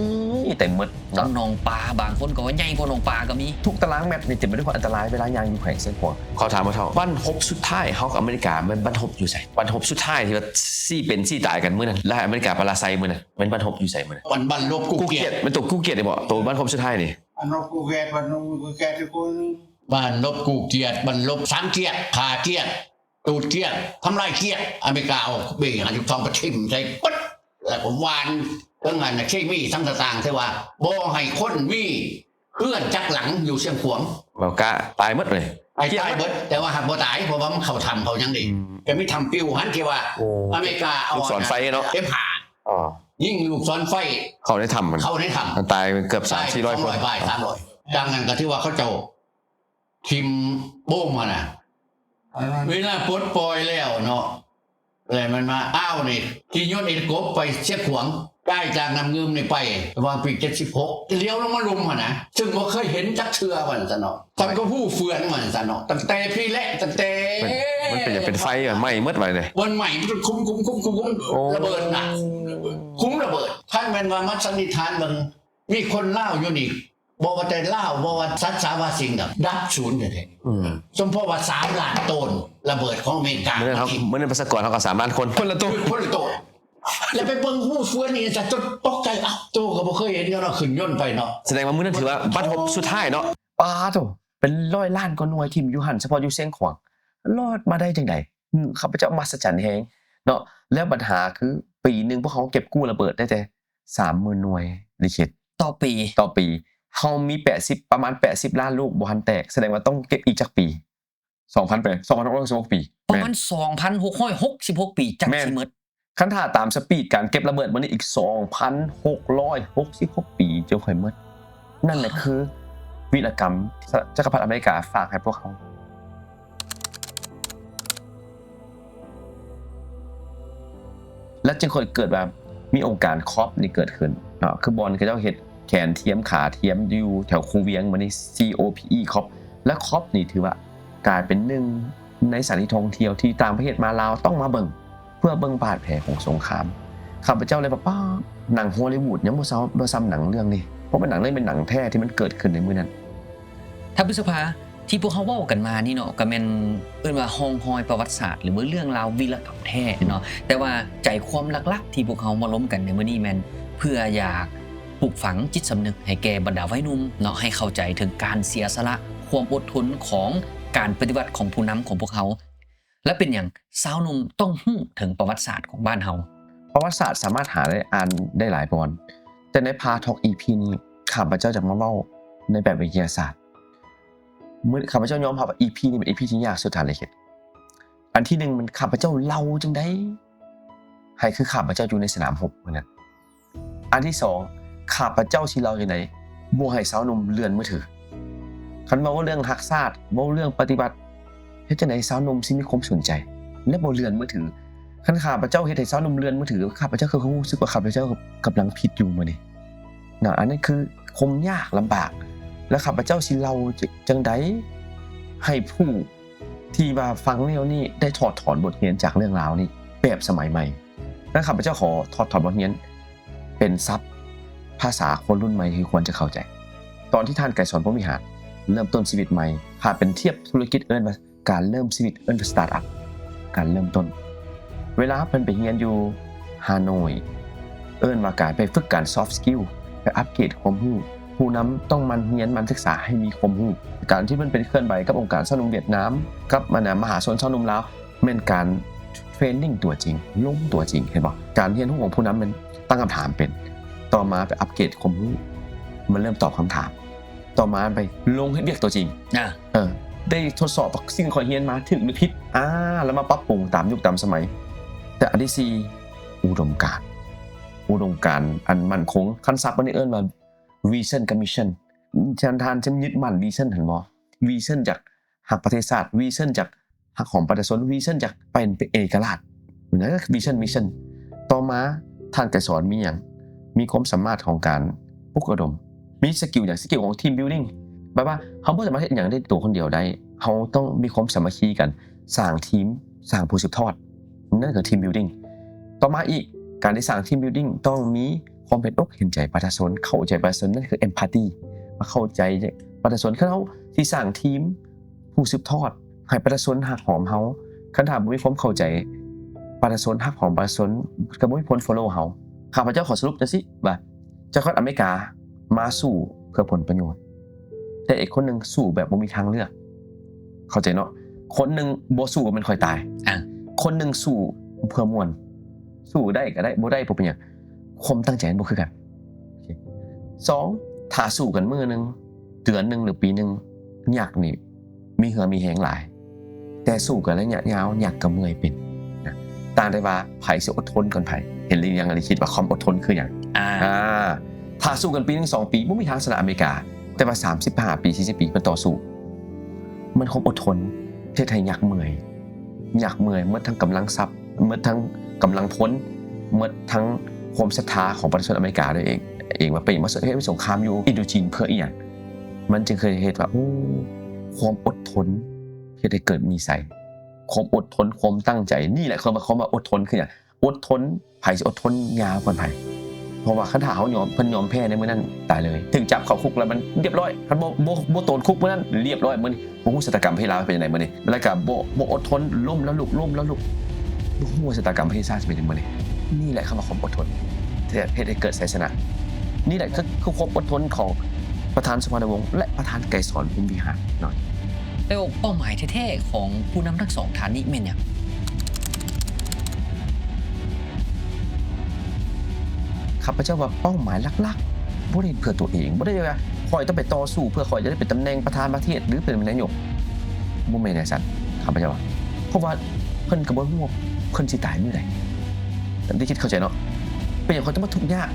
່ເຕັມໝົດເນາະ, ທັງໜອງປາ, ບາງຄົນກໍວ່າໃຫຍ່ກວ່າໜອງປາກໍມີ. ທຸກຕາລາງແມັດນີ້ເຕັມໄປດ້ວຍຄວາມອັນຕະລາຍເວລາຍ່າງຢູ່ແຂວງຊຽງຂວາງ. ຂໍຖາມວ່າເຖົ້າ ບັ້ນຮົບສຸດທ້າຍເຮົາກັບອາເມລິກາ ແມ່ນບັ້ນຮົບຢູ່ໃສ? ບັ້ນຮົບສຸດທ້າຍທີ່ວ່າຊີ້ເປັນຊີ້ຕາຍກັນມື້ນັ້ນ ແລະ ອາເມລິກາປະລາໄຊມື້ນັ້ນ ແມ່ນບັ້ນຮົບຢູ່ໃສມື້ນັ້ນ? ບັ້ນ ບັ້ນລົບກູກຽດ. ແມ່ນຕົວກູກຽດນີ້ບໍ? ຕົວບັ້ນຮົບສຸດທ້າຍນີ້ ບັ້ນລົບກູກຽດ, ບັ້ນລົບກູກຽດ, ບັ້ນລົບສາມກຽດ, ຂ້າກຽດ, ຕູດກຽດ, ທຳລາຍກຽດ. ອາເມລິກາເອົາເບຫ້າສິບສອງໄປຖິ້ມໃສ່ປຶດ ແລ້ວກໍຫວ່ານເຖິງອັນເຄມີສັງຕ່າງໆ ທີ່ວ່າບໍ່ໃຫ້ຄົນມີເຮືອນຈັກຫຼັງຢູ່ຊຽງຂວາງ. ເວົ້າກະຕາຍໝົດເລີຍ. ຕາຍໝົດ, ແຕ່ວ່າຫາກບໍ່ຕາຍ ເພາະວ່າມັນເຂົ້າຖ້ຳເຂົ້າຫຍັງເດ້. ອືມ ກໍມີຖ້ຳປິວຫັ້ນທີ່ວ່າ ໂອ້ ອາເມລິກາເອົາລູກສອນໄຟເນາະ, ເອັມຫ້າ ອໍ ຍິງລູກສອນໄຟເຂົ້າໃນຖ້ຳ, ເຂົ້າໃນຖ້ຳ ຕາຍເກືອບສາມສີ່ຮ້ອຍຄົນ. ຈາກນັ້ນກໍຖືວ່າເຂົາເຈົ້າ ຖິ້ມໂບມຫັ້ນນະ. ເວລາປົດປ່ອຍແລ້ວເນາະ ແລ້ວມັນມາ ອ້າວ ນີ້ຂີ່ຍົນເອກະກົບໄປຊຽງຂວາງ, ກາຍຈາກນ້ຳງື່ມນີ້ໄປ ປະມານປີເຈັດສິບຫົກ ຫຼຽວລົງມາລຸ່ມຫັ້ນນະ, ຊຶ່ງບໍ່ເຄີຍເຫັນຈັກເທື່ອວ່າຊັ້ນເນາະ. ທຳກໍຮູ້ເຟືອນວ່າຊັ້ນເນາະ, ຕັ້ງແຕ່ພີ້ແລະ ຕັ້ງແຕ່ ມັນ ມັນເປັນຫຍັງເປັນໄຟ ໄໝ້ໝົດວ່ານີ້. ມັນໄໝ້ ມັນຄຸມໆໆໆ ໂອ້ ລະເບີດນະ, ຄຸມລະເບີດ. ຄັນແມ່ນວ່າມາສັນນິຖານເບິ່ງ ມີຄົນລາວຢູ່ນີ້ ບໍ່ວ່າແຕ່ລາວ ບໍ່ວ່າສັດສາວາສິ່ງດອກ ດັບສູນແທ້ໆ. ອືມ ສົມພໍວ່າສາມລ້ານໂຕນ ລະເບີດຂອງອາເມລິກາ. ມື້ນັ້ນເຮົາ ມື້ນັ້ນປະຊາກອນເຮົາກໍສາມລ້ານຄົນ ຄົນລະໂຕ ຄົນລະໂຕ. ແລ້ວໄປເບິ່ງຮູເຟືອນນີ້ ຈະຈົນຕົກໃຈ, ເອົ້າ ໂຕກໍບໍ່ເຄີຍເຫັນເນາະ, ຂຶ້ນຍົນໄປເນາະ. ສະແດງວ່າມື້ນັ້ນຖືວ່າບັ້ນຮົບສຸດທ້າຍເນາະ. ປາໂທ້ ເປັນຮ້ອຍລ້ານກວ່າໜ່ວຍຖິ້ມຢູ່ຫັ້ນ ສະເພາະຢູ່ຊຽງຂວາງ, ລອດມາໄດ້ຈັ່ງໃດ? ອືມ ຂ້າພະເຈົ້າມະຫັດສະຈັນແຮງເນາະ. ແລ້ວບັນຫາຄື ປີໜຶ່ງພວກເຮົາເກັບກູ້ລະເບີດໄດ້ແຕ່ສາມໝື່ນໜ່ວຍ ລິເຄດ ຕໍ່ປີ ຕໍ່ປີ. ເຮົາມີແປດສິບ ປະມານແປດສິບລ້ານລູກບໍ່ທັນແຕກ, ສະແດງວ່າຕ້ອງເກັບອີກຈັກປີ? ສອງພັນແປດ ສອງພັນຫົກຮ້ອຍຫົກສິບຫົກປີ. ປະມານ ແມ່ນ ສອງພັນຫົກຮ້ອຍຫົກສິບຫົກປີ ຈັກ ແມ່ນ ຊິໝົດ. ຄັນຖ້າຕາມສະປີດການເກັບລະເບີດມື້ນີ້ ອີກສອງພັນຫົກຮ້ອຍຫົກສິບຫົກປີຈຶ່ງຄ່ອຍໝົດ. ນັ້ນແຫຼະຄືວິລະກຳທີ່ຈັກກະພັດອາເມລິກາຝາກໃຫ້ພວກເຮົາ. ແລ້ວຈຶ່ງຄ່ອຍເກີດວ່າມີອົງການຄອບນີ້ເກີດຂຶ້ນເນາະ, ຄືບ່ອນເຂົາເຈົ້າເຮັດແຂນທຽມ ຂາທຽມຢູ່ແຖວຄູວຽງ ມື້ນີ້ ຊີໂອພີອີ ຄອບ. ແລະ ຄອບນີ້ຖືວ່າກາຍເປັນໜຶ່ງໃນສະຖານທີ່ທ່ອງທ່ຽວທີ່ຕ່າງປະເທດມາລາວຕ້ອງມາເບິ່ງ ເພື່ອເບິ່ງບາດແຜຂອງສົງຄາມ. ຂ້າພະເຈົ້າເລີຍວ່າ ປ້າ ໜັງຮໍລີວູດຍັງບໍ່ເຊົາ ບໍ່ຊ່ຳໜັງເລື່ອງນີ້, ເພາະວ່າໜັງເລື່ອງນີ້ເປັນໜັງແທ້ທີ່ມັນເກີດຂຶ້ນໃນມື້ນັ້ນ. ທ່ານພຶດສະພາ ທີ່ພວກເຮົາເວົ້າກັນມານີ້ເນາະ ກໍແມ່ນເອີ້ນວ່າຮ່ອງຮອຍປະຫວັດສາດ ຫຼືວ່າເລື່ອງລາວວີລະກຳແທ້ເນາະ, ແຕ່ວ່າໃຈຄວາມຫຼັກໆທີ່ພວກເຮົາມາລົມກັນໃນມື້ນີ້ແມ່ນເພື່ອຢາກ ປູກຝັງຈິດສຳນຶກໃຫ້ແກ່ບັນດາໄວໜຸ່ມເນາະ ໃຫ້ເຂົ້າໃຈເຖິງການເສຍສະຫຼະ, ຄວາມອົດທົນຂອງການປະຕິວັດຂອງຜູ້ນຳຂອງພວກເຮົາ. ແລະ ເປັນຫຍັງຊາວໜຸ່ມຕ້ອງຮູ້ເຖິງປະຫວັດສາດຂອງບ້ານເຮົາ? ປະຫວັດສາດສາມາດຫາໄດ້ ອ່ານໄດ້ຫຼາຍບ່ອນ, ແຕ່ໃນພາທອກ ອີ ພີ ນີ້ ຂ້າພະເຈົ້າຈະມາເວົ້າໃນແບບວິທະຍາສາດ. ມື້ ຂ້າພະເຈົ້າຍອມຮັບວ່າ ອີ ພີ ນີ້ເປັນ ອີ ພີ ທີ່ຍາກສຸດ ທ່ານລິເຄດ. ອັນທີໜຶ່ງ ແມ່ນຂ້າພະເຈົ້າເລົ່າຈັ່ງໃດໃຫ້ຄືຂ້າພະເຈົ້າຢູ່ໃນສະໜາມຮົບມື້ນັ້ນ. ອັນທີສອງ ຂ້າພະເຈົ້າຊິເລົ່າຈັ່ງໃດບໍ່ໃຫ້ຊາວໜຸ່ມເລື່ອນມືຖື? ຄັນເວົ້າເລື່ອງຮັກຊາດ, ເວົ້າເລື່ອງປະຕິວັດ, ເຮັດຈັ່ງໃດຊາວໜຸ່ມຊິມີຄວາມສົນໃຈ ແລະ ບໍ່ເລື່ອນມືຖື? ຄັນຂ້າພະເຈົ້າເຮັດໃຫ້ຊາວໜຸ່ມເລື່ອນມືຖື, ຂ້າພະເຈົ້າຄືຮູ້ສຶກວ່າຂ້າພະເຈົ້າກຳລັງຜິດຢູ່ມື້ນີ້ນະ. ອັນນັ້ນຄືຄວາມຍາກລຳບາກ ແລະ ຂ້າພະເຈົ້າຊິເລົ່າຈັ່ງໃດໃຫ້ຜູ້ ທີ່ວ່າຟັງແນວນີ້ໄດ້ຖອດຖອນບົດຮຽນຈາກເລື່ອງລາວນີ້ແບບສະໄໝໃໝ່. ແລະ ຂ້າພະເຈົ້າຂໍຖອດຖອນບົດຮຽນເປັນສັບພາສາຄົນລຸ້ນໃໝ່ທີ່ຄວນຈະເຂົ້າໃຈ. ຕອນທີ່ທ່ານໄກສອນ ພົມວິຫານ ເລີ່ມຕົ້ນຊີວິດໃໝ່, ຖ້າເປັນທຽບທຸລະກິດເອີ້ນວ່າການເລີ່ມຊີວິດ ເອີ້ນວ່າ ສະຕາດອັບ, ການເລີ່ມຕົ້ນ. ເວລາເພິ່ນໄປຮຽນຢູ່ຮ່າໂນ້ຍ ເອີ້ນວ່າການໄປຝຶກການ ຊອບສະກິວ ໄປອັບເກຣດຄວາມຮູ້ ຜູ້ນຳຕ້ອງໝັ່ນຮຽນ, ໝັ່ນສຶກສາໃຫ້ມີຄວາມຮູ້. ການທີ່ເພິ່ນໄປເຄື່ອນໄຫວກັບອົງການຊາວໜຸ່ມຫວຽດນາມ, ກັບ ອັນນ່າ ມະຫາຊົນຊາວໜຸ່ມລາວ, ແມ່ນການເທຣນນິງຕົວຈິງ, ລົງຕົວຈິງ, ເຫັນບໍ່? ການຮຽນຮູ້ຂອງຜູ້ນຳແມ່ນຕັ້ງຄຳຖາມເປັນ, ຕໍ່ມາໄປອັບເກຣດຄວາມຮູ້, ມັນເລີ່ມຕອບຄຳຖາມ, ຕໍ່ມາໄປລົງເຮັດວຽກຕົວຈິງ. ອາ ເອີ ໄດ້ທົດສອບວ່າສິ່ງທີ່ຂ້ອຍຮຽນມາຖືກຫຼືຜິດ, ອາ ແລ້ວມາປັບປຸງຕາມຍຸກຕາມສະໄໝ. ແຕ່ອັນທີສີ່ ອຸດົມການ, ອຸດົມການອັນໝັ້ນຄົງ, ຄຳສັບມັນເອີ້ນວ່າ vision ກັບ mission. ທ່ານ ທ່ານຈະຍຶດໝັ້ນ vision ຫັ້ນບໍ່? vision ຢາກຮັກປະເທດຊາດ, vision ຢາກຮັກຫອມປະຊາຊົນ, vision ຢາກເປັນເອກະລາດ. ເອີ vision mission. ຕໍ່ມາທ່ານໄກສອນມີຫຍັງ? ມີຄວາມສາມາດຂອງການປຸກລະດົມ, ມີສະກິວຫຍັງ? ສະກິວຂອງ team building. ແບບວ່າເຮົາບໍ່ສາມາດເຮັດຫຍັງໄດ້ຕົວຄົນດຽວໄດ້, ເຮົາຕ້ອງມີຄວາມສາມັກຄີກັນ, ສ້າງທີມ, ສ້າງຜູ້ສືບທອດ, ນັ້ນຄື team building. ຕໍ່ມາອີກ, ການທີ່ສ້າງ team building ຕ້ອງມີຄວາມເຫັນອົກເຫັນໃຈປະຊາຊົນ, ເຂົ້າໃຈປະຊາຊົນ, ນັ້ນຄື empathy, ມາເຂົ້າໃຈປະຊາຊົນ. ຄັນເຮົາຊິສ້າງທີມຜູ້ສືບທອດໃຫ້ປະຊາຊົນຮັກຫອມເຮົາ, ຄັນຖ້າບໍ່ມີຄວາມເຂົ້າໃຈປະຊາຊົນ, ຮັກຫອມປະຊາຊົນ, ກໍບໍ່ມີຄົນ follow ເຮົາ. ຂ້າພະເຈົ້າຂໍສະຫຼຸບຈັ່ງຊີ້ວ່າ ຈັກລັດອາເມລິກາມາສູ້ເພື່ອຜົນປະໂຫຍດ, ແຕ່ອີກຄົນໜຶ່ງສູ້ແບບບໍ່ມີທາງເລືອກ. ເຂົ້າໃຈເນາະ? ຄົນໜຶ່ງບໍ່ສູ້ກໍແມ່ນຂ້ອຍຕາຍ. ອາ ຄົນໜຶ່ງສູ້ເພື່ອມ່ວນ, ສູ້ໄດ້ກໍໄດ້, ບໍ່ໄດ້ບໍ່ເປັນຫຍັງ. ຄວາມຕັ້ງໃຈມັນບໍ່ຄືກັນ. ໂອເຄ. ສອງ, ຖ້າສູ້ກັນມື້ໜຶ່ງ, ເດືອນໜຶ່ງ ຫຼື ປີໜຶ່ງ, ຍັກນີ້ມີເຫື່ອມີແຮງຫຼາຍ. ແຕ່ສູ້ກັນໄລຍະຍາວ, ຍັກກໍເມື່ອຍເປັນນະ. ຕ່າງແຕ່ວ່າໃຜຊິອົດທົນກ່ອນໃຜ. ເຫັນຫຼືຍັງ? ອັນນີ້ຄິດວ່າຄວາມອົດທົນຄືຫຍັງ? ອາ ອາ ຖ້າສູ້ກັນປີໜຶ່ງສອງປີ, ບໍ່ມີທາງຊະນະອາເມລິກາ. ແຕ່ວ່າສາມສິບຫ້າປີ, ສີ່ສິບປີ, ເພິ່ນຕໍ່ສູ້. ມັນຄວາມອົດທົນເຮັດໃຫ້ຍັກເມື່ອຍ, ຍັກເມື່ອຍ, ໝົດທັງກຳລັງຊັບ, ໝົດທັງກຳລັງພົນ, ໝົດທັງຄວາມສັດທາຂອງປະຊາຊົນອາເມລິກາດ້ວຍເອງ, ເອງວ່າເປັນຫຍັງມາເຮັດສົງຄາມຢູ່ອິນໂດຈີນເພື່ອອີ່ຫຍັງ? ມັນຈຶ່ງເຄີຍເຮັດວ່າ, ໂອ້, ຄວາມອົດທົນເຮັດໃຫ້ເກີດມີໄຊ. ຄວາມອົດທົນ, ຄວາມຕັ້ງໃຈ, ນີ້ແຫຼະ ຄຳວ່າ, ຄຳວ່າອົດທົນຄືຫຍັງ? ອົດທົນ, ໃຜຊິອົດທົນຍາວກ່ອນໃຜ? ເພາະວ່າຄັນຖ້າເຮົາຍອມ, ເພິ່ນຍອມແພ້ໃນມື້ນັ້ນ, ຕາຍເລີຍ. ຖືກຈັບເຂົ້າຄຸກແລ້ວມັນລຽບຮ້ອຍ. ຄັນບໍ່, ບໍ່, ບໍ່ໂຕນຄຸກມື້ນັ້ນ, ລຽບຮ້ອຍມື້ນີ້. ບໍ່ຮູ້ຊະຕາກຳປະເທດລາວເປັນຈັ່ງໃດມື້ນີ້. ແລ້ວກໍບໍ່, ບໍ່ອົດທົນ, ລົ້ມແລ້ວລຸກ, ລົ້ມແລ້ວລຸກ. ບໍ່ຮູ້ວ່າຊະຕາກຳປະເທດຊາດຊິເປັນຈັ່ງໃດມື້ນີ້. ນີ້ແຫຼະຄຳວ່າຄວາມອົດທົນ ທີ່ເຮັດໃຫ້ເກີດໄຊຊະນະ. ນີ້ແຫຼະຄື, ຄືຄວາມອົດທົນຂອງປະທານສຸພານຸວົງ ແລະ ປະທານໄກສອນ ພົມວິຫານເນາະ. ແລ້ວເປົ້າໝາຍແທ້ໆຂອງຜູ້ນຳທັງສອງທ່ານນີ້ແມ່ນຫຍັງ? ຂ້າພະເຈົ້າວ່າເປົ້າໝາຍຫຼັກໆ ບໍ່ໄດ້ເພື່ອຕົວເອງ, ບໍ່ໄດ້ວ່າຂ້ອຍຕ້ອງໄປຕໍ່ສູ້ເພື່ອຂ້ອຍຈະໄດ້ເປັນຕຳແໜ່ງປະທານປະເທດ ຫຼື ເປັນນາຍົກ, ບໍ່ແມ່ນຈັ່ງຊັ້ນ ຂ້າພະເຈົ້າວ່າ. ເພາະວ່າເພິ່ນກໍບໍ່ຮູ້ວ່າເພິ່ນຊິຕາຍມື້ໃດ. ໄດ້ຄິດເຂົ້າໃຈເນາະ? ເປັນຫຍັງຂ້ອຍຕ້ອງມາທຸກຍາກ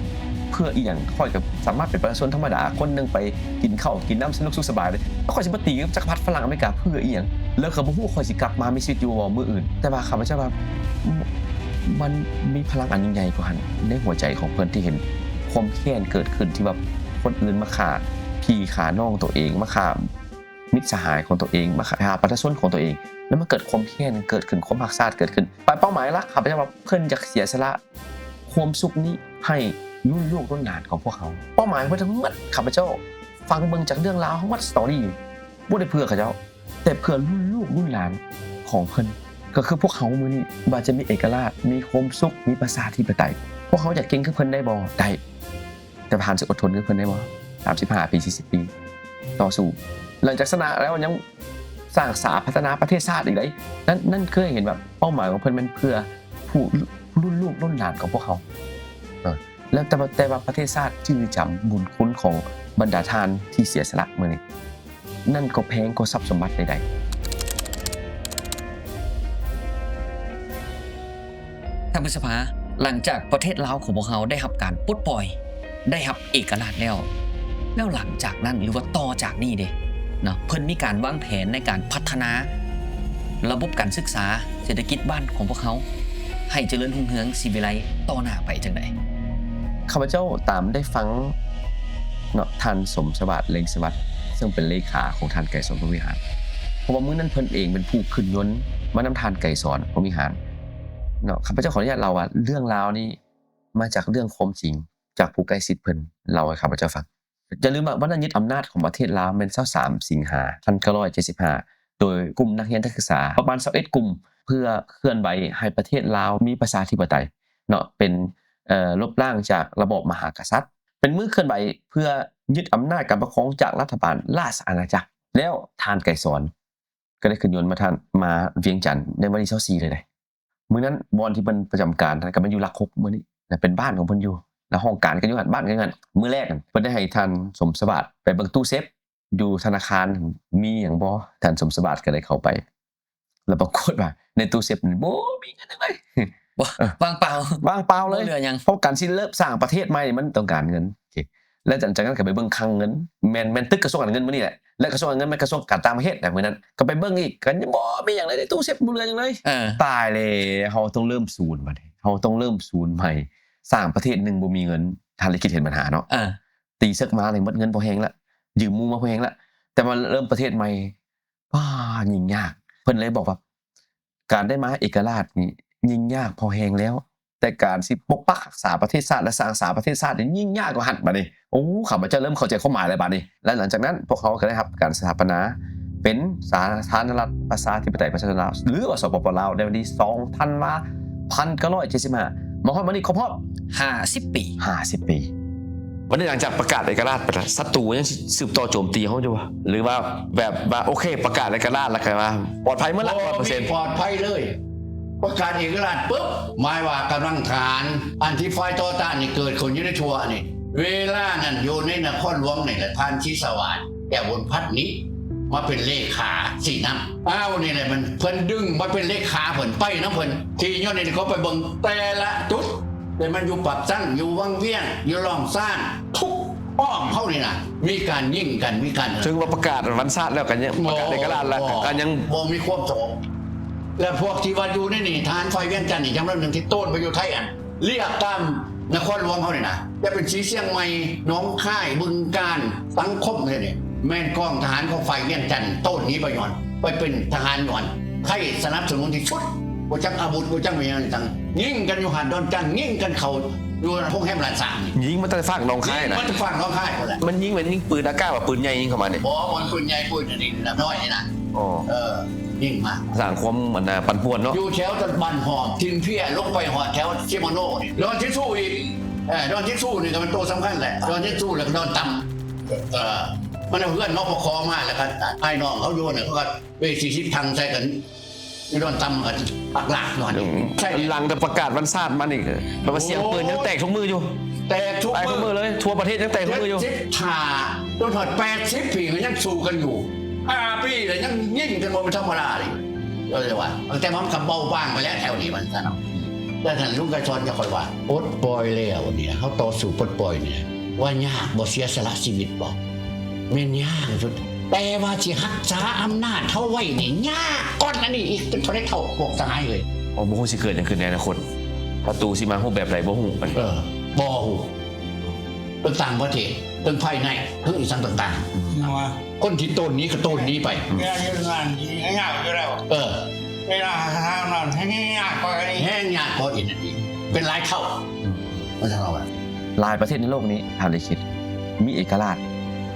ເພື່ອອີ່ຫຍັງ? ຂ້ອຍກໍສາມາດເປັນປະຊາຊົນທຳມະດາຄົນໜຶ່ງ ໄປກິນເຂົ້າກິນນ້ຳສະໜຸກສຸກສະບາຍເດ້. ແລ້ວຂ້ອຍຊິມາຕີກັບຈັກກະພັດຝຣັ່ງອາເມລິກາເພື່ອອີ່ຫຍັງ? ແລ້ວກໍບໍ່ຮູ້ວ່າຂ້ອຍຊິກັບມາມີຊີວິດຢູ່ບໍ່ມື້ອື່ນ. ແຕ່ວ່າຂ້າພະເຈົ້າວ່າ ມັນມີພະລັງອັນຍິ່ງໃຫຍ່ກວ່າຫັ້ນ ໃນຫົວໃຈຂອງເພິ່ນ ທີ່ເຫັນຄວາມແຄ້ນເກີດຂຶ້ນ ທີ່ວ່າຄົນອື່ນມາຂ້າພີ່ຂ້ານ້ອງຕົວເອງ, ມາຂ້າມິດສະຫາຍຂອງຕົວເອງ, ມາຂ້າປະຊາຊົນຂອງຕົວເອງ, ແລ້ວມັນເກີດຄວາມແຄ້ນເກີດຂຶ້ນ, ຄວາມຮັກຊາດເກີດຂຶ້ນ. ເປົ້າໝາຍຫຼັກ ຂ້າພະເຈົ້າວ່າເພິ່ນຢາກເສຍສະຫຼະຄວາມສຸກນີ້ໃຫ້ລຸ້ນລູກລຸ້ນຫຼານຂອງພວກເຮົາ. ເປົ້າໝາຍຂອງເພິ່ນທັງໝົດ ຂ້າພະເຈົ້າຟັງເບິ່ງຈາກເລື່ອງລາວທັງໝົດ story ບໍ່ໄດ້ເພື່ອເຂົາເຈົ້າ ແຕ່ເພື່ອລຸ້ນລູກລຸ້ນຫຼານຂອງເພິ່ນ ກໍຄືພວກເຮົາມື້ນີ້ ວ່າຈະມີເອກະລາດ, ມີຄວາມສຸກ, ມີປະຊາທິປະໄຕ. ພວກເຮົາຢາກເກັ່ງຄືເພິ່ນໄດ້ບໍ່? ໄດ້. ແຕ່ວ່າທ່ານຊິອົດທົນຄືເພິ່ນໄດ້ບໍ່? ສາມສິບຫ້າປີ, ສີ່ສິບປີ ຕໍ່ສູ້. ຫຼັງຈາກຊະນະແລ້ວຍັງສ້າງສາພັດທະນາປະເທດຊາດອີກໄດ໋. ນັ້ນ, ນັ້ນຄືໃຫ້ເຫັນວ່າເປົ້າໝາຍຂອງເພິ່ນແມ່ນເພື່ອຜູ້ລຸ້ນລູກລຸ້ນຫຼານຂອງພວກເຮົາ. ເອີ ແລ້ວແຕ່ວ່າ, ແຕ່ວ່າປະເທດຊາດຈື່ຈຳບຸນຄຸນຂອງບັນດາທ່ານທີ່ເສຍສະຫຼະມື້ນີ້. ນັ້ນກໍແພງກວ່າຊັບສົມບັດໃດໆ. ທ່ານພຶດສະພາ, ຫຼັງຈາກປະເທດລາວຂອງພວກເຮົາໄດ້ຮັບການປົດປ່ອຍ, ໄດ້ຮັບເອກະລາດແລ້ວ, ແລ້ວຫຼັງຈາກນັ້ນ ຫຼືວ່າຕໍ່ຈາກນີ້ເດເນາະ, ເພິ່ນມີການວາງແຜນໃນການພັດທະນາລະບົບການສຶກສາ, ເສດຖະກິດບ້ານຂອງພວກເຮົາ ໃຫ້ຈະເລີນຮຸ່ງເຮືອງສີວິໄລຕໍ່ໜ້າໄປຈັ່ງໃດ? ຂ້າພະເຈົ້າຕາມໄດ້ຟັງເນາະ ທ່ານ ສົມສະຫວາດ ເລັ່ງສະຫວັດ ເຊິ່ງເປັນເລຂາຂອງທ່ານໄກສອນ ພົມວິຫານ, ເພາະວ່າມື້ນັ້ນເພິ່ນເອງເປັນຜູ້ຂຶ້ນຍົນມານຳທ່ານໄກສອນ ພົມວິຫານເນາະ. ຂ້າພະເຈົ້າຂໍອະນຸຍາດເລົ່າວ່າເລື່ອງລາວນີ້ມາຈາກເລື່ອງຄວາມຈິງ ຈາກຜູ້ໃກ້ຊິດເພິ່ນເລົ່າໃຫ້ຂ້າພະເຈົ້າຟັງ. ຢ່າລືມວ່າວັນນະຍຶດອຳນາດຂອງປະເທດລາວແມ່ນຊາວສາມສິງຫາ ພັນເກົ້າຮ້ອຍເຈັດສິບຫ້າ ໂດຍກຸ່ມນັກຮຽນນັກສຶກສາປະມານຊາວເອັດກຸ່ມ ເພື່ອເຄື່ອນໄຫວໃຫ້ປະເທດລາວມີປະຊາທິປະໄຕເນາະ, ເປັນ, ເອີ, ລົບລ້າງຈາກລະບອບມະຫາກະສັດ. ເປັນມື້ເຄື່ອນໄຫວເພື່ອ ຍຶດອຳນາດການປົກຄອງຈາກລັດຖະບານລາຊະອານາຈັກ ແລ້ວທ່ານໄກສອນ ກໍໄດ້ຂຶ້ນຍົນມາທ່ານ ມາວຽງຈັນໃນວັນທີຊາວສີ່ເລີຍເດ້. ມື້ນັ້ນບ່ອນທີ່ເພິ່ນປະຈຳການນັ້ນກໍແມ່ນຢູ່ຫຼັກຫົກມື້ນີ້ ແລະເປັນບ້ານຂອງເພິ່ນຢູ່ ແລະຫ້ອງການກໍຢູ່ຫັ້ນ ບ້ານກໍຢູ່ຫັ້ນ. ມື້ແລກນັ້ນເພິ່ນໄດ້ໃຫ້ທ່ານສົມສະຫວາດໄປເບິ່ງຕູ້ເຊບຢູ່ທະນາຄານ ມີຫຍັງບໍ່? ທ່ານສົມສະຫວາດກໍໄດ້ເຂົ້າໄປ ແລ້ວປາກົດວ່າໃນຕູ້ເຊບນັ້ນບໍ່ມີເງິນຫຍັງເລີຍ ບໍ່ ເອີ ວ່າງເປົ່າ ວ່າງເປົ່າເລີຍ ບໍ່ເຫຼືອຫຍັງ. ເພາະການຊິເລີ່ມສ້າງປະເທດໃໝ່ມັນຕ້ອງການເງິນ ໂອເຄ ແລ້ວຫຼັງຈາກນັ້ນກໍໄປເບິ່ງຄັງເງິນ ແມ່ນ ແມ່ນຕຶກກະຊວງການເງິນມື້ນີ້ແຫຼະ ແລະກະຊວງການເງິນແມ່ນກະຊວງການຕ່າງປະເທດນະມື້ນັ້ນ ກໍໄປເບິ່ງອີກ ກໍຍັງບໍ່ມີຫຍັງເລີຍ ຕູ້ເຊບບໍ່ເຫຼືອຫຍັງເລີຍ. ເອີ ຕາຍແລ້ວ ເຮົາຕ້ອງເລີ່ມສູນບາດນີ້ ເຮົາຕ້ອງເລີ່ມສູນໃໝ່ ສ້າງປະເທດໜຶ່ງບໍ່ມີເງິນ ທ່ານລະຄິດເຫັນບັນຫາເນາະ. ເອີ ຕີເສິກມາແລ້ວໝົດເງິນພໍແຮງລະ ຢືມໝູ່ມາພໍແຮງລະ ແຕ່ວ່າເລີ່ມປະເທດໃໝ່ ປ້າ ຍິ່ງຍາກ. ເພິ່ນເລີຍບອກວ່າ ການໄດ້ມາເອກະລາດນີ້ຍິ່ງຍາກພໍແຮງແລ້ວ ແຕ່ການຊິປົກປັກຮັກສາປະເທດຊາດ ແລະສ້າງສາປະເທດຊາດນີ້ຍິ່ງຍາກກວ່າຫັ້ນບາດນີ້. ໂອ້ ຂ້າພະເຈົ້າເລີ່ມເຂົ້າໃຈຄວາມໝາຍແລ້ວບາດນີ້. ແລະຫຼັງຈາກນັ້ນພວກເຮົາກໍໄດ້ຮັບການສະຖາປະນາເປັນສາທາລະນະລັດປະຊາທິປະໄຕປະຊາຊົນລາວ ຫຼືວ່າ ສປປ ລາວ ໃນວັນທີສອງ ທັນວາ ພັນເກົ້າຮ້ອຍເຈັດສິບຫ້າ ມາຮອດມື້ນີ້ຄົບຮອບຫ້າສິບປີ ຫ້າສິບປີ. ບັດນີ້ຫຼັງຈາກປະກາດເອກະລາດໄປແລ້ວ ສັດຕູຍັງຊິສືບຕໍ່ໂຈມຕີເຮົາຢູ່ບໍ່? ຫຼືວ່າແບບວ່າ ໂອເຄ ປະກາດເອກະລາດແລ້ວກໍວ່າປອດໄພໝົດລະ ຮ້ອຍເປີເຊັນ ປອດໄພເລີຍ. ປະກາດເອກະລາດປຶບ ໝາຍວ່າກຳລັງທະຫານ ອັນທີ່ຝ່າຍຕໍ່ຕ້ານນີ້ເກີດຂຶ້ນຢູ່ໃນທົ່ວນີ້ ເວລານັ້ນຢູ່ໃນນະຄອນຫຼວງນີ້ແຫຼະ ທ່ານສີສະຫວາດ ແກ້ວບຸນພັດນີ້ມາເປັນເລຂາຊີ້ນຳ. ອ້າວ ນີ້ແຫຼະມັນ ເພິ່ນດຶງມາເປັນເລຂາເພິ່ນ ໄປນຳເພິ່ນ ທີ່ຍ້ອນນີ້ເຂົາໄປເບິ່ງແຕ່ລະຈຸດ ແຕ່ມັນຢູ່ປາກຊັນ ຢູ່ວັງວຽງ ຢູ່ລ້ອມຊານ ທຸກອ້ອມເຮົານີ້ນະ ມີການຍິງກັນ ມີການ ເຖິງວ່າປະກາດວັນຊາດແລ້ວ ກໍຍັງ ບໍ່ ປະກາດເອກະລາດແລ້ວ ບໍ່ ກໍຍັງ ບໍ່ມີຄວາມສະຫງົບ. ແລະພວກທີ່ວ່າຢູ່ໃນນີ້ ທະຫານຝ່າຍວຽງຈັນນີ້ ຈຳນວນໜຶ່ງທີ່ໂຕນໄປຢູ່ໄທ ອັນລຽກຕາມນະຄອນຫຼວງເຮົານີ້ນະ ຈະເປັນສີຊຽງໃໝ່ ໜອງຄາຍ ບຶງການ ສັງຄົມນີ້ ແມ່ນກອງທະຫານຂອງຝ່າຍວຽງຈັນ ໂຕນໜີໄປຍ້ອນ ໄປເປັນທະຫານຍ້ອນ ໃຜສະໜັບສະໜູນທີ່ສຸດ ບໍ່ຈັກອາວຸດ ບໍ່ຈັກແມ່ນຫຍັງ ຍິງກັນຢູ່ຫາດດອນຈັນ ຍິງກັນເຂົ້າຢູ່ໂຮງແຮມລາຊານີ້ ຍິງມາແຕ່ຟາກໜອງຄາຍນະ ຍິງມາແຕ່ຟາກໜອງຄາຍພຸ້ນແຫຼະ. ມັນຍິງແມ່ນຍິງປືນອາກາດ ວ່າປືນໃຫຍ່ຍິງເຂົ້າມານີ້? ບໍ່ ມັນປືນໃຫຍ່ ປືນອັນນີ້ນະ ນ້ອຍນີ້ນະ. ອໍ ເອີ ຍິງມາ ສ້າງຄວາມ ອັນນ່າ ປັ່ນປ່ວນເນາະ ຢູ່ແຖວບ້ານຫອມ ຖິ່ນເພຍ ລົງໄປຮອດແຖວເຊໂມໂນນີ້ ດອນເຈຊູອີກ. ເອີ ດອນເຈຊູນີ້ກໍເປັນໂຕສຳຄັນແຫຼະ ດອນເຈຊູ ແລ້ວກໍດອນຕຳ ເອີ ມັນເອົາເຮືອນ ນປຂ ມາ ແລ້ວກໍອ້າຍນ້ອງເຂົາຢູ່ນັ້ນ ເຂົາກໍເວທີສິບຖັງໃສ່ກັນ ຢູ່ດອນຕຳກໍປັກຫຼາກນອນຢູ່. ອືມ ໃຊ່ ຫຼັງຈາກປະກາດວັນຊາດມານີ້ ແບບວ່າສຽງປືນຍັງແຕກທຸກມື້ຢູ່. ໂອ້ ແຕກທຸກມື້ ແຕກທຸກມື້ເລີຍ ທົ່ວປະເທດຍັງແຕກທຸກມື້ຢູ່. ເຈັດສິບຫ້າ ຈົນຮອດແປດສິບປີກໍຍັງສູ້ກັນຢູ່ ຫ້າປີແລ້ວຍັງຍິງກັນບໍ່ແມ່ນທຳມະດາເລີຍ. ເອີ ວ່າ ແຕ່ວ່າມັນກໍເບົາບາງໄປແລ້ວແຖວນີ້ ວ່າຊັ້ນເນາະ. ແຕ່ທ່ານລຸງໄກສອນຈະຄ່ອຍວ່າ ປົດປ່ອຍແລ້ວນີ້ ເຮົາຕໍ່ສູ້ປົດປ່ອຍນີ້ ວ່າຍາກບໍ່ເສຍສະຫຼະຊີວິດບໍ່? ແມ່ນຍາກທີ່ສຸດ ແຕ່ວ່າຊິຮັກສາອຳນາດເຮົາໄວ້ນີ້ຍາກກວ່າອັນນີ້ອີກເປັນເທົ່າໃດເທົ່າ ພວກສະຫາຍເອີຍ. ໂອ້ ບໍ່ຮູ້ຊິເກີດຫຍັງຂຶ້ນໃນອະນາຄົດ ສັດຕູຊິມາຮູບແບບໃດບໍ່ຮູ້. ເອີ ບໍ່ຮູ້ ເຖິງຕ່າງປະເທດ ເຖິງພາຍໃນ ເຖິງອີ່ຫຍັງຕ່າງໆ ອືມ ວ່າ ຄົນທີ່ໂຕນໜີກໍໂຕນໜີໄປ. ເວລາຢູ່ງານຍາກຢູ່ແລ້ວ. ເອີ ເວລາທາງນັ້ນແຮງຍາກກວ່ານີ້ ແຮງຍາກກວ່າອີກນັ້ນອີກ ເປັນຫຼາຍເທົ່າ. ອືມ ວ່າຊັ້ນເນາະ. ຫຼາຍປະເທດໃນໂລກນີ້ ທ່ານໄດ້ຄິດ ມີເອກະລາດ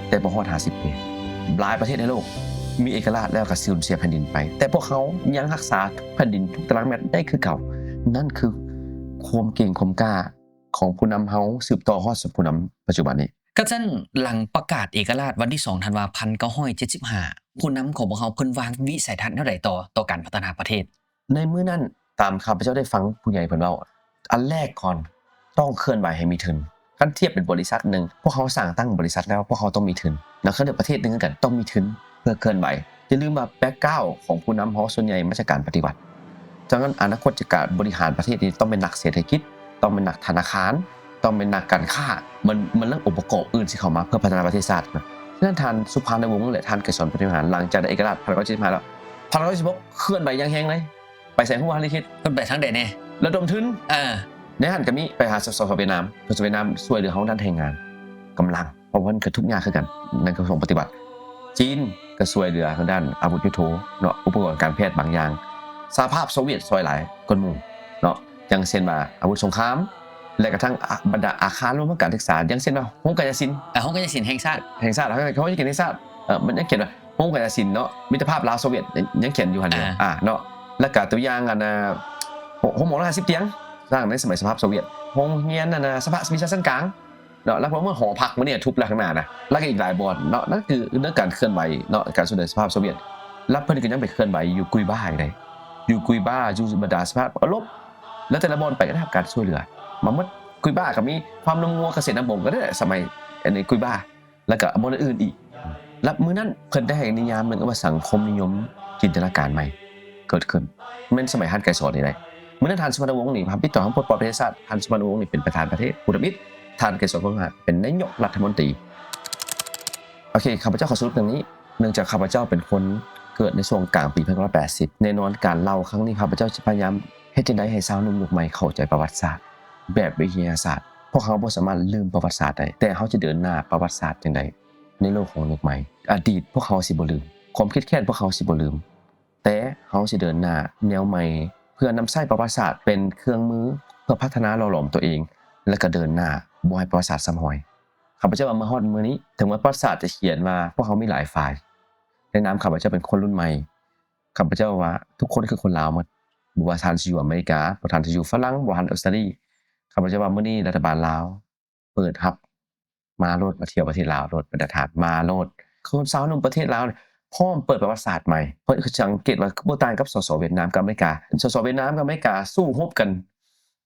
ແຕ່ບໍ່ຮອດຫ້າສິບປີ. ຫຼາຍປະເທດໃນໂລກມີເອກະລາດແລ້ວກໍສູນເສຍແຜ່ນດິນໄປ ແຕ່ພວກເຮົາຍັງຮັກສາແຜ່ນດິນທຸກຕາລາງແມັດໄດ້ຄືເກົ່າ. ນັ້ນຄືຄວາມເກັ່ງຄວາມກ້າ ຂອງຜູ້ນຳເຮົາສືບຕໍ່ຮອດສູ່ຜູ້ນຳປັດຈຸບັນນີ້. ຄັນຊັ້ນ ຫຼັງປະກາດເອກະລາດວັນທີສອງ ທັນວາ ພັນເກົ້າຮ້ອຍເຈັດສິບຫ້າ ຜູ້ນຳຂອງພວກເຮົາເພິ່ນວາງວິໄສທັດແນວໃດຕໍ່ ຕໍ່ການພັດທະນາປະເທດ? ໃນມື້ນັ້ນ ຕາມຂ້າພະເຈົ້າໄດ້ຟັງຜູ້ໃຫຍ່ເພິ່ນເວົ້າ ອັນແລກກ່ອນ ຕ້ອງເຄື່ອນໄຫວໃຫ້ມີທຶນ. ຄັນທຽບເປັນບໍລິສັດໜຶ່ງ ພວກເຮົາສ້າງຕັ້ງບໍລິສັດແລ້ວ ພວກເຮົາຕ້ອງມີທຶນ. ແລ້ວຄັນເປັນປະເທດໜຶ່ງຄືກັນ ຕ້ອງມີທຶນເພື່ອເຄື່ອນໄຫວ. ຢ່າລືມວ່າ ແບັກກຣາວຂອງຜູ້ນຳເຮົາສ່ວນໃຫຍ່ມາຈາກການປະຕິວັດ. ສະນັ້ນ ອະນາຄົດຈະການບໍລິຫານປະເທດນີ້ ຕ້ອງແມ່ນນັກເສດຖະກິດ, ຕ້ອງແມ່ນນັກທະນາຄານ, ຕ້ອງແມ່ນນັກການຄ້າ, ມັນ ມັນເລື່ອງອົງປະກອບອື່ນຊິເຂົ້າມາເພື່ອພັດທະນາປະເທດຊາດ. ສະນັ້ນ ທ່ານສຸພານຸວົງ ແລະ ທ່ານໄກສອນ ປະທຸມວິຫານ ຫຼັງຈາກໄດ້ເອກະລາດ ພັນເກົ້າຮ້ອຍເຈັດສິບຫ້າ ແລ້ວ ພັນເກົ້າຮ້ອຍເຈັດສິບຫົກ ເຄື່ອນໄຫວຢ່າງແຮງເລີຍ. ໄປໃສຮູ້ບໍ່ ທ່ານລິຂິດ? ເພິ່ນໄປທາງໃດແດ່? ລະດົມທຶນ. ເອີ ໃນຫັ້ນກໍມີໄປຫາ ສ ສ ສ ຫວຽດນາມ, ສ ສ ຫວຽດນາມຊ່ວຍເຫຼືອເຮົາດ້ານແຮງງານ, ກຳລັງ, ເພາະວ່າເພິ່ນກໍທຸກຍາກຄືກັນ ໃນກະຊວງປະຕິວັດ. ຈີນກໍຊ່ວຍເຫຼືອທາງດ້ານອາວຸດຍຸດໂທເນາະ, ອຸປະກອນການແພດບາງຢ່າງ. ສະຫະພາບໂຊວຽດຊ່ວຍຫຼາຍກວ່າໝູ່ເນາະ, ຢ່າງເຊັ່ນວ່າອາວຸດສົງຄາມ ແລະກະທັງ ອາ ບັນດາອາຄານ ລວມທັງການສຶກສາ, ຢ່າງເຊັ່ນວ່າໂຮງກາຍາສິນ, ອາ ໂຮງກາຍາສິນແຫ່ງຊາດ, ແຫ່ງຊາດ, ເຮົາ ເຮົາຍັງເຫັນແຫ່ງຊາດ, ເອີ ມັນຍັງຂຽນວ່າ ໂຮງກາຍາສິນເນາະ, ມິດຕະພາບລາວໂຊວຽດ ຍັງຂຽນຢູ່ຫັ້ນຢູ່ ອາ ອາ ເນາະ. ແລ້ວກະຕົວຢ່າງ ອັນນ່າ ໂຮງໝໍຮ້ອຍຫ້າສິບຕຽງ ສ້າງໃນສະໄໝສະຫະພາບໂຊວຽດ, ໂຮງຮຽນ ອັນນ່າ ສະພາວິຊາຊັ້ນກາງ ເນາະ ແລ້ວເມື່ອຫໍພັກມື້ນີ້ທຸບແລ້ວຂ້າງໜ້ານະ ແລ້ວກໍອີກຫຼາຍບ່ອນເນາະ ນັ້ນຄືເລື່ອງການເຄື່ອນໄຫວເນາະ ການສູນເສຍສະພາບໂຊວຽດ ແລ້ວເພິ່ນກໍຍັງໄປເຄື່ອນໄຫວຢູ່ກຸຍບາອີກເດ້ ຢູ່ກຸຍບາ ຢູ່ບັນດາສະຫະພາບເອີຣົບ ແລ້ວແຕ່ລະບ່ອນໄປກໍໄດ້ຮັບການຊ່ວຍເຫຼືອມາໝົດ ກຸຍບາກໍມີຟາມນົມງົວ ກະເສດນ້ຳບົງ ກໍໄດ້ສະໄໝອັນນີ້ກຸຍບາ ແລ້ວກໍບ່ອນອື່ນໆອີກ ແລ້ວມື້ນັ້ນເພິ່ນໄດ້ໃຫ້ນິຍາມໜຶ່ງວ່າສັງຄົມນິຍົມຈິນຕະນາການໃໝ່ ເກີດຂຶ້ນ ແມ່ນສະໄໝທ່ານໄກສອນນີ້ແຫຼະ ມື້ນັ້ນທ່ານສຸວັນນະວົງນີ້ ທ່ານຕິດຕໍ່ທາງປົດປ່ອຍປະເທດຊາດ ທ່ານສຸວັນນະວົງນີ້ເປັນປະທານປະເທດຜູ້ທຳອິດ ທ່ານໄກສອນ ພົມວິຫານ ເປັນນາຍົກລັດຖະມົນຕີ. ໂອເຄ ຂ້າພະເຈົ້າຂໍສະຫຼຸບດັ່ງນີ້ ເນື່ອງຈາກຂ້າພະເຈົ້າເປັນຄົນເກີດໃນຊ່ວງກາງປີໜຶ່ງພັນເກົ້າຮ້ອຍແປດສິບ ແນ່ນອນການເລົ່າຄັ້ງນີ້ ຂ້າພະເຈົ້າຈະພະຍາຍາມເຮັດຈັ່ງໃດໃຫ້ຊາວໜຸ່ມຍຸກໃໝ່ເຂົ້າໃຈປະຫວັດສາດແບບວິທະຍາສາດ. ພວກເຮົາບໍ່ສາມາດລືມປະຫວັດສາດໄດ້, ແຕ່ເຮົາຈະເດີນໜ້າປະຫວັດສາດຈັ່ງໃດໃນໂລກຂອງຍຸກໃໝ່? ອະດີດພວກເຮົາຊິບໍ່ລືມ, ຄວາມຄິດແຄ້ນພວກເຮົາຊິບໍ່ລືມ. ແຕ່ເຮົາຊິເດີນໜ້າແນວໃໝ່ ເພື່ອນຳໃຊ້ປະຫວັດສາດເປັນເຄື່ອງມືເພື່ອພັດທະນາຫຼໍ່ຫຼອມຕົວເອງ ແລະ ກະເດີນໜ້າ ບໍ່ໃຫ້ປະຫວັດສາດຊ້ຳຮອຍ. ຂ້າພະເຈົ້າວ່າມາຮອດມື້ນີ້ ເຖິງວ່າປະຫວັດສາດຈະຂຽນວ່າພວກເຮົາມີຫຼາຍຝ່າຍ, ໃນນາມຂ້າພະເຈົ້າເປັນຄົນລຸ້ນໃໝ່, ຂ້າພະເຈົ້າວ່າທຸກຄົນຄືຄົນລາວໝົດ, ບໍ່ວ່າທ່ານຊິຢູ່ອາເມລິກາ, ບໍ່ທ່ານຊິຢູ່ຝຣັ່ງ, ບໍ່ທ່ານອົດສະຕາລີ, ຂ້າພະເຈົ້າວ່າມື້ນີ້ລັດຖະບານລາວ ເປີດຮັບມາໂລດ, ມາທ່ຽວປະເທດລາວໂລດ, ບັນດາທ່ານມາໂລດ. ຄືຊາວໜຸ່ມປະເທດລາວພ້ອມເປີດປະຫວັດສາດໃໝ່. ເພິ່ນສັງເກດວ່າບໍ່ຕ່າງກັບ ສສ ຫວຽດນາມກັບອາເມລິກາ. ສສ ຫວຽດນາມກັບອາເມລິກາສູ້ຮົບກັ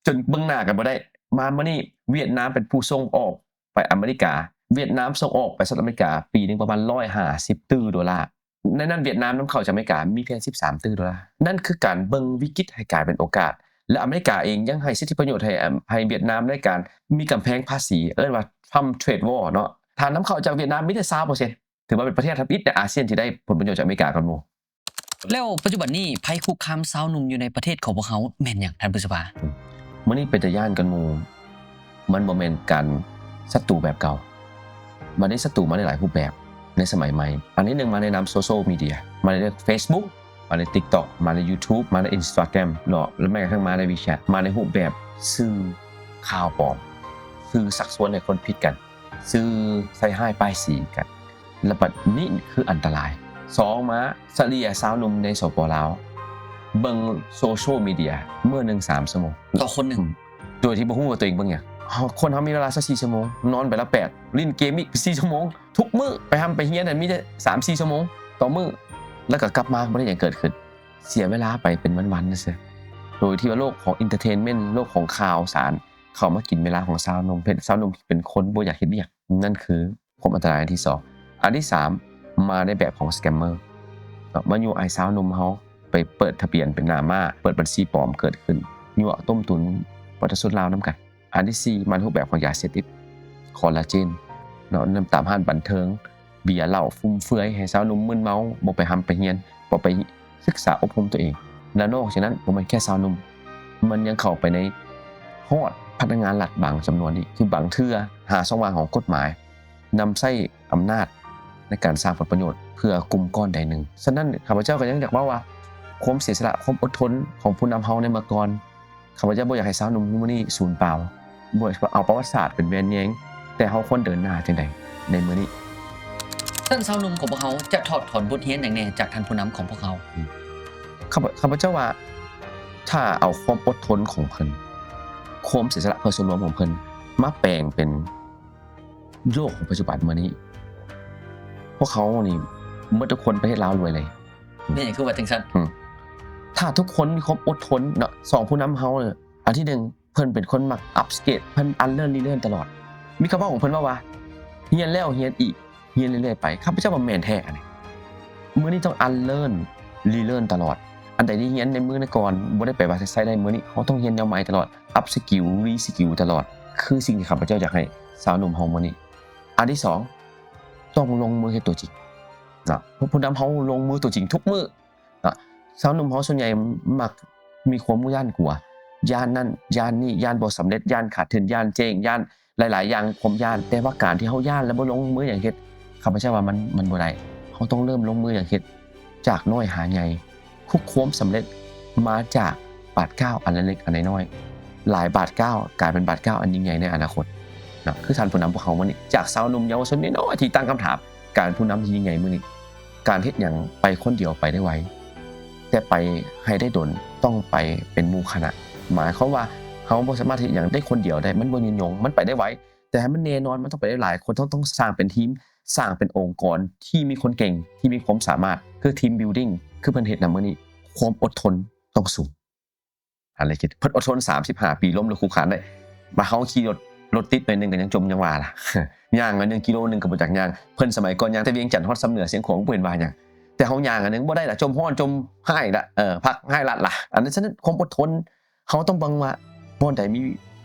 ນຈົນເບິ່ງໜ້າກັນບໍ່ໄດ້. ມາມື້ນີ້ຫວຽດນາມເປັນຜູ້ສົ່ງອອກໄປອາເມລິກາ. ຫວຽດນາມສົ່ງອອກໄປສະຫະລັດອາເມລິກາປີໜຶ່ງປະມານຮ້ອຍຫ້າສິບຕື້ໂດລາ. ໃນນັ້ນຫວຽດນາມນຳເຂົ້າຈາກອາເມລິກາມີພຽງສິບສາມຕື້ໂດລາ. ນັ້ນຄືການເບິ່ງວິກິດໃຫ້ກາຍເປັນໂອກາດ ແລະ ອາເມລິກາເອງຍັງໃຫ້ສິດທິປະໂຫຍດໃຫ້ ໃຫ້ຫວຽດນາມໃນການມີກຳແພງພາສີ ເອີ້ນວ່າ Trump Trade War ເນາະ. ຖ້ານຳເຂົ້າຈາກຫວຽດນາມມີແຕ່ຊາວເປີເຊັນ ຖືວ່າເປັນປະເທດທຳອິດໃນອາຊຽນທີ່ໄດ້ຜົນປະໂຫຍດຈາກອາເມລິກາກ່ອນໝູ່. ແລ້ວປັດຈຸບັນນີ້ໄພຄຸກຄາມຊາວໜຸ່ມຢູ່ໃນປະເທດຂອງພວກເຮົາແມ່ນຫຍັງ ທ່ານຜູ້ສະພາ? ມື້ນີ້ເປັນຕາຢ້ານກ່ອນໝູ່ ມັນບໍ່ແມ່ນການສັດຕູແບບເກົ່າ. ບັດນີ້ສັດຕູມາໃນຫຼາຍຮູບແບບໃນສະໄໝໃໝ່. ອັນທີໜຶ່ງມາໃນນາມໂຊຊຽວມີເດຍ, ມາໃນເຟສບຸກ, ມາໃນຕິກຕັອກ, ມາໃນຢູທູບ, ມາໃນອິນສະຕາແກຣມເນາະ ແລະ ແມ້ກະທັ້ງມາໃນວີແຊັດ, ມາໃນຮູບແບບສື່ຂ່າວປອມ, ສື່ຊັກຊວນໃຫ້ຄົນຜິດກັນ, ສື່ໃສ່ຮ້າຍປ້າຍສີກັນ. ແລະ ບັດນີ້ຄືອັນຕະລາຍ. ສອງມາ ສະເລ່ຍຊາວໜຸ່ມໃນ ສປ ລາວ ເບິ່ງໂຊຊຽວມີເດຍມື້ໜຶ່ງສາມຊົ່ວໂມງ ຕໍ່ຄົນໜຶ່ງ ໂດຍທີ່ບໍ່ຮູ້ວ່າຕົວເອງເບິ່ງຫຍັງ. ເຮົາ ຄົນເຮົາມີເວລາຊາວສີ່ຊົ່ວໂມງ, ນອນໄປລະແປດ, ຫຼິ້ນເກມອີກສີ່ຊົ່ວໂມງ, ທຸກມື້ໄປຮ່ຳໄປຮຽນນັ້ນມີແຕ່ສາມສີ່ຊົ່ວໂມງຕໍ່ມື້, ແລ້ວກໍກັບມາບໍ່ໄດ້ຫຍັງເກີດຂຶ້ນ, ເສຍເວລາໄປເປັນວັນໆຊື່ໆ ໂດຍທີ່ວ່າໂລກຂອງ entertainment ໂລກຂອງຂ່າວສານ ເຂົ້າມາກິນເວລາຂອງຊາວໜຸ່ມ, ເຮັດຊາວໜຸ່ມເປັນຄົນບໍ່ຢາກເຮັດວຽກ. ນັ້ນຄືຄວາມອັນຕະລາຍອັນທີສອງ. ອັນທີສາມ ມາໃນແບບຂອງສະແກມເມີເນາະ, ມາຍົວະໃຫ້ຊາວໜຸ່ມເຮົາໄປເປີດທະບຽນເປັນໜ້າມ້າ, ເປີດບັນຊີປອມເກີດຂຶ້ນ, ຍົວະຕົ້ມຕຸນປະຊາຊົນລາວນຳກັນ. ອັນທີສີ່ ມາໃນຮູບແບບຂອງຢາເສບຕິດ, ຄໍລາເຈນເນາະ, ນຳຕາມຮ້ານບັນເທີງ, ເບຍເຫຼົ້າຟຸມເຟືອຍ ໃຫ້ຊາວໜຸ່ມມຶນເມົາ, ບໍ່ໄປຮ່ຳໄປຮຽນ, ບໍ່ໄປສຶກສາອົບຮົມຕົວເອງ. ແລະ ນອກຈາກນັ້ນ ບໍ່ແມ່ນແຄ່ຊາວໜຸ່ມ, ມັນຍັງເຂົ້າໄປໃນຮອດພະນັກງານລັດບາງຈຳນວນອີກ, ຄືບາງເທື່ອຫາຊ່ອງວ່າງຂອງກົດໝາຍ, ນຳໃຊ້ອຳນາດໃນການສ້າງຜົນປະໂຫຍດເພື່ອກຸ່ມກ້ອນໃດໜຶ່ງ. ສະນັ້ນ ຂ້າພະເຈົ້າກໍຍັງຢາກເວົ້າວ່າ ຄວາມເສຍສະຫຼະ, ຄວາມອົດທົນຂອງຜູ້ນຳເຮົາໃນເມື່ອກ່ອນ, ຂ້າພະເຈົ້າບໍ່ຢາກໃຫ້ຊາວໜຸ່ມມື້ນີ້ສູນເປົ່າ, ບໍ່ເອົາປະຫວັດສາດເປັນແວ່ນແຍງ, ແຕ່ເຮົາຄວນເດີນໜ້າຈັ່ງໃດໃນມື້ນີ້? ຊັ້ນຊາວໜຸ່ມຂອງພວກເຮົາຈະຖອດຖອນບົດຮຽນຫຍັງແດ່ຈາກທ່ານຜູ້ນຳຂອງພວກເຮົາ? ຂ້າພະ ຂ້າພະເຈົ້າວ່າ ຖ້າເອົາຄວາມອົດທົນຂອງເພິ່ນ, ຄວາມເສຍສະຫຼະເພື່ອສ່ວນລວມຂອງເພິ່ນ ມາແປງເປັນໂລກຂອງປັດຈຸບັນມື້ນີ້, ພວກເຮົານີ້ໝົດທຸກຄົນປະເທດລາວລວຍເລີຍ. ແມ່ນຫຍັງຄືວ່າຈັ່ງຊັ້ນ? ອືມ ຖ້າທຸກຄົນມີຄວາມອົດທົນເນາະ, ສອງຜູ້ນຳເຮົາ ອັນທີໜຶ່ງ ເພິ່ນເປັນຄົນມັກອັບສະເກດ, ເພິ່ນອັນເລີນລີເລີນຕະຫຼອດ. ມີຄຳເວົ້າຂອງເພິ່ນເວົ້າວ່າ ຮຽນແລ້ວຮຽນອີກ, ຮຽນເລື້ອຍໆໄປ. ຂ້າພະເຈົ້າວ່າແມ່ນແທ້ອັນນີ້. ມື້ນີ້ຕ້ອງອັນເລີນລີເລີນຕະຫຼອດ. ອັນໃດທີ່ຮຽນໃນມື້ກ່ອນບໍ່ໄດ້ແປວ່າຊິໃຊ້ໄດ້ມື້ນີ້, ເຮົາຕ້ອງຮຽນແນວໃໝ່ຕະຫຼອດ, ອັບສະກິວ, ຣີສະກິວຕະຫຼອດ. ຄືສິ່ງທີ່ຂ້າພະເຈົ້າຢາກໃຫ້ຊາວໜຸ່ມເຮົາມື້ນີ້. ອັນທີສອງ ຕ້ອງລົງມືເຮັດຕົວຈິງເນາະ. ຜູ້ນຳເຮົາລົງມືຕົວຈິງທຸກມື້ ເນາະ. ຊາວໜຸ່ມເຮົາສ່ວນໃຫຍ່ມັກມີຄວາມຢ້ານກົວ, ຢ້ານນັ້ນ ຢ້ານນີ້, ຢ້ານບໍ່ສຳເລັດ, ຢ້ານຂາດທຶນ, ຢ້ານເຈັງ, ຢ້ານຫຼາຍໆຢ່າງ, ຄວາມຢ້ານ. ແຕ່ວ່າການທີ່ເຮົາຢ້ານແລ້ວບໍ່ລົງມືຫຍັງເຮັດ, ຂ້າພະເຈົ້າວ່າມັນ, ມັນບໍ່ໄດ້. ເຮົາຕ້ອງເລີ່ມລົງມືຫຍັງເຮັດ, ຈາກນ້ອຍຫາໃຫຍ່. ທຸກຄວາມສຳເລັດມາຈາກບາດກ້າວອັນເລັກໆ ອັນນ້ອຍໆ. ຫຼາຍບາດກ້າວກາຍເປັນບາດກ້າວອັນຍິ່ງໃຫຍ່ໃນອະນາຄົດເນາະ. ຄືທ່ານຜູ້ນຳພວກເຮົາມື້ນີ້, ຈາກຊາວໜຸ່ມເຍົາວະຊົນນ້ອຍໆທີ່ຕັ້ງຄຳຖາມ, ການເປັນຜູ້ນຳທີ່ຍິ່ງໃຫຍ່ມື້ນີ້, ການເຮັດຫຍັງໄປຄົນດຽວໄປໄດ້ໄວ, ແຕ່ໄປໃຫ້ໄດ້ດົນຕ້ອງໄປເປັນໝູ່ຄະນະ. ໝາຍຄວາມວ່າເຮົາບໍ່ສາມາດເຮັດຫຍັງໄດ້ຄົນດຽວໄດ້, ມັນບໍ່ຍືນຍົງ, ມັນໄປໄດ້ໄວ, ແຕ່ໃຫ້ມັນແນ່ນອນ ມັນຕ້ອງໄປຫຼາຍໆຄົນ, ຕ້ອງ ຕ້ອງສ້າງເປັນທີມ, ສ້າງເປັນອົງກອນທີ່ມີຄົນເກັ່ງ, ທີ່ມີຄວາມສາມາດ, ຄືທີມບິວດິ້ງ, ຄືເພິ່ນເຮັດນຳມື້ນີ້. ຄວາມອົດທົນຕ້ອງສູງ. ອັນລະຄິດ ເພິ່ນອົດທົນສາມສິບຫ້າປີ ລົ້ມລຸກຄຸກຄານໄດ້. ມາເຮົາຂີ່ລົດ, ລົດຕິດໜ້ອຍໜຶ່ງກໍຍັງຈົມຍັງວ່າລະ. ຍ່າງໜ້ອຍໜຶ່ງ ກິໂລໜຶ່ງກໍບໍ່ຈັກຍ່າງ. ເພິ່ນສະໄໝກ່ອນຍ່າງແຕ່ວຽງຈັນຮອດຊຳເໜືອຊຽງຂວາງ ບໍ່ເຫັນວ່າຫຍັງ. ແຕ່ເຮົາຍ່າງອັນໜຶ່ງບໍ່ໄດ້ລະ, ຈົມຮ້ອນ, ຈົມຮ້າຍລະ, ເອີ, ພັກຮ້າຍລັດລະ. ອັນນັ້ນ, ສະນັ້ນຄວາມອົດທົນ ເຮົາຕ້ອງເບິ່ງວ່າບ່ອນໃດມີ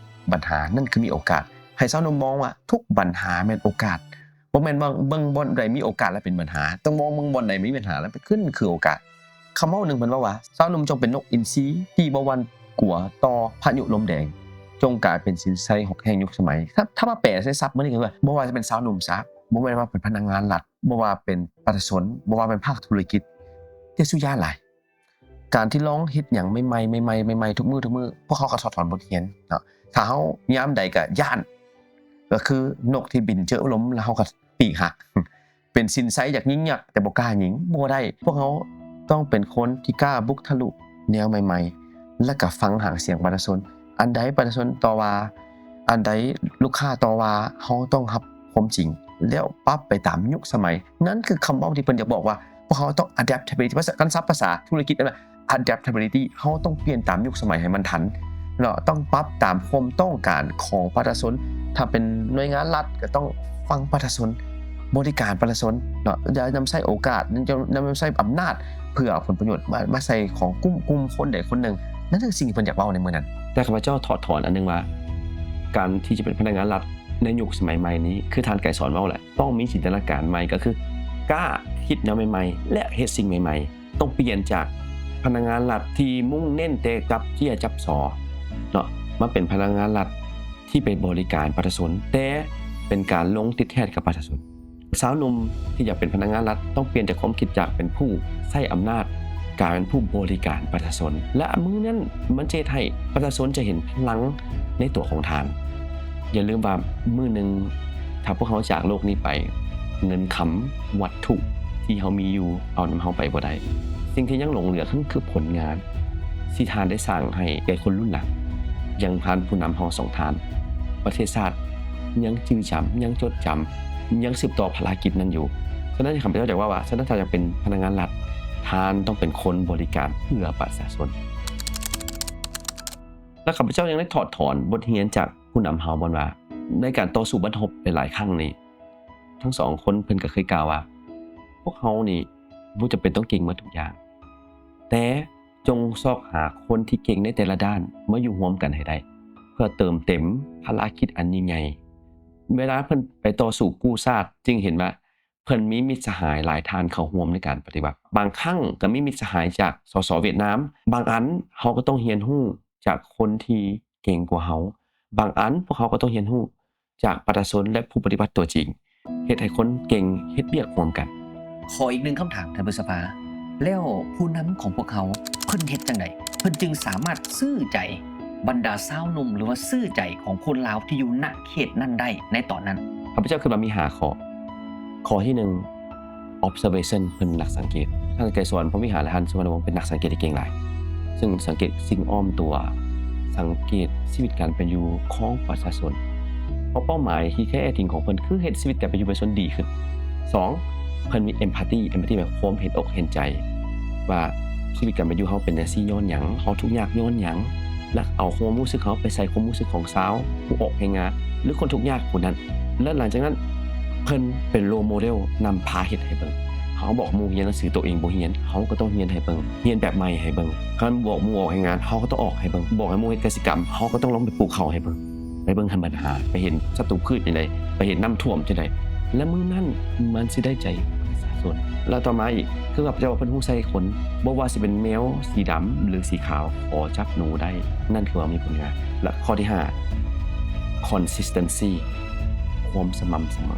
ບັນຫາ ນັ້ນຄືມີໂອກາດ. ໃຫ້ຊາວໜຸ່ມມອງວ່າທຸກບັນຫາແມ່ນໂອກາດ. ບໍ່ແມ່ນວ່າເບິ່ງບ່ອນໃດມີໂອກາດແລ້ວເປັນບັນຫາ, ຕ້ອງມອງເບິ່ງບ່ອນໃດມີບັນຫາແລ້ວເປັນ, ຂຶ້ນຄືໂອກາດ. ຄຳເວົ້າໜຶ່ງເພິ່ນເວົ້າວ່າ ຊາວໜຸ່ມຈົ່ງເປັນນົກອິນຊີທີ່ບໍ່ຫວັ່ນກົວຕໍ່ພາຍຸລົມແດງ, ຈົ່ງກາຍເປັນສິນໄຊແຫ່ງຍຸກສະໄໝ. ຖ້າ, ຖ້າມາແປໃສ່ສັບມື້ນີ້ກໍຄືວ່າ ບໍ່ວ່າຈະເປັນຊາວໜຸ່ມຊະ, ບໍ່ແມ່ນວ່າເປັນພະນັກງານລັດ, ບໍ່ວ່າເປັນປະຊາຊົນ, ບໍ່ວ່າເປັນພາກທຸລະກິດ, ແຕ່ສຸຢ້ານຫຼາຍ. ການທີ່ລອງເຮັດຫຍັງໃໝ່ໆ ໃໝ່ໆ ໃໝ່ໆ ທຸກມື້ ທຸກມື້ ພວກເຮົາກໍຖອດຖອນບົດຮຽນເນາະ. ຖ້າເຮົາຍາມໃດກໍຢ້ານ, ກໍຄືນົກທີ່ບິນເຈີລົມແລ້ວເຮົາກໍປີກຫັກ. ເປັນສິນໄຊຢາກຍິງຍັກ ແຕ່ບໍ່ກ້າຍິງ, ບໍ່ໄດ້. ພວກເຮົາຕ້ອງເປັນຄົນທີ່ກ້າບຸກທະລຸແນວໃໝ່ໆ ແລະ ກໍຟັງຫາງສຽງປະຊາຊົນ. ອັນໃດປະຊາຊົນຕໍ່ວ່າ, ອັນໃດລູກຄ້າຕໍ່ວ່າ, ເຮົາຕ້ອງຮັບຄວາມຈິງ ແລ້ວປັບໄປຕາມຍຸກສະໄໝ. ນັ້ນຄືຄຳເວົ້າທີ່ເພິ່ນຢາກບອກວ່າ ພວກເຮົາຕ້ອງ adaptability ພາສາ, ຄຳສັບພາສາທຸລະກິດນັ້ນນະ adaptability ເຮົາຕ້ອງປ່ຽນຕາມຍຸກສະໄໝໃຫ້ມັນທັນເນາະ, ຕ້ອງປັບຕາມຄວາມຕ້ອງການຂອງປະຊາຊົນ. ຖ້າເປັນໜ່ວຍງານລັດກໍຕ້ອງຟັງປະຊາຊົນ, ບໍລິການປະຊາຊົນເນາະ, ຢ່ານຳໃຊ້ໂອກາດ, ຢ່ານຳໃຊ້ອຳນາດເພື່ອຜົນປະໂຫຍດມາ, ມາໃຊ້ຂອງກຸ່ມ, ກຸ່ມຄົນໃດຄົນໜຶ່ງ. ນັ້ນຄືສິ່ງທີ່ເພິ່ນຢາກເວົ້າໃນມື້ນັ້ນ. ແຕ່ຂ້າພະເຈົ້າຖອດຖອນອັນໜຶ່ງວ່າ ການທີ່ຈະເປັນພະນັກງານລັດໃນຍຸກສະໄໝໃໝ່ນີ້ ຄືທ່ານໄກສອນເວົ້າແຫຼະ, ຕ້ອງມີຈິນຕະນາການໃໝ່, ກໍຄືກ້າຄິດແນວໃໝ່ໆ ແລະ ເຮັດສິ່ງໃໝ່ໆ. ຕ້ອງປ່ຽນຈາກພະນັກງານລັດທີ່ມຸ່ງເນັ້ນແຕ່ຈັບເຈ້ຍຈັບສໍເນາະ, ມາເປັນພະນັກງານລັດທີ່ໄປບໍລິການປະຊາຊົນ, ແຕ່ເປັນການລົງຕິດແທດກັບປະຊາຊົນ. ຊາວໜຸ່ມທີ່ຢາກເປັນພະນັກງານລັດ ຕ້ອງປ່ຽນຈາກຄວາມຄິດຈາກເປັນຜູ້ໃຊ້ອຳນາດ ກາຍເປັນຜູ້ບໍລິການປະຊາຊົນ ແລະ ມື້ນັ້ນມັນຈະເຮັດໃຫ້ປະຊາຊົນຈະເຫັນພະລັງໃນຕົວຂອງທ່ານ. ຢ່າລືມວ່າມື້ໜຶ່ງ ຖ້າພວກເຮົາຈາກໂລກນີ້ໄປ, ເງິນຄຳວັດຖຸທີ່ເຮົາມີຢູ່ເອົານຳເຮົາໄປບໍ່ໄດ້. ສິ່ງທີ່ຍັງຫຼົງເຫຼືອຄື ຄືຜົນງານທີ່ທ່ານໄດ້ສ້າງໃຫ້ແກ່ຄົນລຸ້ນຫຼັງ. ຢ່າງທ່ານຜູ້ນຳເຮົາສອງທ່ານ, ປະເທດຊາດຍັງຈື່ຈຳ, ຍັງຈົດຈຳ, ຍັງສືບຕໍ່ພາລະກິດນັ້ນຢູ່. ສະນັ້ນ ຂ້າພະເຈົ້າຢາກເວົ້າວ່າ, ສະນັ້ນ ຖ້າຢາກເປັນພະນັກງານລັດ, ທ່ານຕ້ອງເປັນຄົນບໍລິການເພື່ອປະຊາຊົນ. ແລະ ຂ້າພະເຈົ້າຍັງໄດ້ຖອດຖອນບົດຮຽນຈາກຜູ້ນຳເຮົາບ່ອນວ່າ ໃນການຕໍ່ສູ້ບັ້ນຮົບຫຼາຍໆຄັ້ງນີ້, ທັງສອງຄົນເພິ່ນກໍເຄີຍກ່າວວ່າ ພວກເຮົານີ້ບໍ່ຈຳເປັນຕ້ອງເກັ່ງໝົດທຸກຢ່າງ, ແຕ່ ຈົ່ງຊອກຫາຄົນທີ່ເກັ່ງໃນແຕ່ລະດ້ານມາຢູ່ຮ່ວມກັນໃຫ້ໄດ້ ເພື່ອເຕີມເຕັມພາລະກິດອັນຍິ່ງໃຫຍ່. ເວລາເພິ່ນໄປຕໍ່ສູ້ກູ້ຊາດ ຈຶ່ງເຫັນວ່າເພິ່ນມີມິດສະຫາຍຫຼາຍທ່ານເຂົ້າຮ່ວມໃນການປະຕິວັດ. ບາງຄັ້ງກໍມີມິດສະຫາຍຈາກ ສສ ຫວຽດນາມ. ບາງອັນເຮົາກໍຕ້ອງຮຽນຮູ້ຈາກຄົນທີ່ເກັ່ງກວ່າເຮົາ. ບາງອັນພວກເຮົາກໍຕ້ອງຮຽນຮູ້ ຈາກປະຊາຊົນ ແລະ ຜູ້ປະຕິວັດຕົວຈິງ, ເຮັດໃຫ້ຄົນເກັ່ງເຮັດວຽກຮ່ວມກັນ. ຂໍອີກໜຶ່ງຄຳຖາມ ທ່ານພຶດສະພາ, ແລ້ວຜູ້ນຳຂອງພວກເຮົາ ເພິ່ນເຮັດຈັ່ງໃດ ເພິ່ນຈຶ່ງສາມາດຊື້ໃຈບັນດາຊາວໜຸ່ມ ຫຼືວ່າຊື້ໃຈຂອງຄົນລາວທີ່ຢູ່ນະເຂດນັ້ນໄດ້ໃນຕອນນັ້ນ? ຂ້າພະເຈົ້າຄິດວ່າມີຫ້າຂໍ້. ຂໍ້ທີໜຶ່ງ observation ເພິ່ນນັກສັງເກດ. ທ່ານໄກສອນ ພົມວິຫານ ແລະ ທ່ານສຸວັນນະວົງ ເປັນນັກສັງເກດທີ່ເກັ່ງຫຼາຍ, ເຊິ່ງສັງເກດສິ່ງອ້ອມຕົວ, ສັງເກດຊີວິດການເປັນຢູ່ຂອງປະຊາຊົນ. ເພາະເປົ້າໝາຍທີ່ແທ້ຈິງຂອງເພິ່ນຄືເຮັດຊີວິດການເປັນຢູ່ປະຊາຊົນດີຂຶ້ນ. ສອງ ເພິ່ນມີ empathy, empathy ແບບຄວາມເຫັນອົກເຫັນໃຈ ວ່າຊີວິດການເປັນຢູ່ເຮົາເປັນຈັ່ງຊີ້ຍ້ອນຫຍັງ, ເຮົາທຸກຍາກຍ້ອນຫຍັງ, ແລະ ເອົາຄວາມຮູ້ສຶກເຮົາໄປໃສ່ຄວາມຮູ້ສຶກຂອງຊາວຜູ້ອອກແຮງງານ ຫຼື ຄົນທຸກຍາກຜູ້ນັ້ນ. ແລະ ຫຼັງຈາກນັ້ນ ເພິ່ນເປັນ role model ນຳພາເຮັດໃຫ້ເບິ່ງ. ເຮົາບອກໝູ່ຮຽນໜັງສື ໂຕເອງບໍ່ຮຽນ, ເຮົາກໍຕ້ອງຮຽນໃຫ້ເບິ່ງ, ຮຽນແບບໃໝ່ໃຫ້ເບິ່ງ. ຄັນບອກໝູ່ອອກແຮງງານ, ເຮົາກໍຕ້ອງອອກໃຫ້ເບິ່ງ. ບອກໃຫ້ໝູ່ເຮັດກະສິກຳ, ເຮົາກໍຕ້ອງລອງໄປປູກເຂົ້າໃຫ້ເບິ່ງ. ໄປເບິ່ງຫັ້ນບັນຫາ, ໄປເຫັນສັດຕູພືດຈັ່ງໃດ, ໄປເຫັນນ້ຳຖ້ວມຈັ່ງໃດ, ແລະ ມື້ນັ້ນມັນຊິໄດ້ໃຈປະຊາຊົນ. ແລະ ຕໍ່ມາອີກ ຄືວ່າເຈົ້າວ່າເພິ່ນຮູ້ໃສ່ຄົນ, ບໍ່ວ່າຊິເປັນແມວສີດຳ ຫຼື ສີຂາວ, ຂໍຈັບໜູໄດ້, ນັ້ນຄືວ່າມີຜົນງານ. ແລະ ຂໍ້ທີຫ້າ consistency ຄວາມສະໝ່ຳສະເໝີ.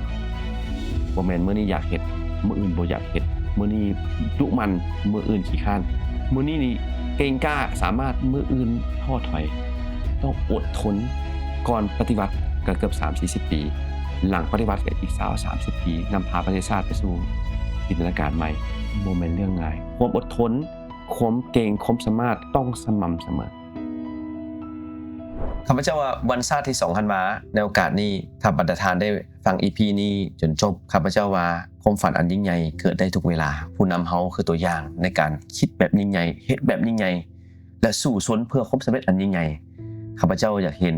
ບໍ່ແມ່ນມື້ນີ້ຢາກເຮັດ, ມື້ອື່ນບໍ່ຢາກເຮັດ, ມື້ນີ້ດຸໝັ່ນ, ມື້ອື່ນຂີ້ຄ້ານ, ມື້ນີ້ນີ້ເກັ່ງກ້າສາມາດ, ມື້ອື່ນທໍ້ຖອຍ. ຕ້ອງອົດທົນ. ກ່ອນປະຕິວັດກໍເກືອບສາມສີ່ສິບປີ, ຫຼັງປະຕິວັດກໍອີກຊາວສາມສິບປີ, ນຳພາປະເທດຊາດໄປສູ່ຈິນຕະນາການໃໝ່, ບໍ່ແມ່ນເລື່ອງງ່າຍ. ຄວາມອົດທົນ, ຄວາມເກັ່ງ, ຄວາມສາມາດຕ້ອງສະໝ່ຳສະເໝີ. ຂ້າພະເຈົ້າວ່າວັນຊາດທີສອງທັນວາ ໃນໂອກາດນີ້ ຖ້າບັນດາທ່ານໄດ້ຟັງອີພີນີ້ຈົນຈົບ ຂ້າພະເຈົ້າວ່າຄວາມຝັນອັນຍິ່ງໃຫຍ່ເກີດໄດ້ທຸກເວລາ. ຜູ້ນຳເຮົາຄືຕົວຢ່າງໃນການຄິດແບບຍິ່ງໃຫຍ່, ເຮັດແບບຍິ່ງໃຫຍ່ ແລະ ສູ້ຊົນເພື່ອຄວາມສຳເລັດອັນຍິ່ງໃຫຍ່. ຂ້າພະເຈົ້າຢາກເຫັນ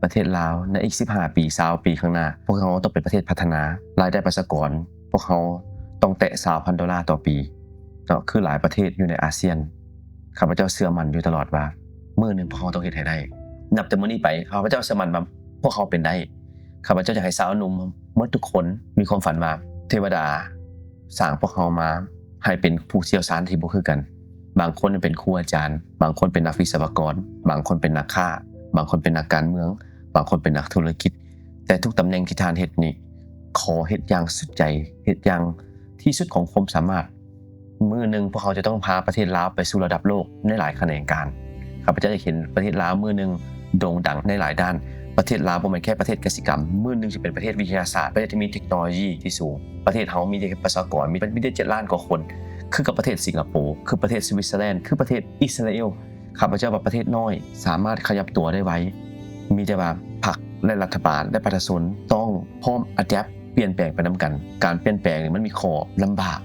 ປະເທດລາວໃນອີກສິບຫ້າປີ, ຊາວປີຂ້າງໜ້າ, ພວກເຮົາຕ້ອງເປັນປະເທດພັດທະນາ, ລາຍໄດ້ປະຊາກອນພວກເຮົາຕ້ອງແຕະຊາວພັນໂດລາຕໍ່ປີ ເນາະ ຄືຫຼາຍປະເທດຢູ່ໃນອາຊຽນ. ຂ້າພະເຈົ້າເຊື່ອໝັ້ນຢູ່ຕະຫຼອດວ່າ ມື້ໜຶ່ງພວກເຮົາຕ້ອງເຮັດໃຫ້ໄດ້. ນັບແຕ່ມື້ນີ້ໄປ ຂ້າພະເຈົ້າເຊື່ອໝັ້ນວ່າພວກເຮົາເປັນໄດ້. ຂ້າພະເຈົ້າຢາກໃຫ້ຊາວໜຸ່ມໝົດທຸກຄົນມີຄວາມຝັນວ່າ ເທວະດາສ້າງພວກເຮົາມາໃຫ້ເປັນຜູ້ຊ່ຽວຊານທີ່ບໍ່ຄືກັນ. ບາງຄົນເປັນຄູອາຈານ, ບາງຄົນເປັນນັກວິສະວະກອນ, ບາງຄົນເປັນນັກຄ້າ, ບາງຄົນເປັນນັກການເມືອງ, ບາງຄົນເປັນນັກທຸລະກິດ. ແຕ່ທຸກຕຳແໜ່ງທີ່ທ່ານເຮັດນີ້ ຂໍເຮັດຢ່າງສຸດໃຈ, ເຮັດຢ່າງທີ່ສຸດຂອງຄວາມສາມາດ. ມື້ໜຶ່ງພວກເຮົາຈະຕ້ອງພາປະເທດລາວໄປສູ່ລະດັບໂລກໃນຫຼາຍຂະແໜງການ. ຂ້າພະເຈົ້າຢາກເຫັນປະເທດລາວມື້ໜຶ່ງໂດ່ງດັງໃນຫຼາຍດ້ານ. ປະເທດລາວບໍ່ແມ່ນແຄ່ປະເທດກະສິກຳ, ມື້ໜຶ່ງຈະເປັນປະເທດວິທະຍາສາດ, ປະເທດທີ່ມີເທັກໂນໂລຢີທີ່ສູງ, ປະເທດເຮົາມີປະຊາກອນ ມີ ມີເຈັດລ້ານກວ່າຄົນ ຄືກັບປະເທດສິງກະໂປ, ຄືປະເທດສະວິດເຊີແລນ, ຄືປະເທດອິດສະຣາເອວ. ຂ້າພະເຈົ້າວ່າປະເທດນ້ອຍສາມາດຂະຫຍັບຕົວໄດ້ໄວ, ມີແຕ່ວ່າພັກ ແລະ ລັດຖະບານ ແລະ ປະຊາຊົນຕ້ອງພ້ອມອາແດັບ ປ່ຽນແປງໄປນຳກັນ. ການປ່ຽນແປງນີ້ມັນມີຂໍ້ລຳບາກ,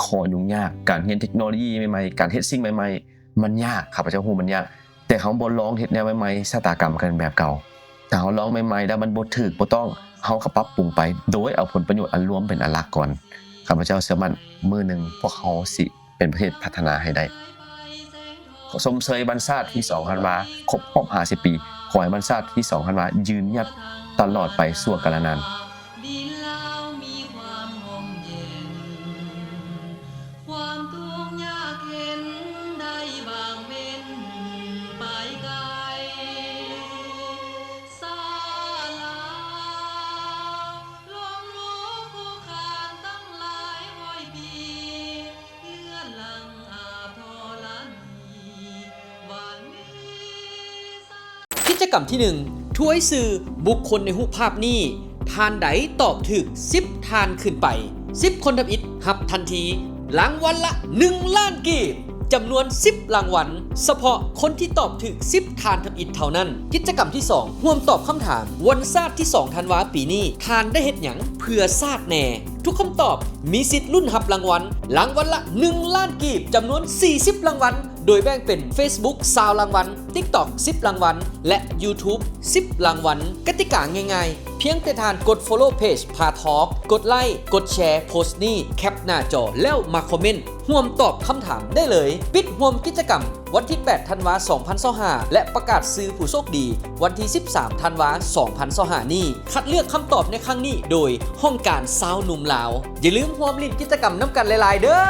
ຂໍ້ຫຍຸ້ງຍາກ, ການຮຽນເທັກໂນໂລຢີໃໝ່ໆ, ການເຮັດສິ່ງໃໝ່ໆ ມັນຍາກ, ຂ້າພະເຈົ້າຮູ້ມັນຍາກ, ແຕ່ເຮົາບໍ່ລອງເຮັດແນວໃໝ່ໆ, ຊະຕາກຳກັນແບບເກົ່າ. ຖ້າເຮົາລອງໃໝ່ໆແລ້ວມັນບໍ່ຖືກ, ບໍ່ຕ້ອງ, ເຮົາກໍປັບປຸງໄປ ໂດຍເອົາຜົນປະໂຫຍດອັນລວມເປັນອັນຫຼັກກ່ອນ. ຂ້າພະເຈົ້າເຊື່ອໝັ້ນ ມື້ໜຶ່ງພວກເຮົາຊິເປັນປະເທດພັດທະນາໃຫ້ໄດ້. ຊົມເຊີຍວັນຊາດທີສອງທັນວາ ຄົບຮອບຫ້າສິບປີ. ຂໍໃຫ້ວັນຊາດທີສອງທັນວາຢືນຫຍັດຕະຫຼອດໄປຊົ່ວກາລະນານ. ດິນລາວມີຄວາມຮົ່ມເຢັນ, ຄວາມທຸກຍາກເຫັນໄດ້ບາງເວັນໄປໄກ. ສາລາ ກິດຈະກຳທີໜຶ່ງ ທວາຍຊື່ບຸກຄົນໃນຮູບພາບນີ້ ທ່ານໃດຕອບຖືກສິບທ່ານຂຶ້ນໄປ ສິບຄົນທຳອິດ ຮັບທັນທີລາງວັນລະໜຶ່ງລ້ານກີບ ຈຳນວນສິບລາງວັນ ສະເພາະຄົນທີ່ຕອບຖືກສິບທ່ານທຳອິດເທົ່ານັ້ນ. ກິດຈະກຳທີສອງ ຮ່ວມຕອບຄຳຖາມ ວັນຊາດທີສອງທັນວາປີນີ້ ທ່ານໄດ້ເຮັດຫຍັງເພື່ອຊາດແດ່? ທຸກຄຳຕອບມີສິດລຸ້ນຮັບລາງວັນ ລາງວັນລະໜຶ່ງລ້ານກີບ ຈຳນວນສີ່ສິບລາງວັນ ໂດຍແບ່ງເປັນ Facebook ຊາວລາງວັນ, TikTok ສິບລາງວັນ ແລະ YouTube ສິບລາງວັນ. ກະຕິກາງ່າຍໆ ພຽງແຕ່ທ່ານກົດ Follow Page ພາທອກ, ກົດໄລ, ກົດແຊ ໂພສນີ້, ແຄປໜ້າຈໍ ແລ້ວມາຄອມເມັນຮ່ວມຕອບຄຳຖາມໄດ້ເລີຍ. ປິດຮ່ວມກິດຈະກຳ ວັນທີແປດທັນວາ ສອງພັນຊາວຫ້າ ແລະ ປະກາດຊື່ຜູ້ໂຊກດີ ວັນທີສິບສາມທັນວາ ສອງພັນຊາວຫ້ານີ້. ຄັດເລືອກຄຳຕອບໃນຄັ້ງນີ້ໂດຍຫ້ອງການຊາວໜຸ່ມລາວ. ຢ່າລືມຮ່ວມຫຼິ້ນກິດຈະກຳນຳກັນຫຼາຍໆເດີ້.